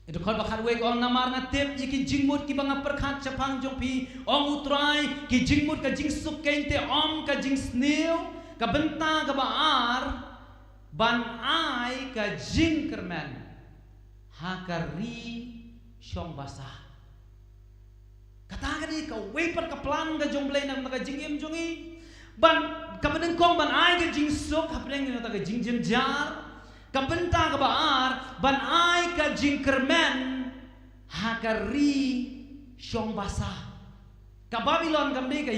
Ka dkhot ba khatwei ka ong, namar nga tip ïa ki jingmut kiba nga pyrkhat shaphang jong phi, ong U Trai, ki jingmut ka jingsuk keiñ te, ym ka jingsniew. Ka bynta kaba ar, ban ai ka jingkyrmen ha ka ri shong basa. Kata ka dei kawei pat ka plan ka jong U Blei na ka jingim jong ngi. Ban, kaba nyngkong ban ai ka jingsuk hapdeng kata ka jingjynjar. Ka bynta kaba ar, ban ai ka jingkyrmen ha ka ri shong basa. Ka Babilon kam dei ka,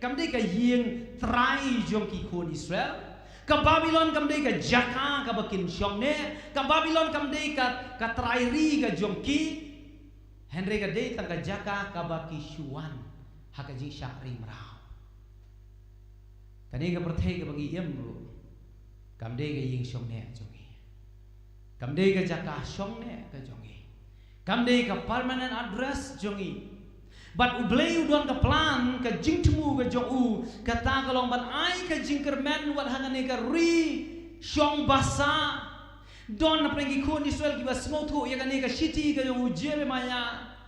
kam dei ka ïing trai jong ki khun Israel. Ka Babilon kam dei ka jaka kaba kin shong ne. Ka Babilon kam dei ka, ka trai ri ka jong ki. Hynrei ka dei tang ka jaka kaba ki shu wan ha ka jingshakri mraw. Kane ka pyrthei kaba ngi im ruh, kam dei ka ïing shong ne jong ngi. Kam dei ka jaka shong ne ka jong ngi. Kam dei ka permanent address jong ngi. Bad U Blei u don ka plan, ka jingthmu ka jong u, kata ka long ban ai ka jingkyrmen wat ha kane ka ri shong basa. Don hapdeng ki khun Israel kiba sngewthuh ïa kane ka shithi ka jong u Jeremiah.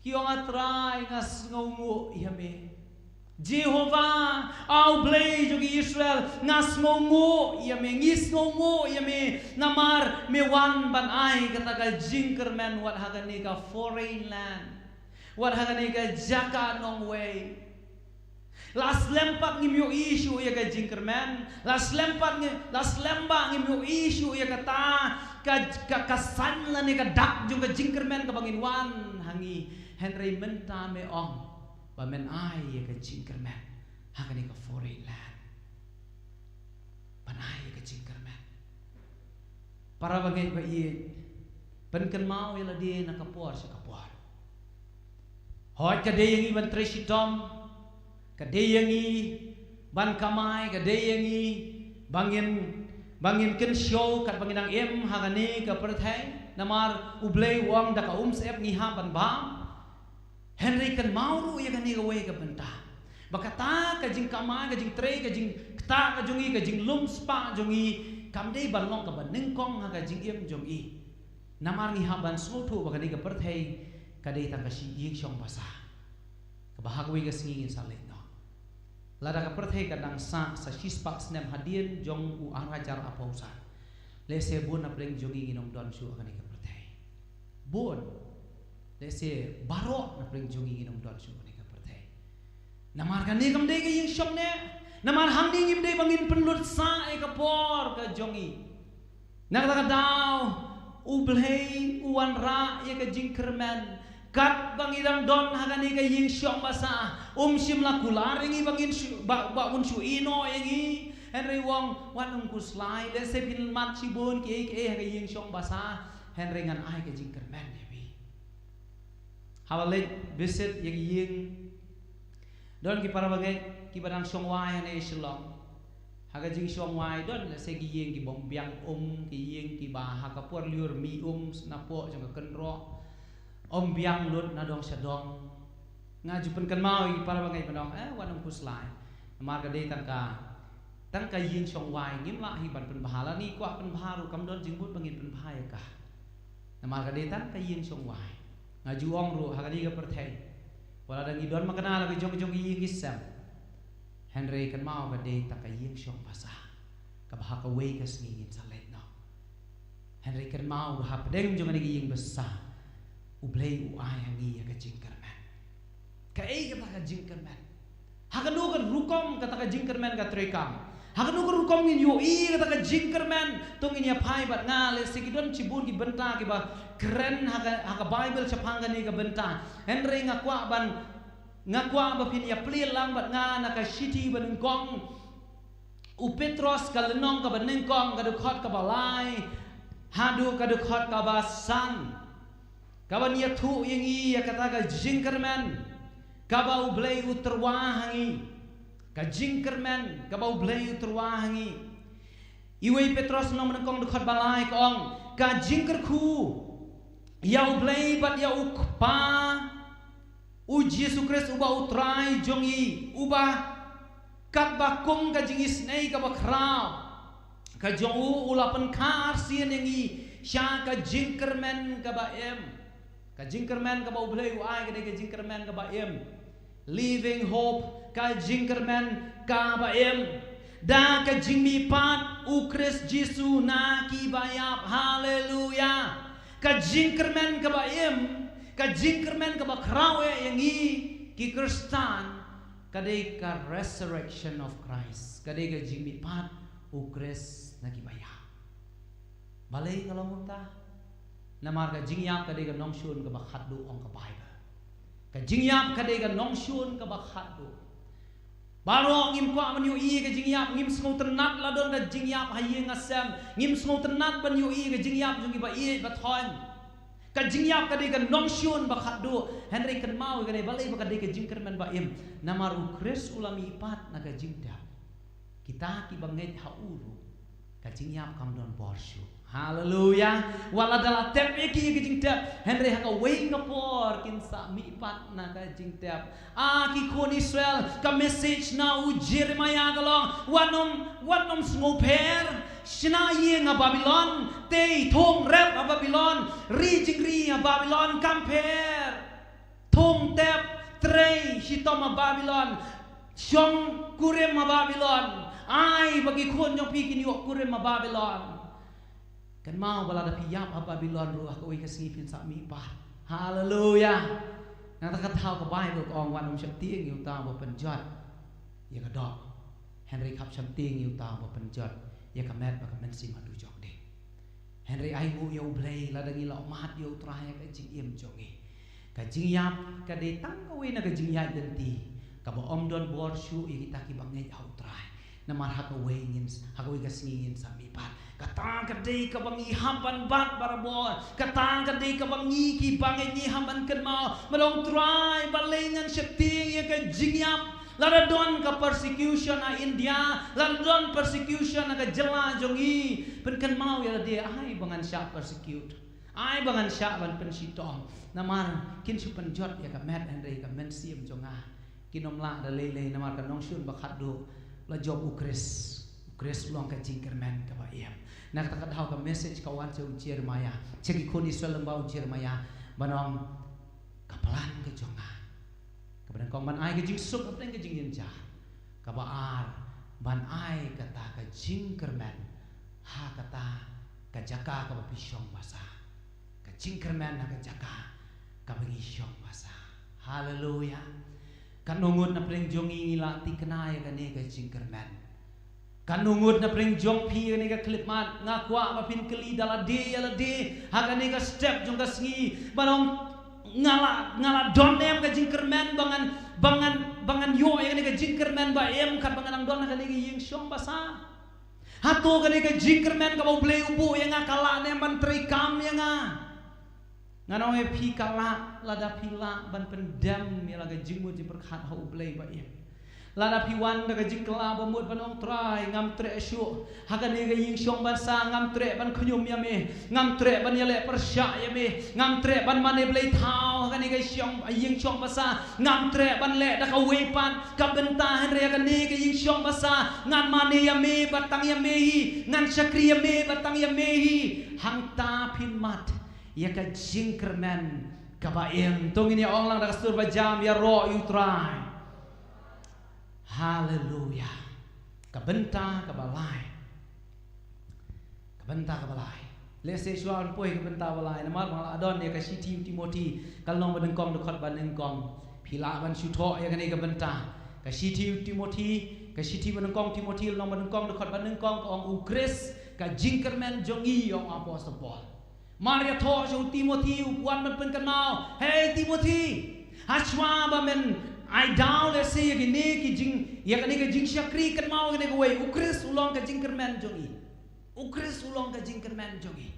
Ki ong, A Trai, nga sngewnguh ïa me. Jehovah, A U Blei jong ki Israel, nga sngewnguh ïa me, ngi sngewnguh ïa me, namar me wan ban ai kata ka jingkyrmen wat ha kane ka foreign land, wat ha kane ka jaka nongwei. La slem pat ngim ïohi shuh ïa ka jingkyrmen, la slem pat ngi, la slem ba ngim ïohi shuh ïa kata ka, ka, ka sign lane ka dak jong ka jingkyrmen kaba ngin wan ha ngi. Hynrei mynta me ong ba men ai ïa ka jingkyrmen ha kane ka foreign land. Ban ai ïa ka jingkyrmen. Para bangeit ba ïeit, pynkynmaw ïa lade na ka por sha ka por. Hooid, ka dei ïa ngi ban trei shitom, ka dei ïa ngi ban kamai, ka dei ïa ngi ba ngin, ba ngin kynshew katba ngi dang im ha kane ka pyrthei. Namar U Blei u ong da ka umsyep ngi hap ban bam. Hynrei kynmaw ruh ïa kane kawei ka bynta, ba kata ka jingkamai, ka jingtrei, ka jingktah ka jong ngi, ka jinglum spah jong ngi, kam dei ban long kaba nyngkong ha ka jingim jong ngi. Namar ngi hap ban sngewthuh ba kane ka pyrthei ka dei tang ka shi ïing shong basa kaba ha kawei ka sngi ngin sa leit noh. Lada ka pyrthei ka dang sah sa shispah snem hadien jong u ar hajar arphew san, lehse bun na pdeng jong ngi ngin ym don shuh ha kane ka pyrthei. Bun. Lehse baroh na pdeng jong ngi ngin ym don shuh ha kane ka pyrthei. Namar kane kam dei ka ïing shong ne. Namar hangne ngim dei ba ngin pynlut sah ïa ka por ka jong ngi. Na kata ka daw, U Blei u wanrah ïa ka jingkyrmen. Katba ngi dang don ha kane ka ïing shong basa, um shym la kular ïa ngi ba ngin shu, ba, ba un shu ïehnoh ïa ngi. Hynrei u ong, wat nym khuslai, lehse phin mad shibun kiei kiei ha ka ïing shong basa, hynrei ngan ai ka jingkyrmen ïa phi. Haba leit visit ïa ki ïing, don ki para bangeit kiba dang shong wai hangne Shillong. Ha ka jingshong wai don lehse ki ïing kiba ym biang um, ki ïing kiba ha ka por lyiur mih um, sngewbha jong ka kynroh. Ym biang lut na dong sha dong. Nga ju pynkynmaw ïa ki para bangeit ban ong, eh, wat nym khuslai. Namar ka dei tang ka, tang ka ïing shong wai, ngim lah hi ban pynbha, lane kwah pynbha ruh kam don jingmut ba ngin pynbha ïa ka. Namar ka dei tang ka ïing shong wai. Nga ju ong ruh ha kane ka pyrthei, wat la dang ngi don makna la ki jong jong ki ïing ki sem, hynrei kynmaw ka dei tang ka ïing shong basa kaba ha kawei ka sngi ngin sa leit noh. Hynrei kynmaw ba hapdeng jong kane ka ïing basa U Blei u ai ha ngi ïa ka jingkyrmen. Kaei kata ka jingkyrmen? Ha kano ka rukom kata ka jingkyrmen ka treikam? Ha kano ka rukom ngin ïohi kata ka jingkyrmen? To ngin ïa phai bad nga, lehse ki don shibun ki bynta kiba kren ha ka, ha ka Baibl shaphang kane ka bynta. Hynrei nga kwah ban, nga kwah ba phin ïa plie lang bad nga na ka shithi banyngkong u Petros, ka lynnong kaba nyngkong, ka dkhot kaba lai haduh ka dkhot kaba san, kaban ïathuh ïa ngi ïa kata ka jingkyrmen kaba U Blei u tyrwa ha ngi. Ka jingkyrmen kaba U Blei u tyrwa ha ngi. Iwei Petros lynnong banyngkong dkhot ba lai ka ong, ka jingkyrkhu ïa U Blei bad ïa U Kpa U Jisu Khrist uba U Trai jong ngi, uba katba kum ka jingisynei kaba khraw ka jong u, u la pynkha arsien ïa ngi sha ka jingkyrmen kaba im. Ka jingkyrmen kaba U Blei u ai ka dei ka jingkyrmen kaba im. Living hope, ka jingkyrmen kaba im. Da ka jingmihpat U Khrist Jisu na kiba ïap. Haleluya. Ka jingkyrmen kaba im, ka jingkyrmen kaba khraw eh ïa ngi ki Khristan, ka dei ka resurrection of Christ, ka dei ka jingmihpat U Khrist na kiba ïap. Balei ka long kumta? Namar ka jingïap ka dei ka nongshun kaba khatduh, ong ka Baibl. Ka jingïap ka dei ka nongshun kaba khatduh. Baroh ngim kwah ban ïohi ka jingïap, ngim sngewtynnat la don ka jingïap ha ïing ha sem, ngim sngewtynnat ban ïohi ka jingïap jong kiba ïeit ba thoiñ. Ka jingïap ka dei ka nongshun ba khatduh, hynrei kynmaw ïa kane, balei ba ka dei ka jingkyrmen ba im? Namar U Khrist u la mihpat na ka jingtep. Kita kiba ngeit ha u ruh, ka jingïap kam don bor shuh. Haleluya. Wat la da la tep ïa ki ïa ka jingtep, hynrei ha kawei ka por kin sa mihpat na ka jingtep. A ki khun Israel, ka message na u Jeremiah ka long, wat nym, wat nym sngewpher. Shna ïing ha Babilon, tei thung rep ha Babilon, ri jingri ha Babilon, kam pher. Thung tep trei shitom ha Babilon, shong kurim ha Babilon. Ai ba ki khun jong phi kin ïoh kurim ha Babilon. Kynmaw ba lada phi ïap ha Babilon ruh, ha kawei ka sngi phin sa mihpat. Haleluya. Na kata ka daw ka Baibl ka ong, wat nym sheptieng ïa uta uba pynjot ïa ka doh, hynrei khap sheptieng ïa uta uba pynjot ïa ka met bad ka mynsiem ha dujok ding. Hynrei ainguh ïa U Blei lada ngi la mad ïa U Trai ha ka jingim jong ngi. Ka jingïap ka dei tang kawei na ka jingïaid lynti kaba ym don bor shuh ïa kita kiba ngeit ha U Trai. Namar ha kawei ngin, ha kawei ka sngi ngin sa mihpat. Kata ka dei kaba ngi hap ban bat barabor. Kata ka dei kaba ngi kiba ngeit ngi hap ban kynmaw. Ba long, Trai, balei ngan sheptieng ïa ka jingïap? Lada don ka persecution ha India, lada don persecution ha ka jylla jong ngi, pynkynmaw ïa lade, ai ba ngan shah persecute, ai ba ngan shah ban pynshitom. Namar kin shu pynjot ïa ka met, hynrei ka mynsiem jong nga kin ym lah da lei lei, namar ka nongshun ba khatduh la jop U Khrist. U Khrist u long ka jingkyrmen kaba im. Na kata ka daw ka message ka wan sha u Jeremiah, sha ki khun Israel lyngba u Jeremiah, ban ong, ka plan ka jong nga kaba nyngkong ban ai ka jingsuk hapdeng ka jingjynjar. Kaba ar, ban ai kata ka jingkyrmen ha kata ka jaka kaba phi shong basa. Ka jingkyrmen ha ka jaka kaba ngi shong basa. Haleluya. Katno ngut na pdeng jong ngi ngi la thikna ïa kane ka jingkyrmen? Katno ngut na pdeng jong phi ïa kane ka khyllipmat? Nga kwah ba phin kylli da lade ïa lade ha kane ka step jong ka sngi. Ba long, nga la, nga la don em ka jingkyrmen ba ngan, ba ngan, ba ngan ïoh ïa kane ka jingkyrmen ba im kat ba ngan nang don ha kane ka ïing shong basa? Hato kane ka jingkyrmen kaba U Blei u buh ïa nga ka lah ne em ban treikam ïa nga? Ngan ong ïa phi ka lah, lada phi lah ban pyndem ïa la ka jingmut jingpyrkhat ha U Blei ba im. Lada phi wan da ka jingkylla ba mut ban ong, Trai, ngam treh shuh ha kane ka ïing shong basa, ngam treh ban khñium ïa me, ngam treh ban ïaleh pyrshah ïa me, ngam treh ban mane blei thaw ha kane ka shong, ïing shong basa, ngam treh ban leh da kawei pat ka bynta, hynrei ha kane ka ïing shong basa ngan mane ïa me bad tang ïa me hi, ngan shakri ïa me bad tang ïa me hi. Hangta phin mad ïa ka jingkyrmen kaba im. To ngin ïa ong lang da ka sur ba jam, ïaroh ïa U Trai. Haleluya. Ka bynta kaba lai. Ka bynta kaba lai. Lehse shuwa ban poi ka bynta ba lai, namar ba nga la don ïa ka shithi u Timothi ka lynnong ba nyngkong, dkhot ba nyngkong. Phi lah ban shu thoh ïa kane ka bynta. Ka shithi u Timothi, ka shithi ba nyngkong Timothi, lynnong ba nyngkong, dkhot ba nyngkong, ka ong u Khrist ka jingkyrmen jong ngi, ong u Apostol Paul. Mar ïathoh sha u Timothi, u wan ban pynkynmaw, hei Timothi, hashwa ba men ai daw lehse ïa kine ki jing, ïa kane ka jingshakri, kynmaw kane kawei, u Khrist u long ka jingkyrmen jong ngi. U Khrist u long ka jingkyrmen jong ngi.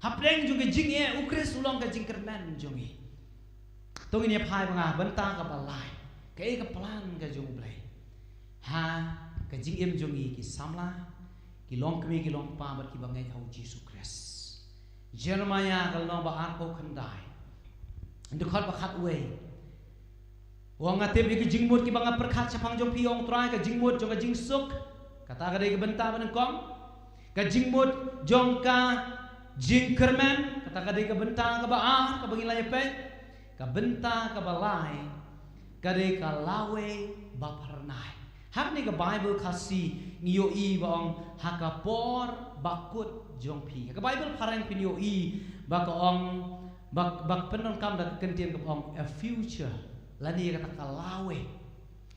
Hapdeng jong ka jingeh, u Khrist u long ka jingkyrmen jong ngi. To ngin ïa phai ba nga, bynta kaba lai. Kaei ka plan ka jong U Blei ha ka jingim jong ngi ki samla, ki longkmie ki longkpa bad kiba ngeit ha u Jisu Khrist. Jeremiah ka lynnong ba arphew khyndai, dkhot ba khatwei. Ong, nga tip ïa ki jingmut kiba nga pyrkhat shaphang jong phi, ong Trai, ka jingmut jong ka jingsuk. Kata ka dei ka bynta ba nyngkong. Ka jingmut jong ka jingkyrmen. Kata ka dei ka bynta kaba ar kaba ngi la ïa peit. Ka bynta kaba lai ka dei ka lawei ba phyrnai. Ha kane ka Baibl Khasi ngi ïohi ba ong, ha ka por bakut jong phi. Ha ka Baibl Phareng phin ïohi ba ka ong, ba, ba pyndonkam da ka kyntien kaba ong a future, lane kata ka lawei.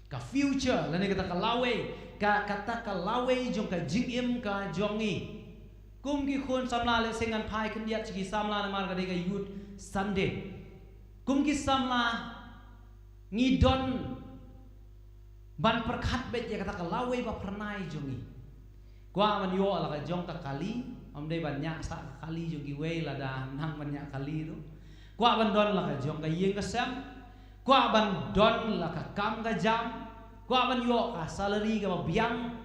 Ka future lane kata ka lawei, ka, kata ka lawei jong ka jingim ka jong ngi. Kum ki khun samla, lehse ngan phai khyndiat sha ki samla namar ka dei ka Youth Sunday. Kum ki samla ngi don ban pyrkhat beit ïa kata ka lawei ba phyrnai jong ngi. Kwah ban ïoh la ka jong ka kali, ym dei ban ñiah sah ka kali jong kiwei lada nang ban ñiah kali ruh. Kwah ban don la ka jong ka ïing ka sem. Kwah ban don la ka kam ka jam. Kwah ban ïoh ka salary kaba biang.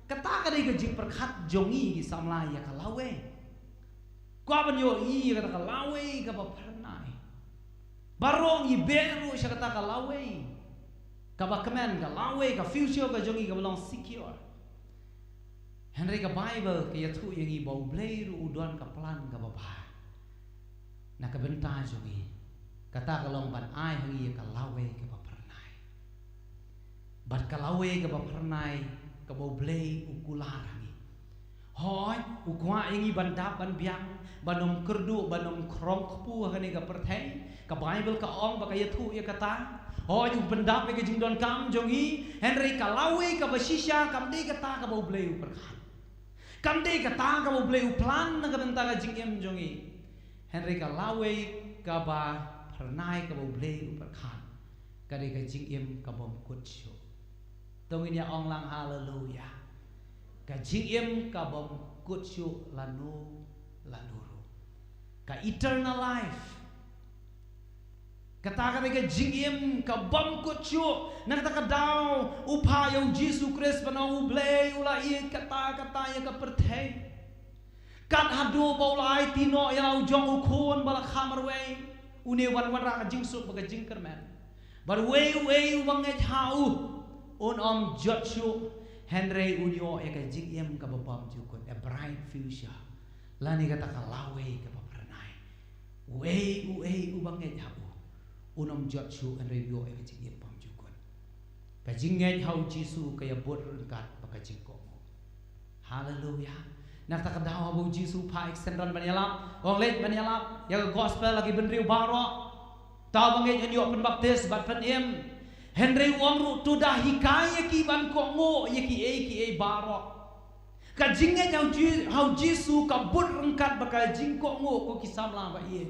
Kata ka dei ka jingpyrkhat jong ngi ki samla ïa ka lawei. Kwah ban ïohi ïa kata ka lawei kaba phyrnai. Baroh ngi beh ruh sha kata ka lawei kaba kmen, ka lawei, ka future ka jong ngi kaba long secure. Hynrei ka Baibl ka ïathuh ïa ngi ba U Blei ruh u don ka plan kaba bha na ka bynta jong ngi. Kata ka long ban ai ha ngi ïa ka lawei kaba phyrnai. Bad ka lawei kaba phyrnai kaba U Blei u kular ha ngi. Hooid, u kwah ïa ngi ban dap ban biang, ban ym kyrduh, ban ym khrong kpu ha kane ka pyrthei. Ka Baibl ka ong ba ka ïathuh ïa kata. Hooid, u pyndap ïa ka jingdonkam jong ngi, hynrei ka lawei kaba shisha kam dei kata kaba U Blei u pyrkhat. Kam dei kata kaba U Blei u plan na ka bynta ka jingim jong ngi. Hynrei ka lawei kaba phyrnai kaba U Blei u pyrkhat ka dei ka jingim ka bym kut shuh. To ngin ïa ong lang haleluya. Ka jingim ka bym kut shuh lano lano ruh. Ka eternal life. Kata ka dei ka jingim ka bym kut shuh. Na kata ka daw u phah ïa u Jisu Khrist ban ong, U Blei u la ïeit katta katta ïa ka pyrthei. Kat haduh ba u la aiti noh ïa la u jong u khun ba la kha marwei. Une u wan wanrah ka jingsuk bad ka jingkyrmen. Bad uei uei uba ngeit ha u un ym jot shuh, hynrei un ïoh ïa ka jingim kaba bymjukut, a bright future. Lane kata ka lawei kaba phyrnai. Uei uei uba ngeit ha u un ym jot shuh, hynrei un ïoh ïa ka jingim bymjukut. Ka jingngeit ha u Jisu ka ïa bud ryngkat bad ka jingkohnguh. Haleluya. Na kata ka daw haba u Jisu u phah ïa ki synran ban ïalap, u ong, leit ban ïalap ïa ka gospel ha ki bynriew baroh. Uta uba ngeit un ïoh pynbaptis bad pynim. Hynrei u ong ruh, to da hikai ïa ki ban kohnguh ïa kiei kiei baroh. Ka jingngeit ha u Ji-, ha u Jisu ka bud ryngkat bad ka jingkohnguh, ko ki samla ba ïeit.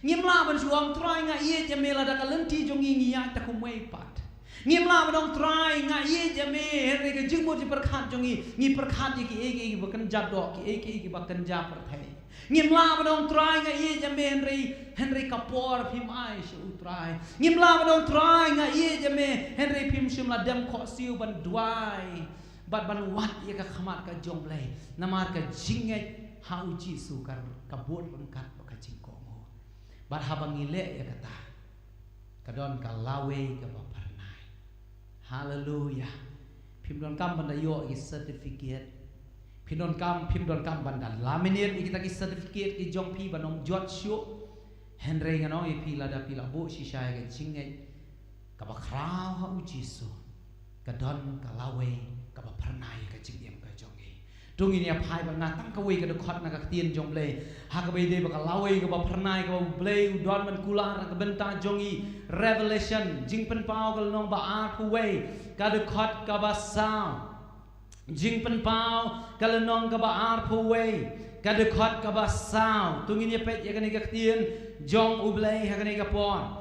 Ngim lah ban shu ong, Trai nga ïeit ïa me, lada ka lynti jong ngi ngi ïaid ta kumwei pat. Ngim lah ban ong, Trai nga ïeit ïa me, hynrei ka jingmut jingpyrkhat jong ngi, ngi pyrkhat ïa kiei kiei kiba kynja doh, kiei kiei kiba kynja pyrthei. Ngim lah ban ong, Trai nga ïeit ïa me, hynrei, hynrei ka por phim ai sha u Trai. Ngim lah ban ong, Trai nga ïeit ïa me, hynrei phim shym la dem khohsiew ban duwai bad ban wad ïa ka khmat ka jong U Blei. Namar ka jingngeit ha u Jisu ka, ka bud ryngkat bad ka jingkohnguh. Bad haba ngi leh ïa kata, ka don ka lawei kaba phyrnai. Haleluya. Phim donkam ban da ïoh ïa ki certificate. Phim donkam, phim donkam ban da laminate ïa kita ki certificate ki jong phi ban ym jot shuh. Hynrei ngan ong ïa phi, lada phi la buh shisha ïa ka jingngeit kaba khraw ha u Jisu, ka don ka lawei kaba phyrnai ïa ka jingim ka jong ngi. To ngin ïa phai bad nga tang kawei ka dkhot na ka ktien jong U Blei, ha kaba ïadei bad ka lawei kaba phyrnai kaba U Blei u don ban kular na ka bynta jong ngi. Revelation, Jingpynpaw, ka lynnong ba arphew wei, ka dkhot kaba saw. Jingpynpaw, ka lynnong kaba arphew wei, ka dkhot kaba saw. To ngin ïa peit ïa kane ka ktien jong U Blei ha kane ka por.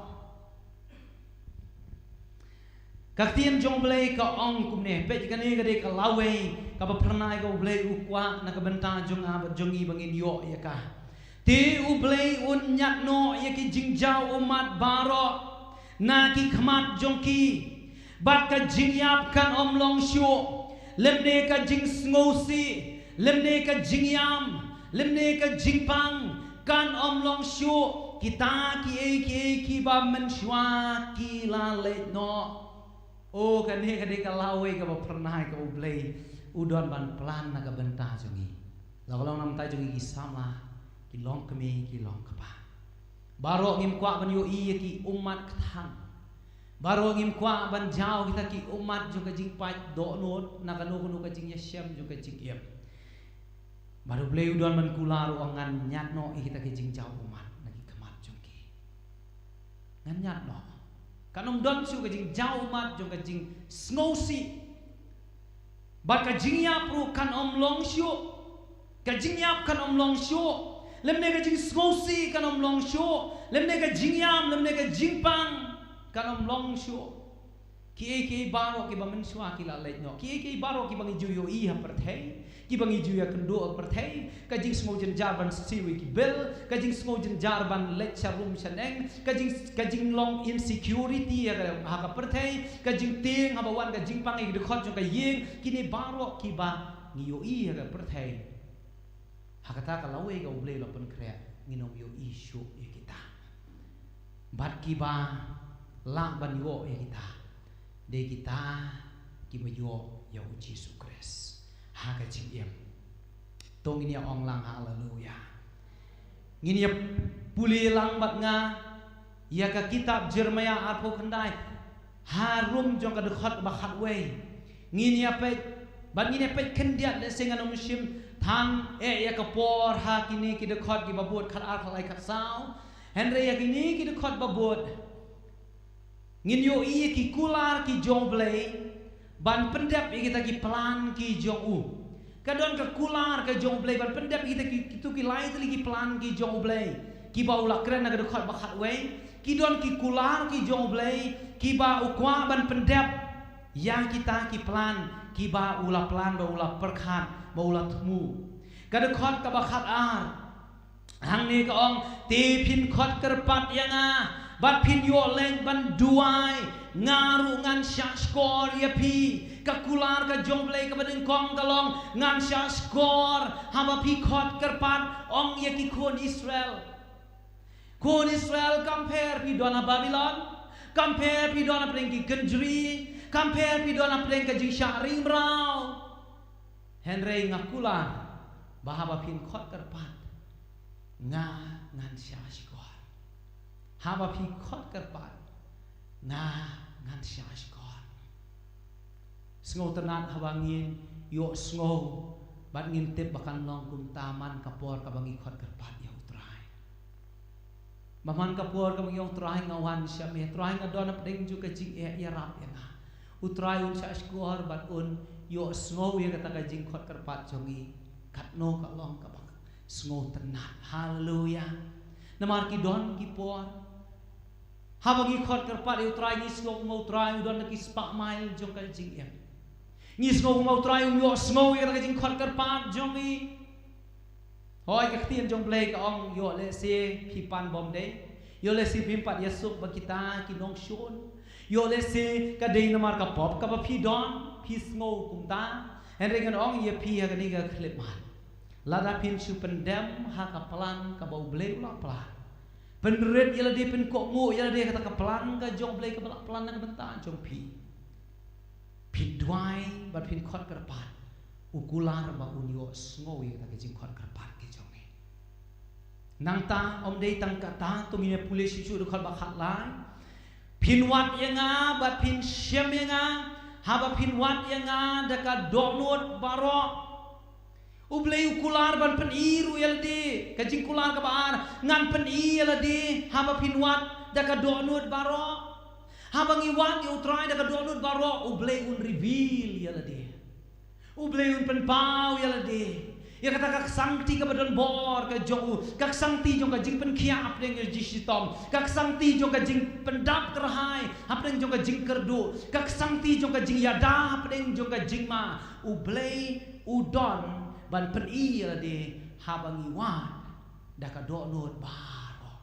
Ka ktien jong U Blei ka ong kumne, peit, kane ka dei ka lawei kaba phyrnai kaba U Blei u kwah na ka bynta jong nga bad jong ngi ba ngin ïoh ïa ka. Te U Blei un ñiad noh ïa ki jingjaw ummat baroh na ki khmat jong ki, bad ka jingïap kan ym long shuh, lymne ka jingsngewsih, lymne ka jingïam, lymne ka jingpang kan ym long shuh. Kita kiei kiei kiba mynshuwa ki la leit noh. O, kane ka dei ka lawei kaba phyrnai kaba U Blei u don ban plan na ka bynta jong ngi. La ka long na ka bynta jong ngi ki samla, ki longkmie, ki longkpa. Baroh ngim kwah ban ïohi ïa ki ummat kthang. Baroh ngim kwah ban jaw kita ki ummat jong ka jingpait dohnud na kano kano ka jingïashem jong ka jingim. Bad U Blei u don ban kular, u ong ngan ñiad noh ïa kita ki jingjaw ummat na ki khmat jong ki. Ngan ñiad noh. Kan ym don shuh ka jingjaw ummat jong ka jingsngewsih. Bad ka jingïap ruh kan ym long shuh. Ka jingïap kan ym long shuh. Lymne ka jingsngewsih kan ym long shuh. Lymne ka jingïam, lymne ka jingpang kan ym long shuh. Kiei kiei baroh kiba mynshuwa ki la leit noh. Kiei kiei baroh kiba ngi ju ïohi ha pyrthei, kiba ngi ju ïakynduh ha pyrthei. Ka jingsngew jynjar ban siew ïa ki bill, ka jingsngew jynjar ban leit sha rum sha neng, ka jing, ka jinglong insecurity ha ka, ha ka pyrthei, ka jingtieng haba wan ka jingpang ïa ki dkhot jong ka ïing. Kine baroh kiba ngi ïohi ha ka pyrthei, ha kata ka lawei ka U Blei u la pynkhreh, ngin ym ïohi shuh ïa kita. Bad kiba lah ban ïoh ïa kita dei kita kiba ïoh ïa U Jisu Khrist ha ka jingim. To ngin ïa ong lang haleluya. Ngin ïa pule lang bad nga ïa ka kitab Jeremaïah arphew khyndai, harum jong ka dkhot ba khatwei. Ngin ïa peit, bad ngin ïa peit khyndiat, lehse ngan ym shym than eh ïa ka por ha kine ki dkhot kiba bud, khatar, khatlai, khatsaw. Hynrei ïa kine ki dkhot ba bud ngin ïohi ïa ki kular ki jong U Blei ban pyndep ïa kita ki plan ki jong u. Ka don ka kular ka jong U Blei ban pyndep ïa kita ki, kito ki lai tylli ki plan ki jong U Blei kiba u la kren na ka dkhot ba khatwei. Ki don ki kular ki jong U Blei kiba u kwah ban pyndep ïa kita ki plan kiba u la plan, ba u la pyrkhat, ba u la thmu. Ka dkhot kaba khatar hangne ka ong, te phin khot kyrpad ïa nga bad phin ïoh leit ban duwai, nga ruh ngan shah shkor ïa phi. Ka kular ka jong U Blei kaba nyngkong ka long, ngan shah shkor haba phi khot kyrpad, ong ïa ki khun Israel. Khun Israel, kam pher phi don ha Babilon, kam pher phi don hapdeng ki kynjri, kam pher phi don hapdeng ka jingshah ring mraw. Hynrei nga kular ba haba phin khot kyrpad, nga ngan shah shkor. Haba phi khot kyrpad, nga ngan shah shkor. Sngewtynnat haba ngin ïohsngew bad ngin tip ba kan long kumta man ka por kaba ngi khot kyrpad ïa U Trai. Ba man ka por kaba ngi ong, Trai, nga wan sha me, Trai, nga don hapdeng jong ka jingeh, ïarap ïa nga. U Trai un shah shkor bad un ïohsngew ïa kata ka jingkhot kyrpad jong ngi. Katno ka long kaba sngewtynnat. Haleluya. Namar ki don ki por haba ngi khot kyrpad ïa U Trai, ngi sngew kumba U Trai u don da ki spah mail jong ka jingim. Ngi sngew kumba U Trai um ïohsngew ïa kata ka jingkhot kyrpad jong ngi. Hooid, ka ktien jong U Blei ka ong, ïoh lehse phi pan bym dei, ïoh lehse phim pat ïasuk bad kita ki nongshun, ïoh lehse ka dei namar ka pop kaba phi don, phi sngew kumta. Hynrei ngan ong ïa phi ha kane ka khyllipmat, lada phin shu pyndem ha ka plan kaba U Blei u la plan, pynrit ïa lade, pynkohnguh ïa lade ha kata ka plan ka jong U Blei kaba la plan na ka bynta jong phi, phin duwai bad phin khot kyrpad, u kular ba un ïohsngew ïa kata ka jingkhot kyrpad ka jong ngi. Nangta ym dei tang kata, to ngin ïa pule shuh shuh dkhot ba khatlai. Phin wad ïa nga bad phin shem ïa nga, haba phin wad ïa nga da ka dohnud baroh. U Blei u kular ban pyni ruh ïa lade. Ka jingkular kaba ar, ngan pyni ïa lade haba phin wad da ka dohnud baroh. Haba ngi wad ïa U Trai da ka dohnud baroh, U Blei un reveal ïa lade. U Blei un pynpaw ïa lade ïa kata ka ksangti kaba don bor ka jong u, ka ksangti jong ka jingpynkhiah hapdeng ka jingshitom, ka ksangti jong ka jingpyndap kyrhai hapdeng jong ka jingkyrduh, ka ksangti jong ka jingïada hapdeng jong ka jingma. U Blei u don ban pyni ïa lade haba ngi wad da ka dohnud baroh.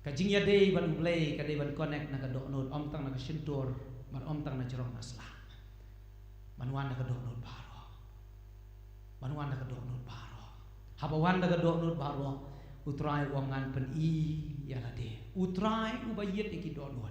Ka jingïadei bad U Blei ka dei ban connect na ka dohnud, ym tang na ka shyntur, bad ym tang na jrong na sla. Ban wan da ka dohnud baroh. Ban wan da ka dohnud baroh. Haba wan da ka dohnud baroh, U Trai u ong ngan pyni ïa lade. U Trai uba ïit ïa ki dohnud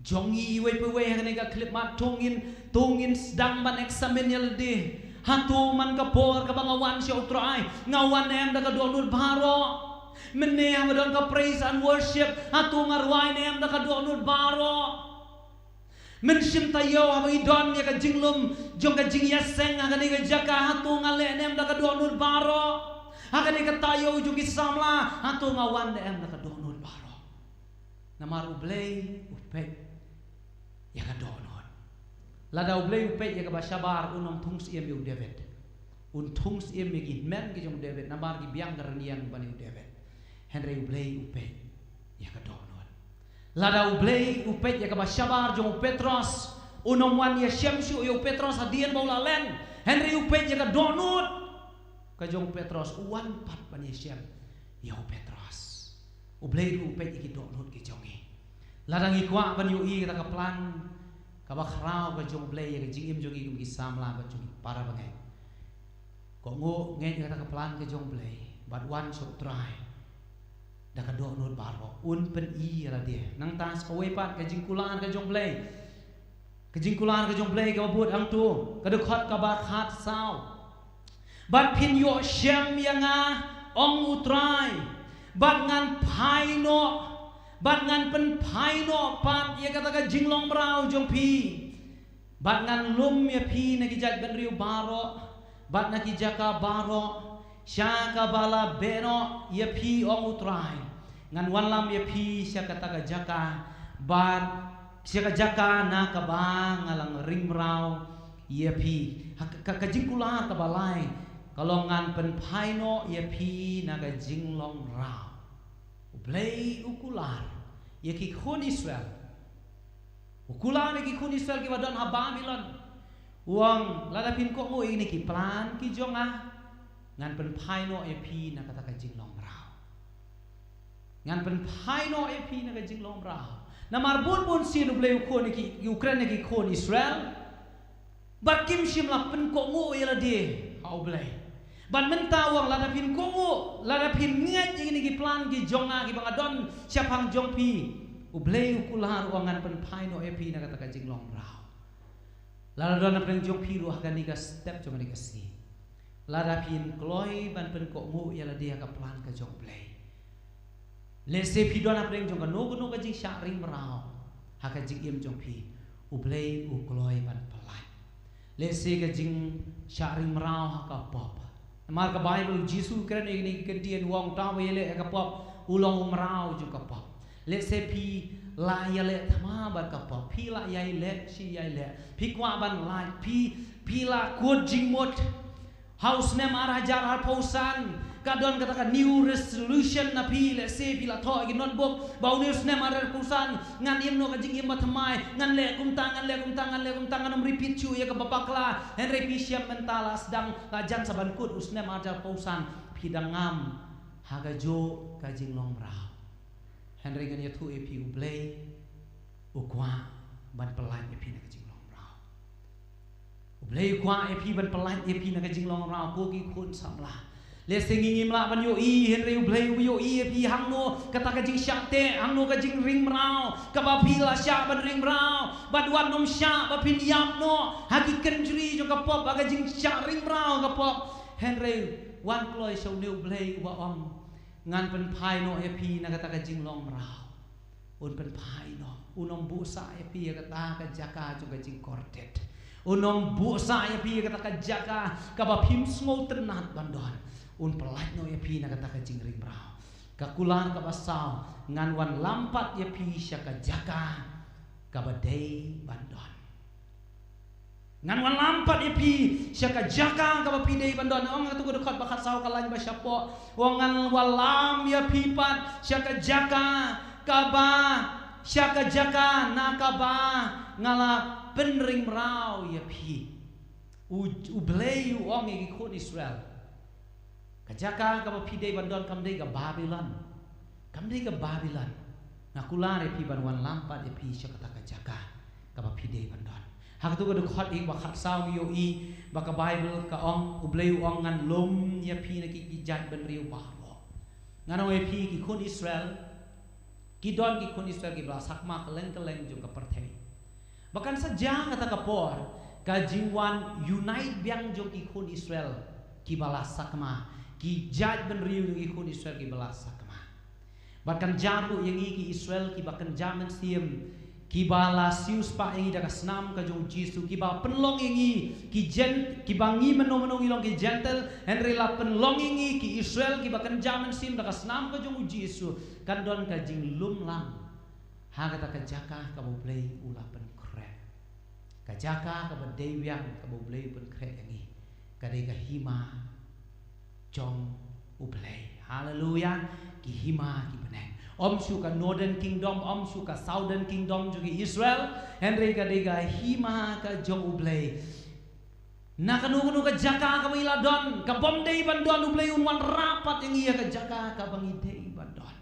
jong ngi iwei pa iwei ha kane ka khyllipmat. To ngin, to ngin sdang ban examine ïa lade. Hato man ka por kaba nga wan sha U Trai, nga wan ne em da ka dohnud baroh? Mynne haba don ka praise and worship, hato nga rwai ne em da ka dohnud baroh? Mynsiem taïew haba ngi don ïa ka jinglum jong ka jingïaseng ha kane ka jaka, hato nga leh ne em da ka dohnud baroh? Ha kane ka taïew jong ki samla, hato nga wan ne em da ka dohnud baroh? Namar U Blei u peit ïa ka dohnud. Lada U Blei u peit ïa kaba shabar, un ym thung syiem ïa u David. Un thung syiem ïa ki hynmen ki jong u David, namar ki biang ka rynïeng ban ïa u David. Hynrei U Blei u peit ïa ka dohnud. Lada U Blei u peit ïa kaba shabar jong u Petros, un ym wan ïashem shuh ïa u Petros hadien ba u la len. Hynrei u peit ïa ka dohnud ka jong u Petros, u wan pat ban ïashem ïa u Petros. U Blei ruh u peit ïa ki dohnud ki jong ngi. Lada ngi kwah ban ïohi kata ka plan kaba khraw ka jong U Blei ïa ka jingim jong ngi kum ki samla bad jong ngi para bangeit, kohnguh ngeit ïa kata ka plan ka jong U Blei bad wan sha U Trai da ka dohnud baroh, un pyni ïa lade. Nangta sa kawei pat ka jingkular ka jong U Blei. Ka jingkular ka jong U Blei kaba bud hangto, ka dkhot kaba khatsaw. Bad phin ïoh shem ïa nga, ong U Trai, bad ngan phai noh, bad ngan pynphai noh pat ïa kata ka jinglong mraw jong phi. Bad ngan lum ïa phi na ki jaitbynriew baroh bad na ki jaka baroh sha kaba la beh noh ïa phi, ong U Trai. Ngan wanlam ïa phi sha kata ka jaka, bad sha ka jaka na kaba nga la ring mraw ïa phi. Ha ka, ka, ka jingkular kaba lai ka long ngan pynphai noh ïa phi na ka jinglong mraw. U Blei u kular ïa ki khun Israel. U kular ïa ki khun Israel kiba don ha Babilon. U ong, lada phin kohnguh ïa kine ki plan ki jong nga, ngan pynphai noh ïa phi na kata ka jinglong mraw. Ngan pynphai noh ïa phi na ka jinglong mraw. Namar bun bun sien U Blei u khun ïa ki, u kren ïa ki khun Israel. Bad kim shym la pynkohnguh ïa lade ha U Blei. Bad mynta u ong, lada phin kohnguh, lada phin ngeit ïa kine ki plan ki jong nga kiba nga don shaphang jong phi, U Blei u kular, u ong ngan pynphai noh ïa phi na kata ka jinglong mraw. Lada don hapdeng jong phi ruh ha kane ka step jong kane ka sngi, lada phin kloi ban pynkohnguh ïa lade ha ka plan ka jong U Blei, lehse phi don hapdeng jong kano kano ka jingshah ring mraw ha ka jingim jong phi, U Blei u kloi ban pyllait. Lehse ka jingshah ring mraw ha ka pop. Namar ka Baibl, Jisu u kren ïa kine ki kyntien, u ong, uta uba ïaleh ïa ka pop u long u mraw jong ka pop. Lehse phi la ïaleh thma bad ka pop, phi la ïai leh shi ïai leh, phi kwah ban lait, phi, phi la kut jingmut. Ha u snem ar hajar arphew san ka don kata ka new resolution na phi, lehse phi la thoh ha ki notebook ba une u snem ar hajar arphew san ngan im noh ka jingim ba thymmai, ngan leh kumta, ngan leh kumta, ngan leh kumta, ngan ym repeat shuh ïa kaba bakla. Hynrei phi shem mynta la sdang, la jan sa ban kut u snem ar hajar arphew san, phi dang ngam ha kajuh ka jinglong mraw. Hynrei ngan ïathuh ïa phi, U Blei u kwah ban pyllait ïa phi na ka jinglong mraw. U Blei u kwah ïa phi ban pyllait ïa phi na ka jinglong mraw, ko ki khun samla. Lehse ngi ngim lah ban ïohi, hynrei U Blei u ïohi ïa phi hangno kata ka jingshah teh, hangno ka jingring mraw kaba phi la shah ban ring mraw. Bad wat nym shah ba phin ïap noh ha ki kynjri jong ka pop, ha ka jingshah ring mraw ka pop. Hynrei wan kloi sha une U Blei uba ong ngan pynphai noh ïa phi na kata ka jinglong mraw. Un pynphai noh, un ym buh sah ïa phi ha kata ka jaka jong ka jingkordit. Un ym buh sah ïa phi ïa kata ka jaka kaba phim sngewtynnat ban don. Un pyllait noh ïa phi na kata ka jingring mraw. Ka kular kaba saw, ngan wanlam pat ïa phi sha ka jaka kaba dei ban don. Ngan wanlam pat ïa phi sha ka jaka kaba phi dei ban don. Ong ha katu ka dkhot ba khatsaw ka lain ba shapoh. Ong ngan wanlam ïa phi pat sha ka jaka kaba, sha ka jaka na kaba nga la pynring mraw ïa phi. U, U Blei u ong ïa ki khun Israel. Ka jaka kaba phi dei ban don kam dei ka Babilon. Kam dei ka Babilon. Nga kular ïa phi ban wanlam pat ïa phi sha kata ka jaka kaba phi dei ban don. Ha katu ka dkhot hi ba khatsaw ngi ïohi ba ka Baibl ka ong, U Blei u ong ngan lum ïa phi na ki, ki jait bynriew baroh. Ngan ong ïa phi ki khun Israel, ki don ki khun Israel kiba la sakma kylleng kylleng jong ka pyrthei. Ba kan sa jia kata ka por ka jingwan unite biang jong ki khun Israel kiba la sakma, ki jait bynriew jong ki khun Israel kiba la sakma. Bad kan jia ruh ïa ngi ki Israel kiba kynja mynsiem, kiba la siewspah ïa ngi da ka snam ka jong U Jisu, kiba pynlong ïa ngi ki Gent, kiba ngi mynno mynno ngi long ki Gentile, hynrei la pynlong ïa ngi ki Israel kiba kynja mynsiem da ka snam ka jong U Jisu. Kan don ka jinglum lang ha kata ka jaka kaba U Blei u la pynkhreh. Ka jaka kaba dei biang kaba U Blei u pynkhreh ïa ngi ka dei ka hima jong U Blei. Haleluya. Ki hima ki bneng. Ym shu ka Northern Kingdom, ym shu ka Southern Kingdom jong ki Israel, hynrei ka dei ka hima ka jong U Blei. Na kano kano ka jaka kaba ngi la don, kabym dei ban don, U Blei un wanrah pat ïa ngi ïa ka jaka kaba ngi dei ban don.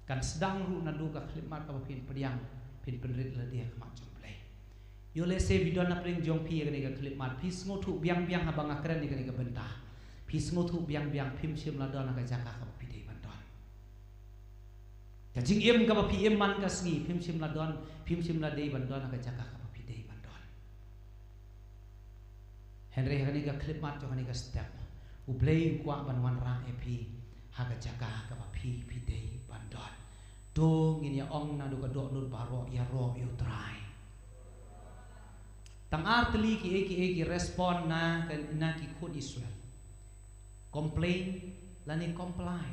Kan sdang ruh naduh ka khyllipmat kaba phin pdiang, phin pynrit lade ha khmat jong U Blei. Ïoh lehse phi don na pdeng jong phi ïa kane ka khyllipmat, phi sngewthuh biang biang haba nga kren ïa kane ka bynta. Phi sngewthuh biang biang phim shym la don ha ka jaka kaba phi dei ban don. Ka jingim kaba phi im man ka sngi phim shym la don, phim shym la dei ban don ha ka jaka kaba phi dei ban don. Hynrei ha kane ka khyllipmat jong kane ka step, U Blei u kwah ban wanrah ïa phi ha ka jaka kaba phi, phi dei ban don. To ngin ïa ong naduh ka dohnud baroh, ïaroh ïa U Trai. Tang ar tylli kiei kiei ki respond na ka, na ki khun Israel. Complain lane comply.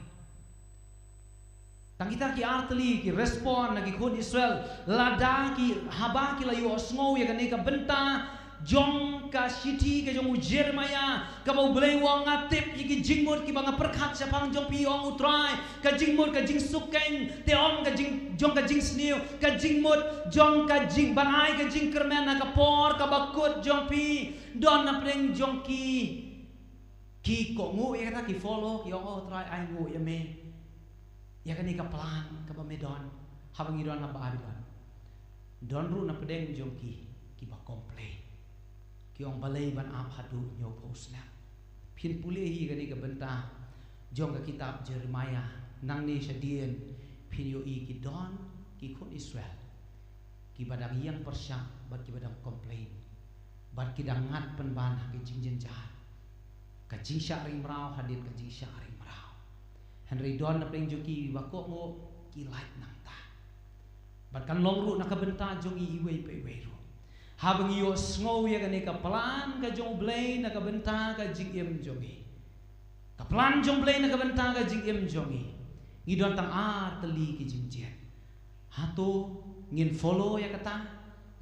Tang kita ki ar tylli ki respond na ki khun Israel, lada ki, haba ki la ïohsngew ïa kane ka bynta jong ka shithi ka jong u Jeremiah, kaba U Blei u ong, nga tip ïa ki jingmut kiba nga pyrkhat shaphang jong phi, ong U Trai, ka jingmut ka jingsuk keiñ, te ym ka jing, jong ka jingsniew, ka jingmut jong ka jing, ban ai ka jingkyrmen ha ka por kaba kut jong phi. Don na pdeng jong ki ki kohnguh ïa kata, ki follow, ki ong, oh Trai, ai nguh ïa me ïa kane ka plan kaba me don haba ngi don ha Babilon. Don ruh na pdeng jong ki kiba complain, ki ong, balei ban ap haduh hynñiewphew snem? Phin pule hi kane ka bynta jong ka kitab Jeremiah, nangne shadien phin ïohi ki don ki khun Israel kiba dang ïeng pyrshah bad kiba dang complain bad ki dang ngat pynban ha ka jingjynjar, ka jingshah ring mraw hadien ka jingshah ring mraw. Hynrei don na pdeng jong ki ba kohnguh, ki lait nangta. Bad kan long ruh na ka bynta jong ngi iwei pa iwei ruh, haba ngi ïohsngew ïa kane ka plan ka jong U Blei na ka bynta ka jingim jong ngi, ka plan jong U Blei na ka bynta ka jingim jong ngi, ngi don tang ar tylli ki jingjied. Hato ngin follow ïa kata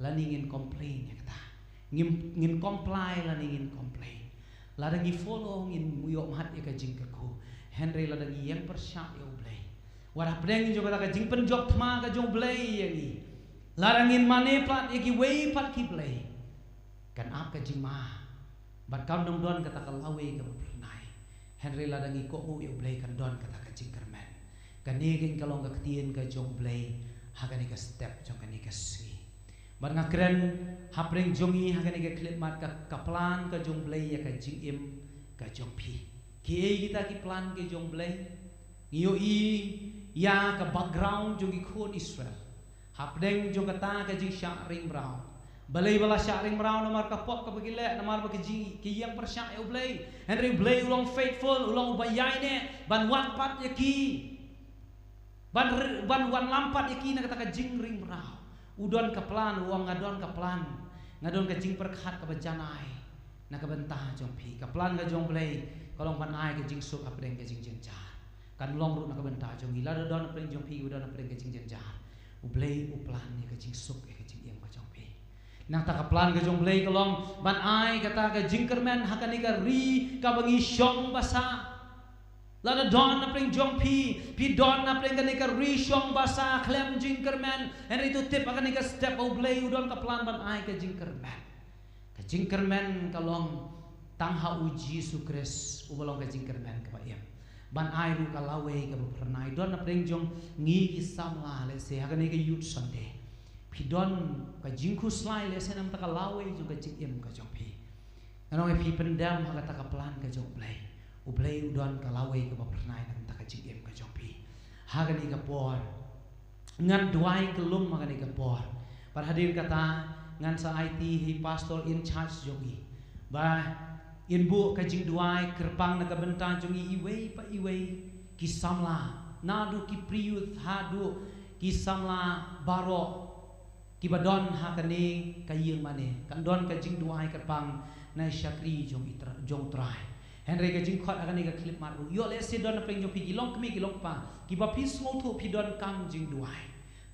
lane ngin complain ïa kata? Ngin, ngin comply lane ngin complain? Lada ngi follow, ngin ïoh mad ïa ka jingkyrkhu. Hynrei lada ngi ïeng pyrshah ïa U Blei, wat hapdeng jong kata ka jingpynjop thma ka jong U Blei ïa ngi, lada ngin mane pat ïa kiwei pat ki blei, kan ap ka jingma bad kam don kata ka lawei kaba phyrnai. Hynrei lada ngi kohnguh ïa U Blei, kan don kata ka jingkyrmen. Kane ka long ka ktien ka jong U Blei ha kane ka step jong kane ka sngi. Bad nga kren hapdeng jong ngi ha kane ka khyllipmat, ka, ka plan ka jong U Blei ïa ka jingim ka jong phi. Kiei kita ki plan ka jong U Blei? Ngi ïohi ïa ka background jong ki khun Israel hapdeng jong kata ka jingshah ring mraw. Balei ba la shah ring mraw? Namar ka pop kaba ki leh, namar ba ki jing, ki ïeng pyrshah ïa U Blei. Hynrei U Blei u long faithful, u long uba ïaineh ban wad pat ïa ki, ban, ban wanlam pat ïa ki na kata ka jingring mraw. U don ka plan, u ong, nga don ka plan Nga don ka jingpyrkhat kaba janai na ka bynta jong phi. Ka plan ka jong Blei ka long ban ai ka jingsuk hapdeng ka jingjynjar. Kan long ruh na ka bynta jong ngi. Lada don hapdeng jong phi, u don hapdeng ka jingjynjar, U Blei u plan ïa ka jingsuk, ïa ka jingim ka jong phi. Nangta ka plan ka jong Blei ka long ban ai kata ka jingkyrmen ha kane ka ri kaba ngi shong basa. Lada don hapdeng jong phi, phi don hapdeng kane ka ri shong basa khlem jingkyrmen, hynrei to tip ha kane ka step ba U Blei u don ka plan ban ai ka jingkyrmen. Ka jingkyrmen ka long tang ha U Jisu Khrist, uba long ka jingkyrmen kaba im. Ban ai ruh ka lawei kaba phyrnai. Don hapdeng jong ngi ki samla, lehse ha kane ka Youth Sunday, phi don ka jingkhuslai, lehse namar ka lawei jong ka jingim ka jong phi. Nga ong ïa phi, pyndem ha kata ka plan ka jong U Blei. U Blei u don ka lawei kaba phyrnai na ka bynta ka jingim ka jong phi. Ha kane ka por ngan duwai kyllum ha kane ka por. Bad hadien kata ngan sa aiti ha i pastor in charge jong ngi ba in buh ka jingduwai kyrpang na ka bynta jong ngi iwei pa iwei ki samla, naduh ki pre-youth haduh ki samla baroh kiba don ha kane ka ïing mane. Kan don ka jingduwai kyrpang na i shakri jong i Tra-, jong U Trai. Hynrei ka jingkhot ha kane ka khyllipmat ruh, ïoh lehse don hapdeng jong phi ki long kmie ki long kpa kiba phi sngewthuh phi donkam jingduwai.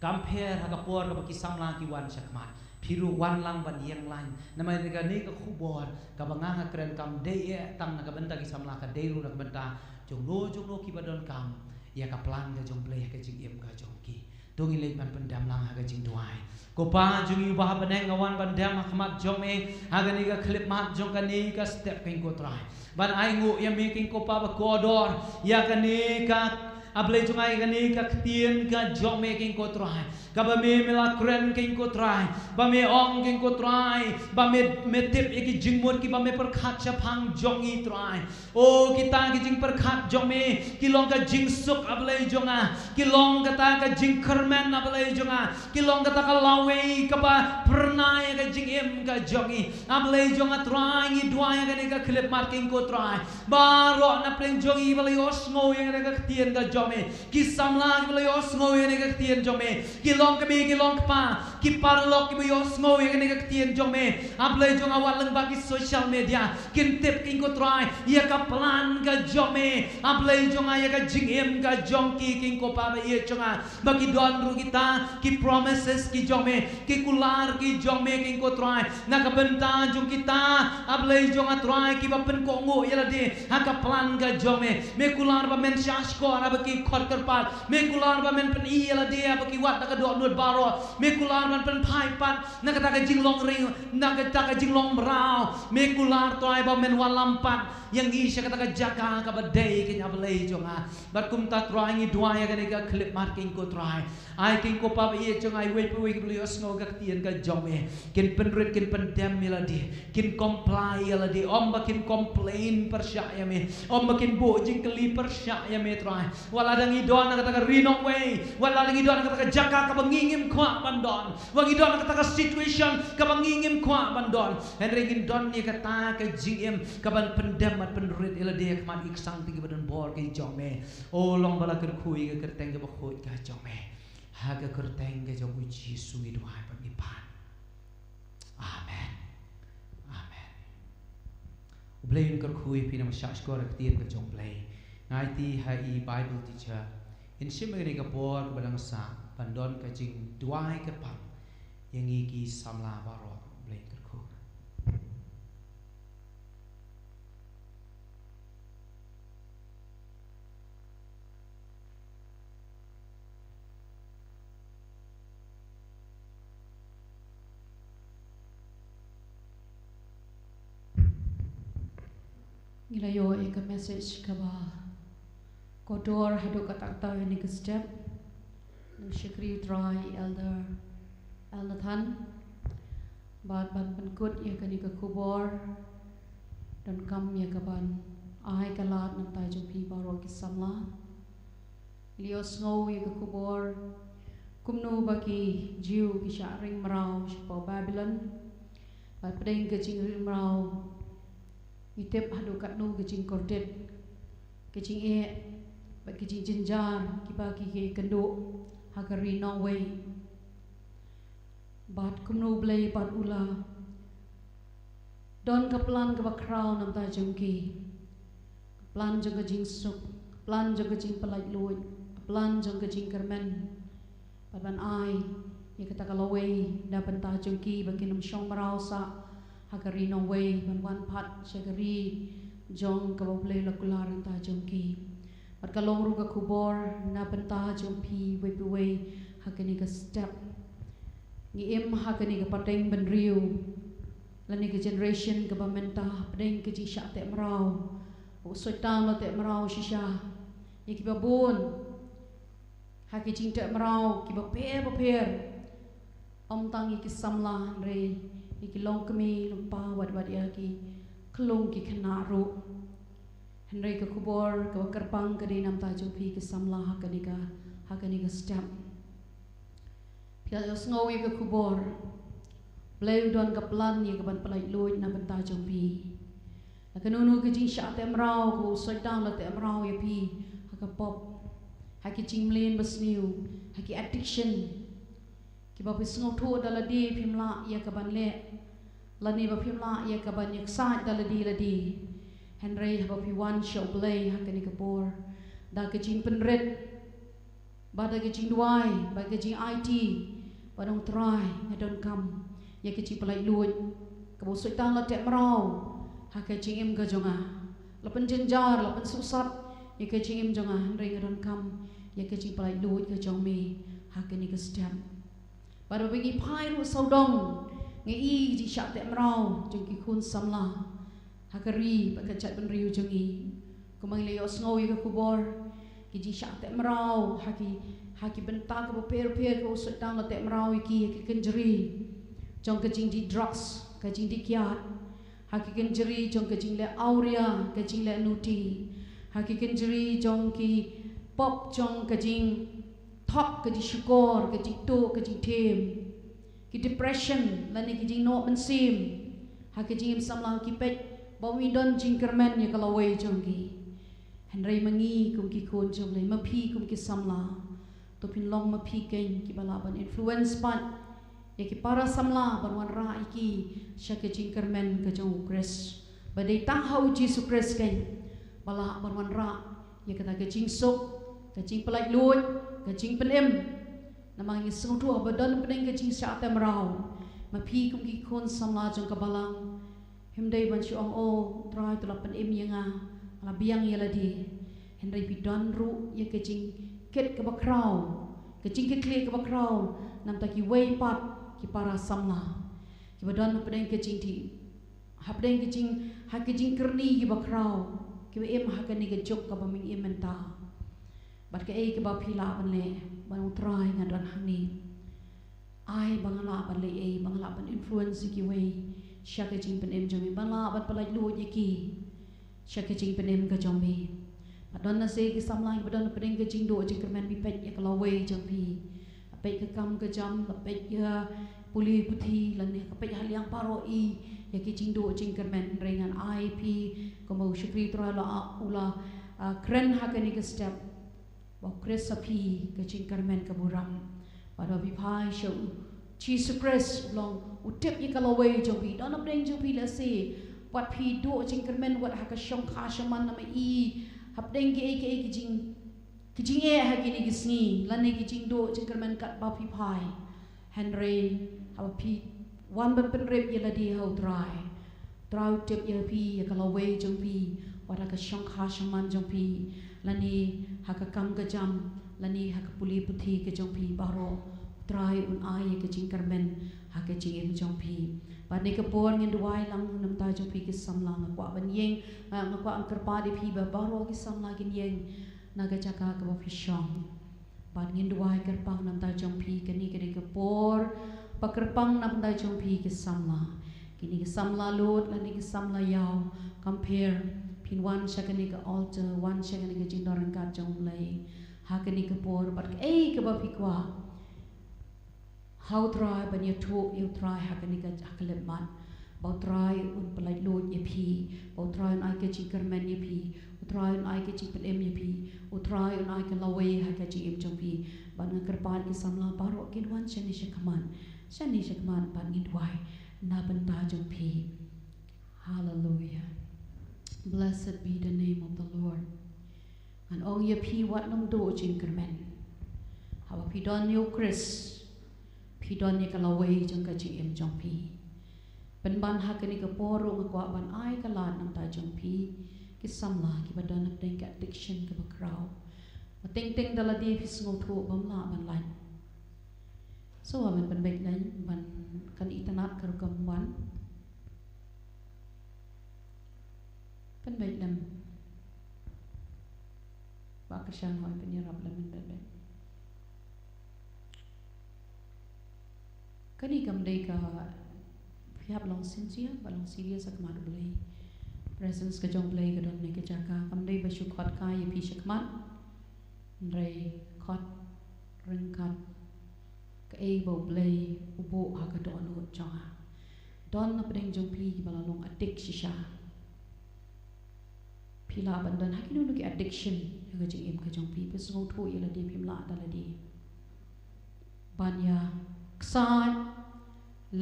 Kam pher ha ka por kaba ki samla ki wan shakhmat, phi ruh wan lang ban ïeng lang. Namar kane ka khubor kaba nga nga kren kam dei eh tang na ka bynta ki samla, ka dei ruh na ka bynta jong no jong no kiba donkam ïa ka plan ka jong Blei ha ka jingim ka jong ki. To ngin leit ban pyndem lang ha ka jingduwai. Ko Pa jong ngi uba ha bneng, nga wan ban dem ha khmat jong me ha kane ka khyllipmat jong kane ka step, ko Trai, ban ai nguh ïa me, ko Pa, ba kordor ïa kane ka, A Blei jong nga, ïa kane ka ktien ka jong me, ko Trai, kaba me, me la kren, ko Trai, ba me ong, ko Trai, ba me, me tip ïa ki jingmut kiba me pyrkhat shaphang jong ngi, Trai. O, kita ki jingpyrkhat jong me ki long ka jingsuk, A Blei jong nga. Ki long kata ka jingkyrmen, A Blei jong nga. Ki long kata ka lawei kaba phyrnai ïa ka jingim ka jong ngi, A Blei jong nga, Trai. Ngi duwai ha kane ka khyllipmat, ko Trai, baroh na pdeng jong ngi ba la ïohsngew ïa kane ka ktien ka jong me, ki samla kiba la ïohsngew ïa kane ka ktien jong me, ki long kmie ki long kpa, ki paralok kiba ïohsngew ïa kane ka ktien jong me, A Blei jong nga, wat lyngba ki social media, kin tip, ko Trai, ïa ka plan ka jong me, A Blei jong nga, ïa ka jingim ka jong ki, ko Pa ba ïeit jong nga, ba ki don ruh kita ki promises ki jong me, ki kular ki jong me, ko Trai, na ka bynta jong kita, A Blei jong nga, Trai, kiba pynkohnguh ïa lade ha ka plan ka jong me. Me kular ba men shahshkor haba ki khot kyrpad. Me kular ba men pyni ïa lade haba ki wad da ka dohnud baroh. Me kular ban pynphai pat na kata ka jinglong ring, na kata ka jinglong mraw. Me kular, Trai, ba men wallam pat ïa ngi sha kata ka jaka kaba dei, ko A Blei jong nga. Bad kumta, Trai, ngi duwai ha kane ka khyllipmat, ko Trai, ai, ko Pa ba ïeit jong nga, iwei pa iwei kiba la ïohsngew ka ktien ka jong me, kin pynrit, kin pyndem ïa lade, kin comply ïa lade. Ym ba kin complain pyrshah ïa me, ym ba kin buh jingkylli pyrshah ïa me, Trai. Wat la dang ngi don na kata ka ri nongwei, wat la dang ngi don na kata ka jaka kaba ngi ngim kwah ban don, wat ngi don na kata ka situation kaba ngi ngim kwah ban don, hynrei ngin don ïa kata ka jingim kaban pyndem bad pynrit ïa lade ha khmat ki ksangti kiba don bor ki jong me. O, long ba la kyrkhu ïa ka kyrteng kaba khuid ka jong me. Ha ka kyrteng ka jong U Jisu ngi duwai bad ngi pan. Amen. Amen. U Blei un kyrkhu ïa phi, nang shahshkor ïa ka ktien ka jong U Blei. Nga aiti ha i Bible teacher, in shim ïa kane ka por kaba dang sah ban don ka jingduwai kyrpang ïa ngi ki samla baroh. U Blei un kyrkhu. Ngi la ïoh ïa ka message kaba kordor haduh katta katta ha kane ka step na u shakri U Trai, Elder Elnathan. Bad ban pynkut ïa kane ka khubor, donkam ïa ka ban ai ka lad na ka bynta jong phi baroh ki samla. Ngi la ïohsngew ïa ka khubor kumno ba ki Jiw ki shah ring mraw shapoh Babilon. Bad pdeng ka jingring mraw, ngi tip haduh katno ka jingkordit, ka jingeh bad ka jingjynjar kiba ki ïakynduh ha ka ri nongwei. Bad kumno U Blei pat u la Don ka plan kaba khraw na bynta jong ki. Ka plan jong ka jingsuk, ka plan jong ka jingpyllait luid, ka plan jong ka jingkyrmen. Bad ban ai ïa kata ka lawei na bynta jong ki ba kin ym shong mraw sah ha ka ri nongwei, ban wan pat sha ka ri jong kaba U Blei u la kular na bynta jong ki. Bad ka long ruh ka khubor na bynta jong phi wei pa wei ha kane ka step. Ngi im ha kane ka pateng bynriew lane ka generation kaba mynta hapdeng ka jingshah teh mraw. U Soitan u la teh mraw shisha ïa kiba bun ha ki jingteh mraw kiba pher ba pher. Ym tang ïa ki samla hynrei ïa ki longkmie longpa, wat wat ïa ki khyllung ki khynnah ruh. Hynrei ka khubor kaba kyrpang ka dei na bynta jong phi ki samla ha kane ka, ha kane ka step. Phi la ïohsngew ïa ka khubor. Blei u don ka plan ïa kaban pyllait luid na bynta jong phi. La kano kano ka jingshah teh mraw kaba u Soitan u la teh mraw ïa phi ha ka pop, ha ki jingmlien basniew, ha ki addiction, kiba phi sngewthuh da lade phim lah ïa kaban leh, lane ba phim lah ïa kaban ïaksaid da lade lade. Hynrei haba phi wan sha U Blei ha kane ka por da ka jingpynrit, bad da ka jingduwai, bad ka jingaiti, bad ong, Trai, nga donkam ïa ka jingpyllait luid kaba u Soitan u la teh mraw ha ka jingim ka jong nga. La pynjynjar, la pynsuhsat ïa ka jingim jong nga, hynrei nga donkam ïa ka jingpyllait luid ka jong me ha kane ka step. Bad haba ngi phai ruh sawdong, ngi i ka jingshah teh mraw jong ki khun samla ha ka ri bad ka jaitbynriew jong ngi. Kumba ngi la ïohsngew ïa ka khubor, ki jingshah teh mraw ha ki, ha ki bynta kaba pher pher kaba u Soitan u la teh mraw ïa ki, ha ki kynjri jong ka jingdih drugs, ka jingdih kiad, ha ki kynjri jong ka jingleh awria, ka jingleh nuti, ha ki kynjri jong ki pop jong ka jingthok, ka jingshukor, ka jingtuh, ka jingthiem, ki depression lane ki jingnoh mynsiem ha ka jingim samla, ki peit ba ym don jingkyrmen ïa ka lawei jong ki. Hynrei ma ngi kum ki khun jong U Blei, ma phi kum ki samla, to phin long ma phi keiñ kiba lah ban influence pat ïa ki para samla ban wanrah ïa ki sha ka jingkyrmen ka jong U Khrist. Ba dei tang ha U Jisu Khrist keiñ ba lah ban wanrah ïa kata ka jingsuk, ka jingpyllait luid, ka jingpynim. Namar ngi sngewthuh haba don hapdeng ka jingshah teh mraw, ma phi kum ki khun samla jong ka balang, phim dei ban shu ong, O Trai, to la pynim ïa nga, la biang ïa lade. Hynrei phi don ruh ïa ka jingkit kaba khraw, ka jingkitkhlieh kaba khraw na bynta kiwei pat ki para samla kiba don hapdeng ka jingdih, hapdeng ka jing, ha ka jingkyrni kiba khraw, kiba im ha kane ka juk kaba ngi im mynta. Bad kaei kaba phi lah ban leh, ban ong, Trai, nga don hangne. Ai ba nga lah ban leh ei, ba nga lah ban influence ïa kiwei sha ka jingpynim jong me, ba nga lah ban pyllait luid ïa ki sha ka jingpynim ka jong me. Bad don na se ki samla kiba don hapdeng ka jingduh jingkyrmen, phi peit ïa ka lawei jong phi. La peit ka kam ka jam, la peit ïa pule puthi, lane ka peit ha liang baroh, i ïa ki jingduh jingkyrmen. Hynrei ngan ai phi, kumba u shakri Trai u la, u la, ah, kren ha kane ka step, ba u Khrist ha phi ka jingkyrmen ka burom. Bad ba phi phai sha U Jisu Khrist, u long u tip ïa ka lawei jong phi. Don hapdeng jong phi lehse wat phi duh jingkyrmen wat ha ka shongkha shaman, namar i hapdeng kiei kiei ki jing, ki jingeh ha kine ki sngi, lane ki jingduh jingkyrmen katba phi phai. Hynrei haba phi wan ban pynrep ïa lade ha U Trai, U Trai u tip ïa phi, ïa ka lawei jong phi, wat ha ka shongkha shaman jong phi, lane ha ka kam ka jam, lane ha ka pule puthi ka jong phi baroh, U Trai un ai ïa ka jingkyrmen ha ka jingim jong phi. Bad kane ka por ngin duwai lang na bynta jong phi ki samla. Nga kwah ban ïeng, nga, nga kwah ban kyrpad ïa phi ba baroh ki samla kin ïeng na ka jaka kaba phi shong. Bad ngin duwai kyrpang na bynta jong phi, kane ka dei ka por ba kyrpang na bynta jong phi ki samla. Kine ki samla lut lane ki samla ïaw, compare, phin wan sha kane ka altar, wan sha kane ka jingdon ryngkat jong U Blei ha kane ka por. Bad kaei kaba phi kwah, ha U Trai, ban ïathuh ïa U Trai ha kane ka, ha ka lymmat, ba U Trai un pyllait luid ïa phi, ba U Trai un ai ka jingkyrmen ïa phi, U Trai un ai ka jingpynim ïa phi, U Trai un ai ka lawei ha ka jingim jong phi. Bad nga kyrpad ki samla baroh kin wan shane shakhmat, shane shakhmat, bad ngin duwai na bynta jong phi. Hallelujah. Blessed be the name of the Lord. Ngan ong ïa phi wat nym duh jingkyrmen. Haba phi don ïa u Khrist, phi don ïa ka lawei jong ka jingim jong phi. Pynban ha kane ka por ruh nga kwah ban ai ka lad na ka bynta jong phi ki samla kiba don hapdeng ka addiction kaba khraw. Ba teng teng da lade phi sngewthuh bym lah ban lait. So, wan pynbeit lem, ban kan itynnad ka rukom wan. Pynbeit lem. Ba kyrshan hoi pynïarap lem pynbeit. Kane kam dei ka phi hap long sincere, ba long serious ha khmat U Blei. Presence ka jong U Blei ka don ne ka jaka. Kam dei ba shu khot kai ïa phi sha khmat. Hynrei khot ryngkat kaei ba U Blei u buh ha ka dohnud jong nga. Don na pdeng jong phi kiba la long addict shisha. Phi lah ban don ha kino kino ki addiction ha ka jingim ka jong phi, phi sngewthuh ïa lade phim lah da lade ban ïa ksaid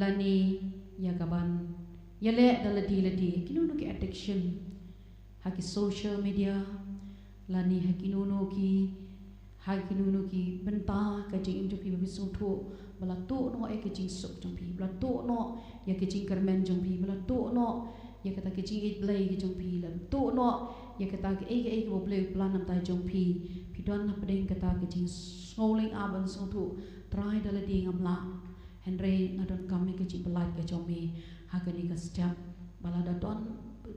lane ïa ka ban ïaleh da lade lade, kino kino ki addiction ha ki social media lane ha kino kino ki ha kino kino ki bynta ka jingim jong phi ba phi sngewthuh ba la tuh noh ïa ka jingsuk jong phi, ba la tuh noh ïa ka jingkyrmen jong phi, ba la tuh noh ïa kata ka jingïeit Blei ka jong phi, la tuh noh ïa kata kaei kaei kaba U Blei u plan na ka bynta jong phi. Phi don na pdeng kata ka jingsngewlyngngoh ban sngewthuh, Trai da lade ngam lah. Hynrei nga donkam ïa ka jingpyllait ka jong me ha kane ka step. Ba lada don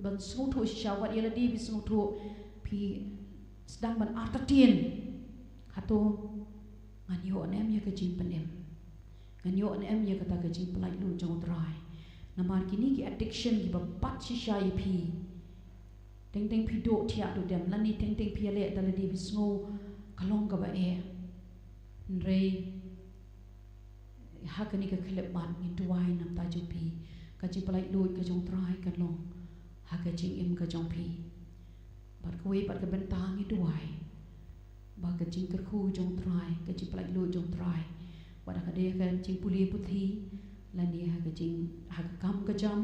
ban sngewthuh shisha, wat ïa lade phi sngewthuh, phi sdang ban artatien. Hato ngan ïoh ne em ïa ka jingpynim? Ngan ïoh ne em ïa kata ka jingpyllait luid jong U Trai? Namar kine ki addiction kiba bat shisha ïa phi. Teng teng phi duh thiah duh dem lane teng teng phi ïaleh da lade phi sngew ka long kaba eh. Hynrei ha kane ka khyllipmat ngin duwai na ka bynta jong phi. Ka jingpyllait luid ka jong U Trai kan long ha ka jingim ka jong phi. Bad kawei pat ka bynta ngin duwai ba ka jingkyrkhu jong U Trai, ka jingpyllait luid jong U Trai, wat ha ka dei ka jingpule puthi lane ha ka jing, ha ka kam ka jam,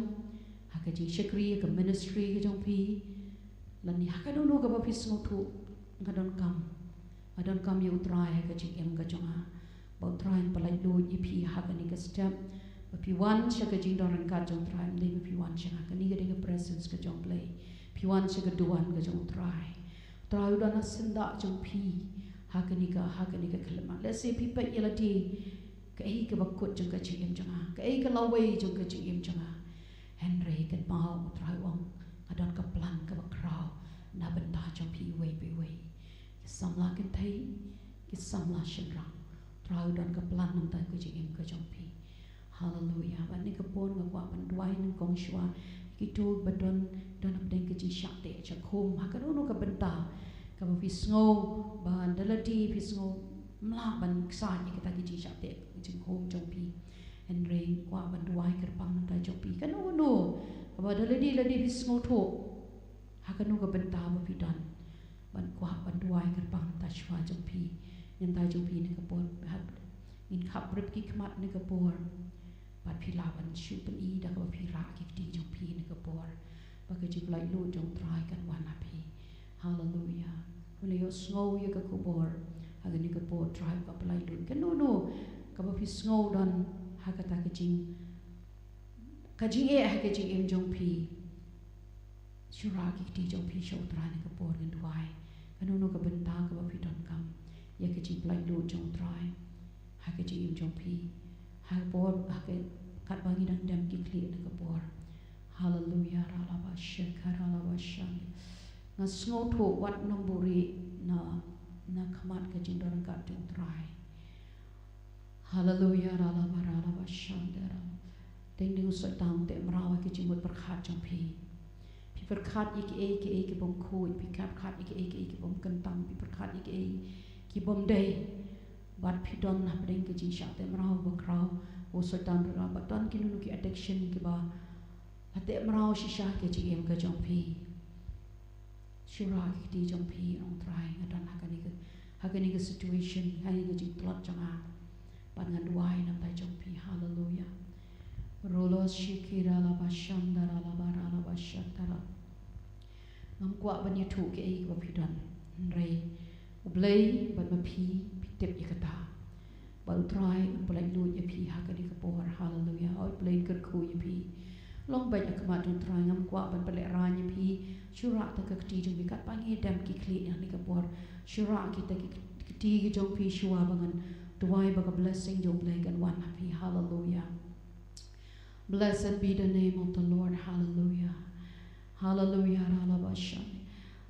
ha ka jingshakri, ha ka ministry ka jong phi, lane ha kano kano kaba phi sngewthuh, nga donkam, nga donkam ïa U Trai ha ka jingim ka jong nga. Ba U Trai un pyllait luid ïa phi ha kane ka step. Ba phi wan sha ka jingdon ryngkat jong U Trai, ym dei ba phi wan sha nga. Kane ka dei ka presence ka jong U Blei. Phi wan sha ka duwan ka jong U Trai. U Trai u don ha syndah jong phi ha kane ka, ha kane ka khyllipmat. Lehse phi peit ïa lade, kaei kaba kut jong ka jingim jong nga, kaei ka lawei jong ka jingim jong nga. Hynrei kynmaw, U Trai u ong, nga don ka plan kaba khraw na bynta jong phi iwei pa iwei. Ki samla kynthei, ki samla shynrang, U Trai u don ka plan na bynta ka jingim ka jong phi. Haleluya. Bad kane ka por nga kwah ban duwai nyngkong shuwa ïa kito ba don, don hapdeng ka jingshah teh jingkhum ha kano kano ka bynta kaba phi sngew ba da lade phi sngew ym lah ban ksaid ïa kata ka jingshah teh jingkhum jong phi. Hynrei kwah ban duwai kyrpang na bynta jong phi. Kano kano kaba da lade lade phi sngewthuh ha kano ka bynta ba phi don, ban kwah ban duwai kyrpang na bynta shuwa jong phi. Na bynta jong phi na ka por, hap ngin khap rep ki khmat na ka por. Bad phi lah ban shu pyni da kaba phi rah ki kti jong phi na ka por. Ba ka jingpyllait luid jong U Trai kan wan ha phi. Haleluya. Une ïohsngew ïa ka khubor ha kane ka por, U Trai u pyllait luid. Kano kano kaba phi sngew don ha kata ka jing, ka jingeh ha ka jingim jong phi, shu rah ki kti jong phi sha U Trai na ka por, ngin duwai. Kano kano ka bynta kaba phi donkam ïa ka jingpyllait luid jong U Trai ha ka jingim jong phi ha ka por, ha ka, katba ngi dang dem ki khlieh na ka por. Haleluya. Ralaba sheka ralaba shani. Nga sngewthuh wat nym buhrieh na, na khmat ka jingdon ryngkat jong U Trai. Haleluya. Ralaba ralaba shanda ralaba. Teng teng u Soitan u teh mraw ha ka jingmut pyrkhat jong phi. Phi pyrkhat ïa kiei kiei ki bym khuid, phi pyrkhat ïa kiei kiei ki bym kyntang, phi pyrkhat ïa kiei ki bym dei. Bad phi don hapdeng ka jingshah teh mraw ba khraw. U Soitan ruh bad don kino kino ki addiction kiba la teh mraw shisha ha ka jingim ka jong phi. Shu rah ki kti jong phi, ong Trai, nga don ha kane ka, ha kane ka situation, ha kane ka jingtlot jong nga. Bad ngan duwai na bynta jong phi. Haleluya. Rolo shikira laba shanda ralaba ralaba Ngam kwah ban ïathuh kaei kaba phi don, hynrei U Blei bad ma phi, phi tip ïa kata. Bad U Trai un pynlait luid ïa phi ha kane ka por. Haleluya. Hooid, U Blei un kyrkhu ïa phi. Long beit ha khmat U Trai, ngam kwah ban pynlehrain ïa phi. Shu rah tang ka kti jong phi, katba ngi dem ki khlieh ha kane ka por. Shu rah kita ki kti ki jong phi shuwa ba ngan duwai ba ka blessing jong U Blei kan wan ha phi. Haleluya. Blessed be the name of the Lord. Hallelujah. Hallelujah. Ralabashan.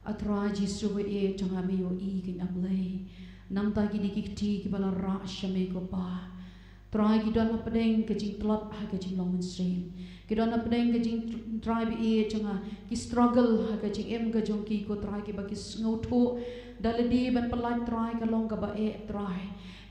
A Trai Jisu ba ïeit jong nga, me ïohi kein A Blei. Namar kine ki kti kiba la rah sha me ko Pa. Trai, ki don hapdeng ka jingtlot ha ka jinglong mynsiem. Ki don hapdeng ka jing, Trai ba ïeit jong nga, ki struggle ha ka jingim ka jong ki ko Trai, kiba ki sngewthuh da lade ban pyllait Trai ka long kaba eh Trai.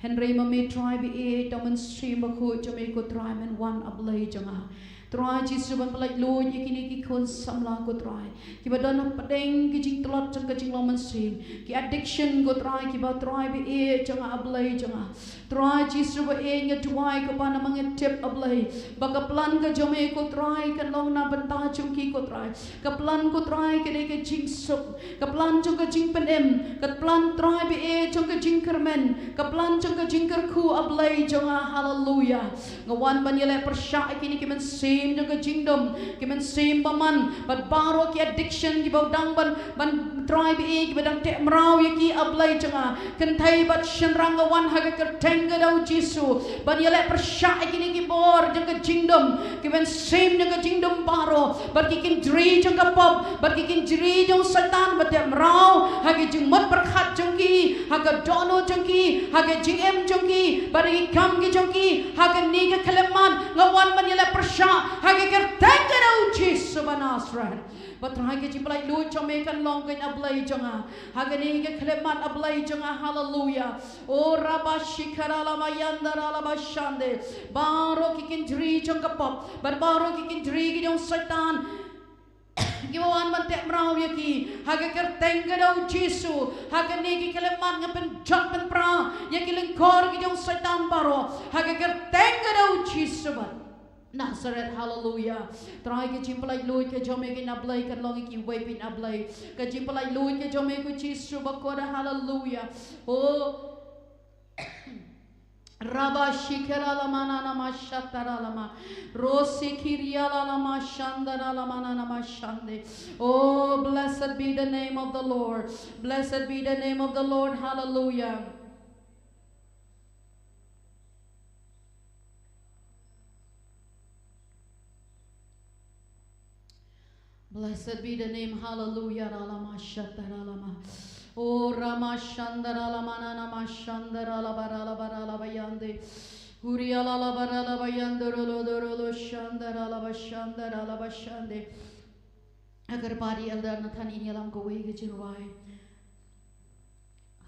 Hynrei ma me Trai ba ïeit, da u Mynsiem Bakhuid jong me ko Trai men wan A Blei jong nga. Trai Jisu ban pyllait luid ïa kine ki khun samla ko Trai, kiba don hapdeng ki jingtlot jong ka jinglong mynsiem, ki addiction ko Trai, kiba Trai ba ïeit jong nga A Blei jong nga. Trai Jisu ba ïeit, nga duwai ko Pa namar nga tip A Blei ba ka plan ka jong me ko Trai kan long na bynta jong ki ko Trai. Ka plan ko Trai ka dei ka jingsuk. Ka plan jong ka jingpynim, ka plan Trai ba ïeit jong ka jingkyrmen, ka plan jong ka jingkyrkhu A Blei jong nga. Haleluya. Nga wan ban ïaleh pyrshah ïa kine ki mynsiem jong ka jingdum, ki mynsiem bymman, bad baroh ki addiction kiba dang ban, ban Trai ba ïeit, kiba dang teh mraw ïa ki A Blei jong nga. Kynthei bad shynrang, nga wan ha ka kyrteng ka jong U Jisu ban ïaleh pyrshah ïa kine ki bor jong ka jingdum, ki mynsiem jong ka jingdum baroh, bad ki kynjri jong ka pop, bad ki kynjri jong Soitan ba teh mraw ha ki jingmut pyrkhat jong ki, ha ka dohnud jong ki, ha ka jingim jong ki, bad ha ki kam ki jong ki, ha kane ka khyllipmat nga wan ban ïaleh pyrshah ha ka kyrteng ka jong U Jisu ba Nasareth. Ba Trai ka jingpyllait luid jong me kan long kein A Blei jong nga ha kane ka khyllipmat A Blei jong nga. Haleluya. O Rabba Shikara Lama Yandara Lama Shande. Baroh ki kynjri jong ka pop bad baroh ki kynjri ki jong Soitan, kiba wan ban teh mraw ïa ki, ha ka kyrteng ka jong U Jisu, ha kane ka khyllipmat nga pynjot pynpra ïa ki lyngkor ki jong Soitan baroh ha ka kyrteng ka jong U Jisu ba Nasareth. Haleluya. Trai, ka jingpyllait luid ka jong me kein A Blei kan long ïa kiwei pat A Blei. Ka jingpyllait luid ka jong me ko Jisu bakhuid. Haleluya. O Rabba Shikera Lama Nana Mashatara Lama. Rosi Kiria Lama Shandara Lama Nana Mashande. Oh, blessed be the name of the Lord. Blessed be the name of the Lord. Hallelujah. Blessed be the name, hallelujah, ralama shatara lama. Oh, rama shandara lama nana ma shandara laba ralaba ralaba yande. Huria lalaba ralaba yande rolo dorolo shandara laba shandara laba shande. Agar pari Elder Nathan in ïalam kawei ka jingrwai.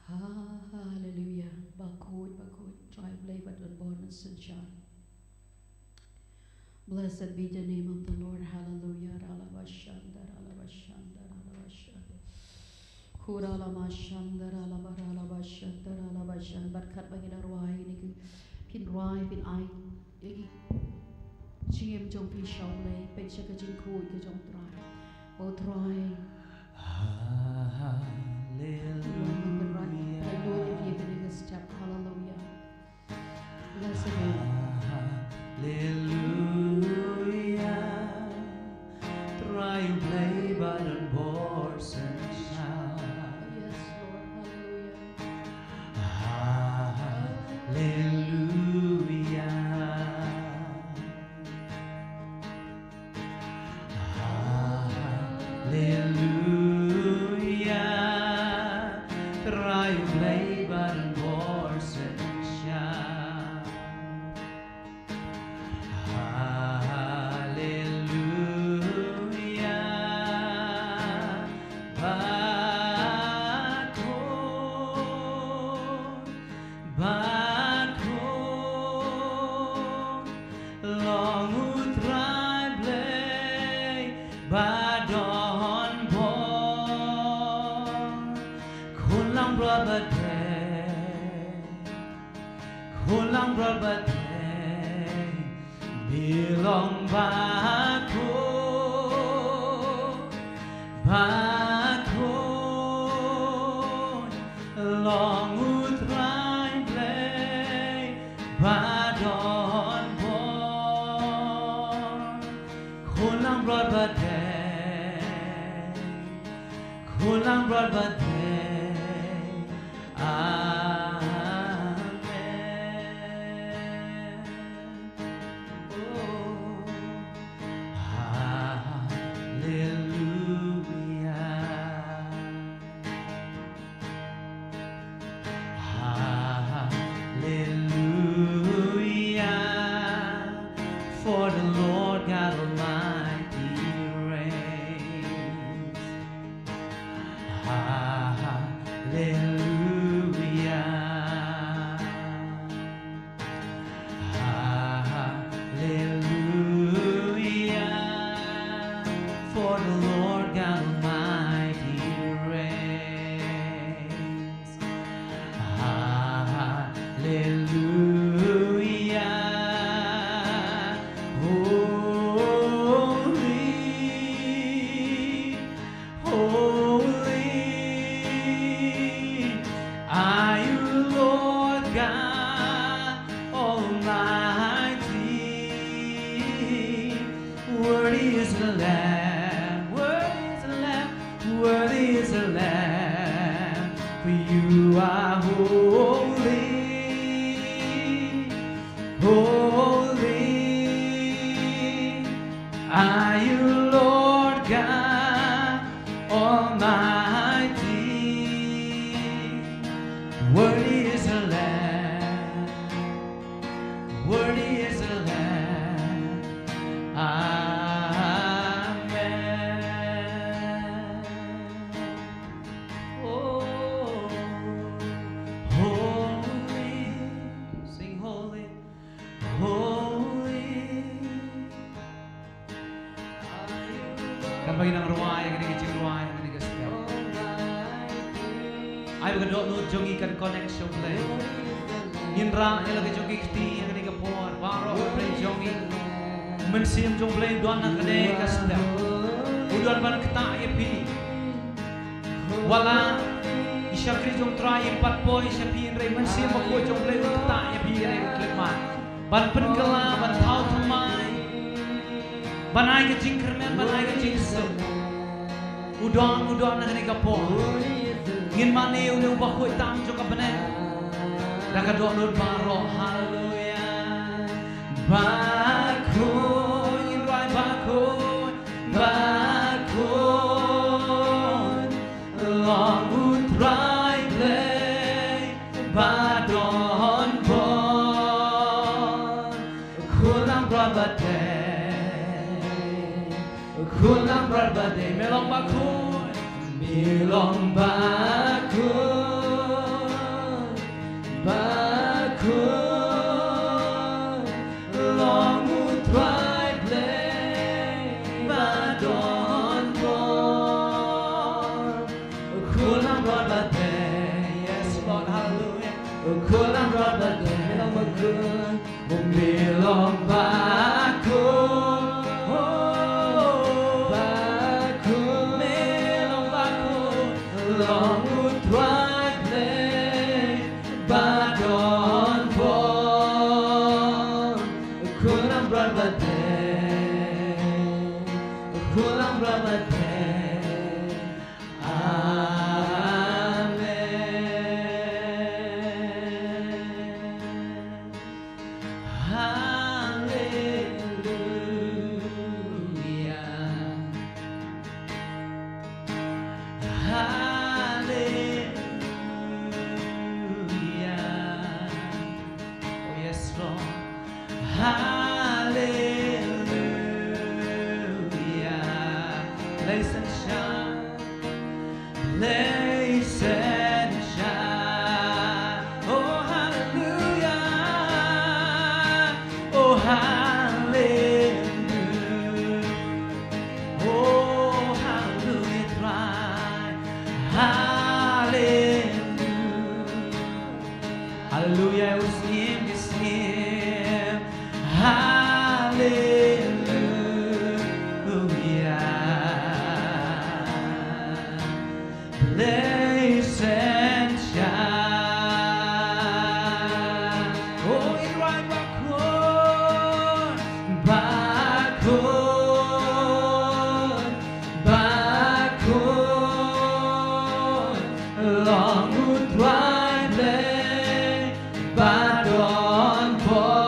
Hallelujah. Bakhuid, bakhuid. Trai Blei ba don bor mynsiem sha. Blessed be the name of the Lord. Hallelujah. Ralaba shanda, ralaba shanda, ralaba shanda. Kuralama shanda, ralaba, ralaba shanda, ralaba shanda. Bad katba ngi da rwai ne ki phin rwai, phin ai ïa ki jingim jong phi sha U Blei, peit sha ka jingkhuid ka jong U Trai. O Trai. Hallelujah. Hallelujah. Blessed be. Hallelujah. Trai U Blei ba don bor synshar. Yes, Lord. Hallelujah. Hallelujah. Hallelujah. Trai U Blei ba don bor synshar. Hallelujah. Bakhuid, bakhuid, long U Trai Blei ba don bor. Khun langbrot ba dei, khun langbrot ba dei, ngi long bakhuid. Bakhuid long U Trai Blei ba don bor. Khun langbrot ba dei, khun langbrot ba dei. Amen. Oh, hallelujah. Hallelujah, for the Lord God Almighty reigns. Hallelujah. Hallelujah, for the Lord God Almighty reigns. Hallelujah. Holy, holy are you, Lord God Almighty. Worthy is the Lamb, worthy is the Lamb, worthy is the Lamb, for you are holy, holy are you, Lord God Almighty. Worthy is the Lamb, worthy is the Lamb. Amen. Oh, holy, sing holy, holy. Kan ba ngi nang rwai ïa kane ka jingrwai, ïa kane ka step. Ai ba ka dohnud jong ngi kan connect sha U Blei. Ngin rah ïa la ka jong ki kti ïa kane ka por, baroh ki briew jong ngi. U Mynsiem jong U Blei u don ha kane ka step. U don ban ktah ïa phi. Wat la i shakri jong U Trai im pat poi sha phi, hynrei U Mynsiem Bakhuid jong U Blei u ktah ïa phi ïa kane ka khyllipmat. Ban pynkylla, ban thaw thymmai, ban ai ka jingkyrmen, ban ai ka jingsuk. U don, u don ha kane ka por. Ngin mane ïa une u Bakhuid tam jong ka bneng da ka dohnud baroh. Haleluia. Bakhuid, ngin rwai bakhuid, bakhuid long U Trai Blei ba don bor. Khun langbrot ba dei, khun langbrot ba dei, me long bakhuid, me long bakhuid, bakhuid long U Trai Blei ba don bor. Khun langbrot ba dei, yes Lord, hallelujah. Khun langbrot ba dei, me long bakhuid, me long bakhuid, bakhuid, me long bakhuid long U Trai Blei ba don bor. Khun langbrot ba dei, khun langbrot ba dei. Amen. Hallelujah. Hallelujah. Oh yes, Lord. Hallelujah. Lei Khun, ba khun, long U Trai Blei ba don bor.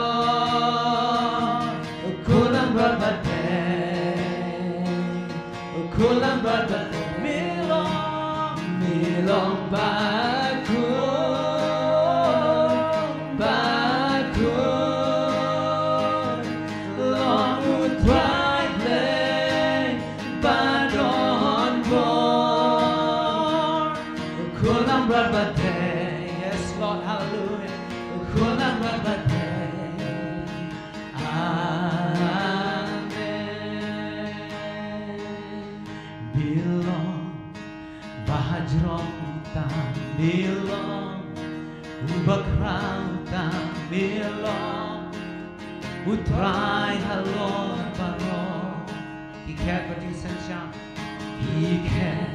Khun langbrot ba dei, khun langbrot ba dei, me long, me long ba khun, ba khun, long U Trai Blei ba don bor. Khun langbrot ba dei. Yes, Lord, hallelujah. Khun langbrot ba dei. Amen. Me long ba hajrong tam, me long uba khraw tam, me long U Trai halor baroh. Ki khet bad jingsynshar, ki khet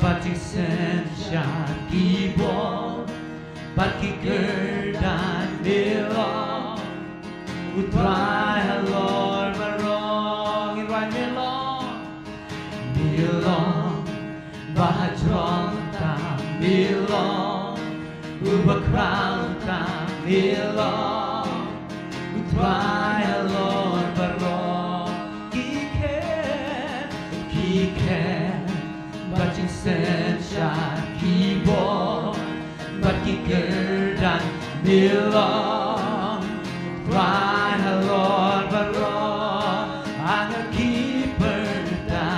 bad jingsynshar, ki bor bad ki kyrdan, me long U Trai halor baroh. Ngin rwai, me long, me long ba hajrong tam, me long uba khraw tam, me long U Trai halor baroh. Ki khet, ki khet bad jingsynshar, ki bor bad ki kyrdan, me long U Trai halor baroh. Ha nga ki pyrta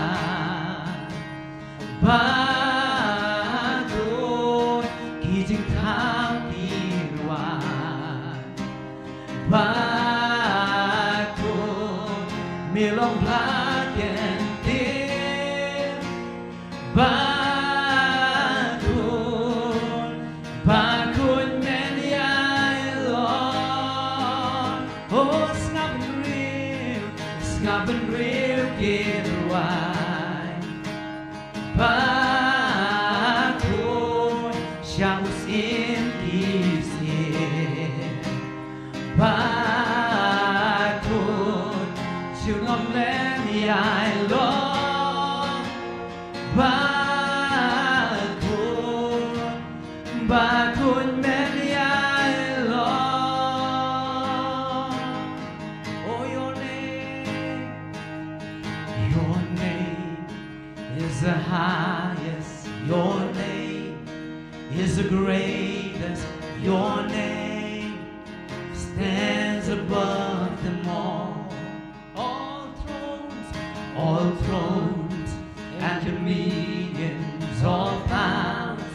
ba khun, ki jingthaw ki rwai ba khun, me long bla kyntien ba khun, ba khun men ïa i Lord. Oh, sngap bynriew, sngap bynriew ki rwai ba khun sha u syiem ki syiem. Ba khun, shu ngam lem ïa i Lord. Ba khun, ba khun men ïa i Lord. Oh, your name, your name is the highest. Your name is the greatest. Your name stands above them all. All thrones, all thrones and dominions, all powers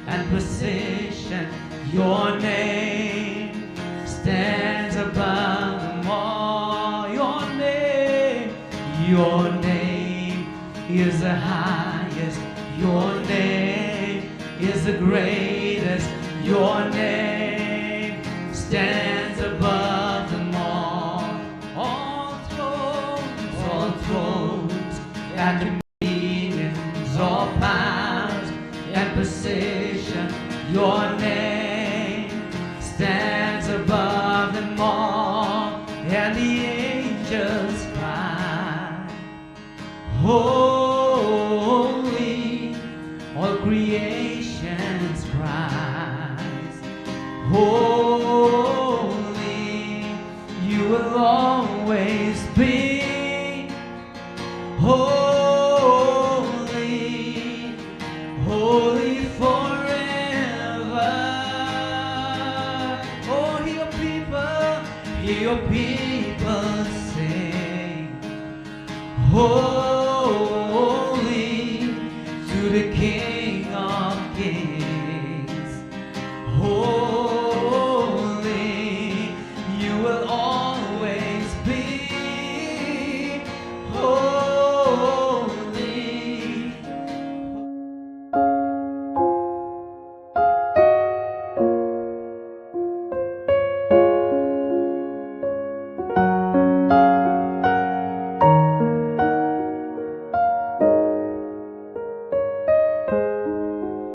and position, your name stands above them all. Your name, your name is the highest. Your name is the greatest. Your name stands above them all. All thrones, all thrones and dominions, all powers and position, your name stands above them all. And the angels cry, holy, all creation's cries, holy, you will always be. Holy, holy forever. Oh, hear your people, hear your people sing. Holy,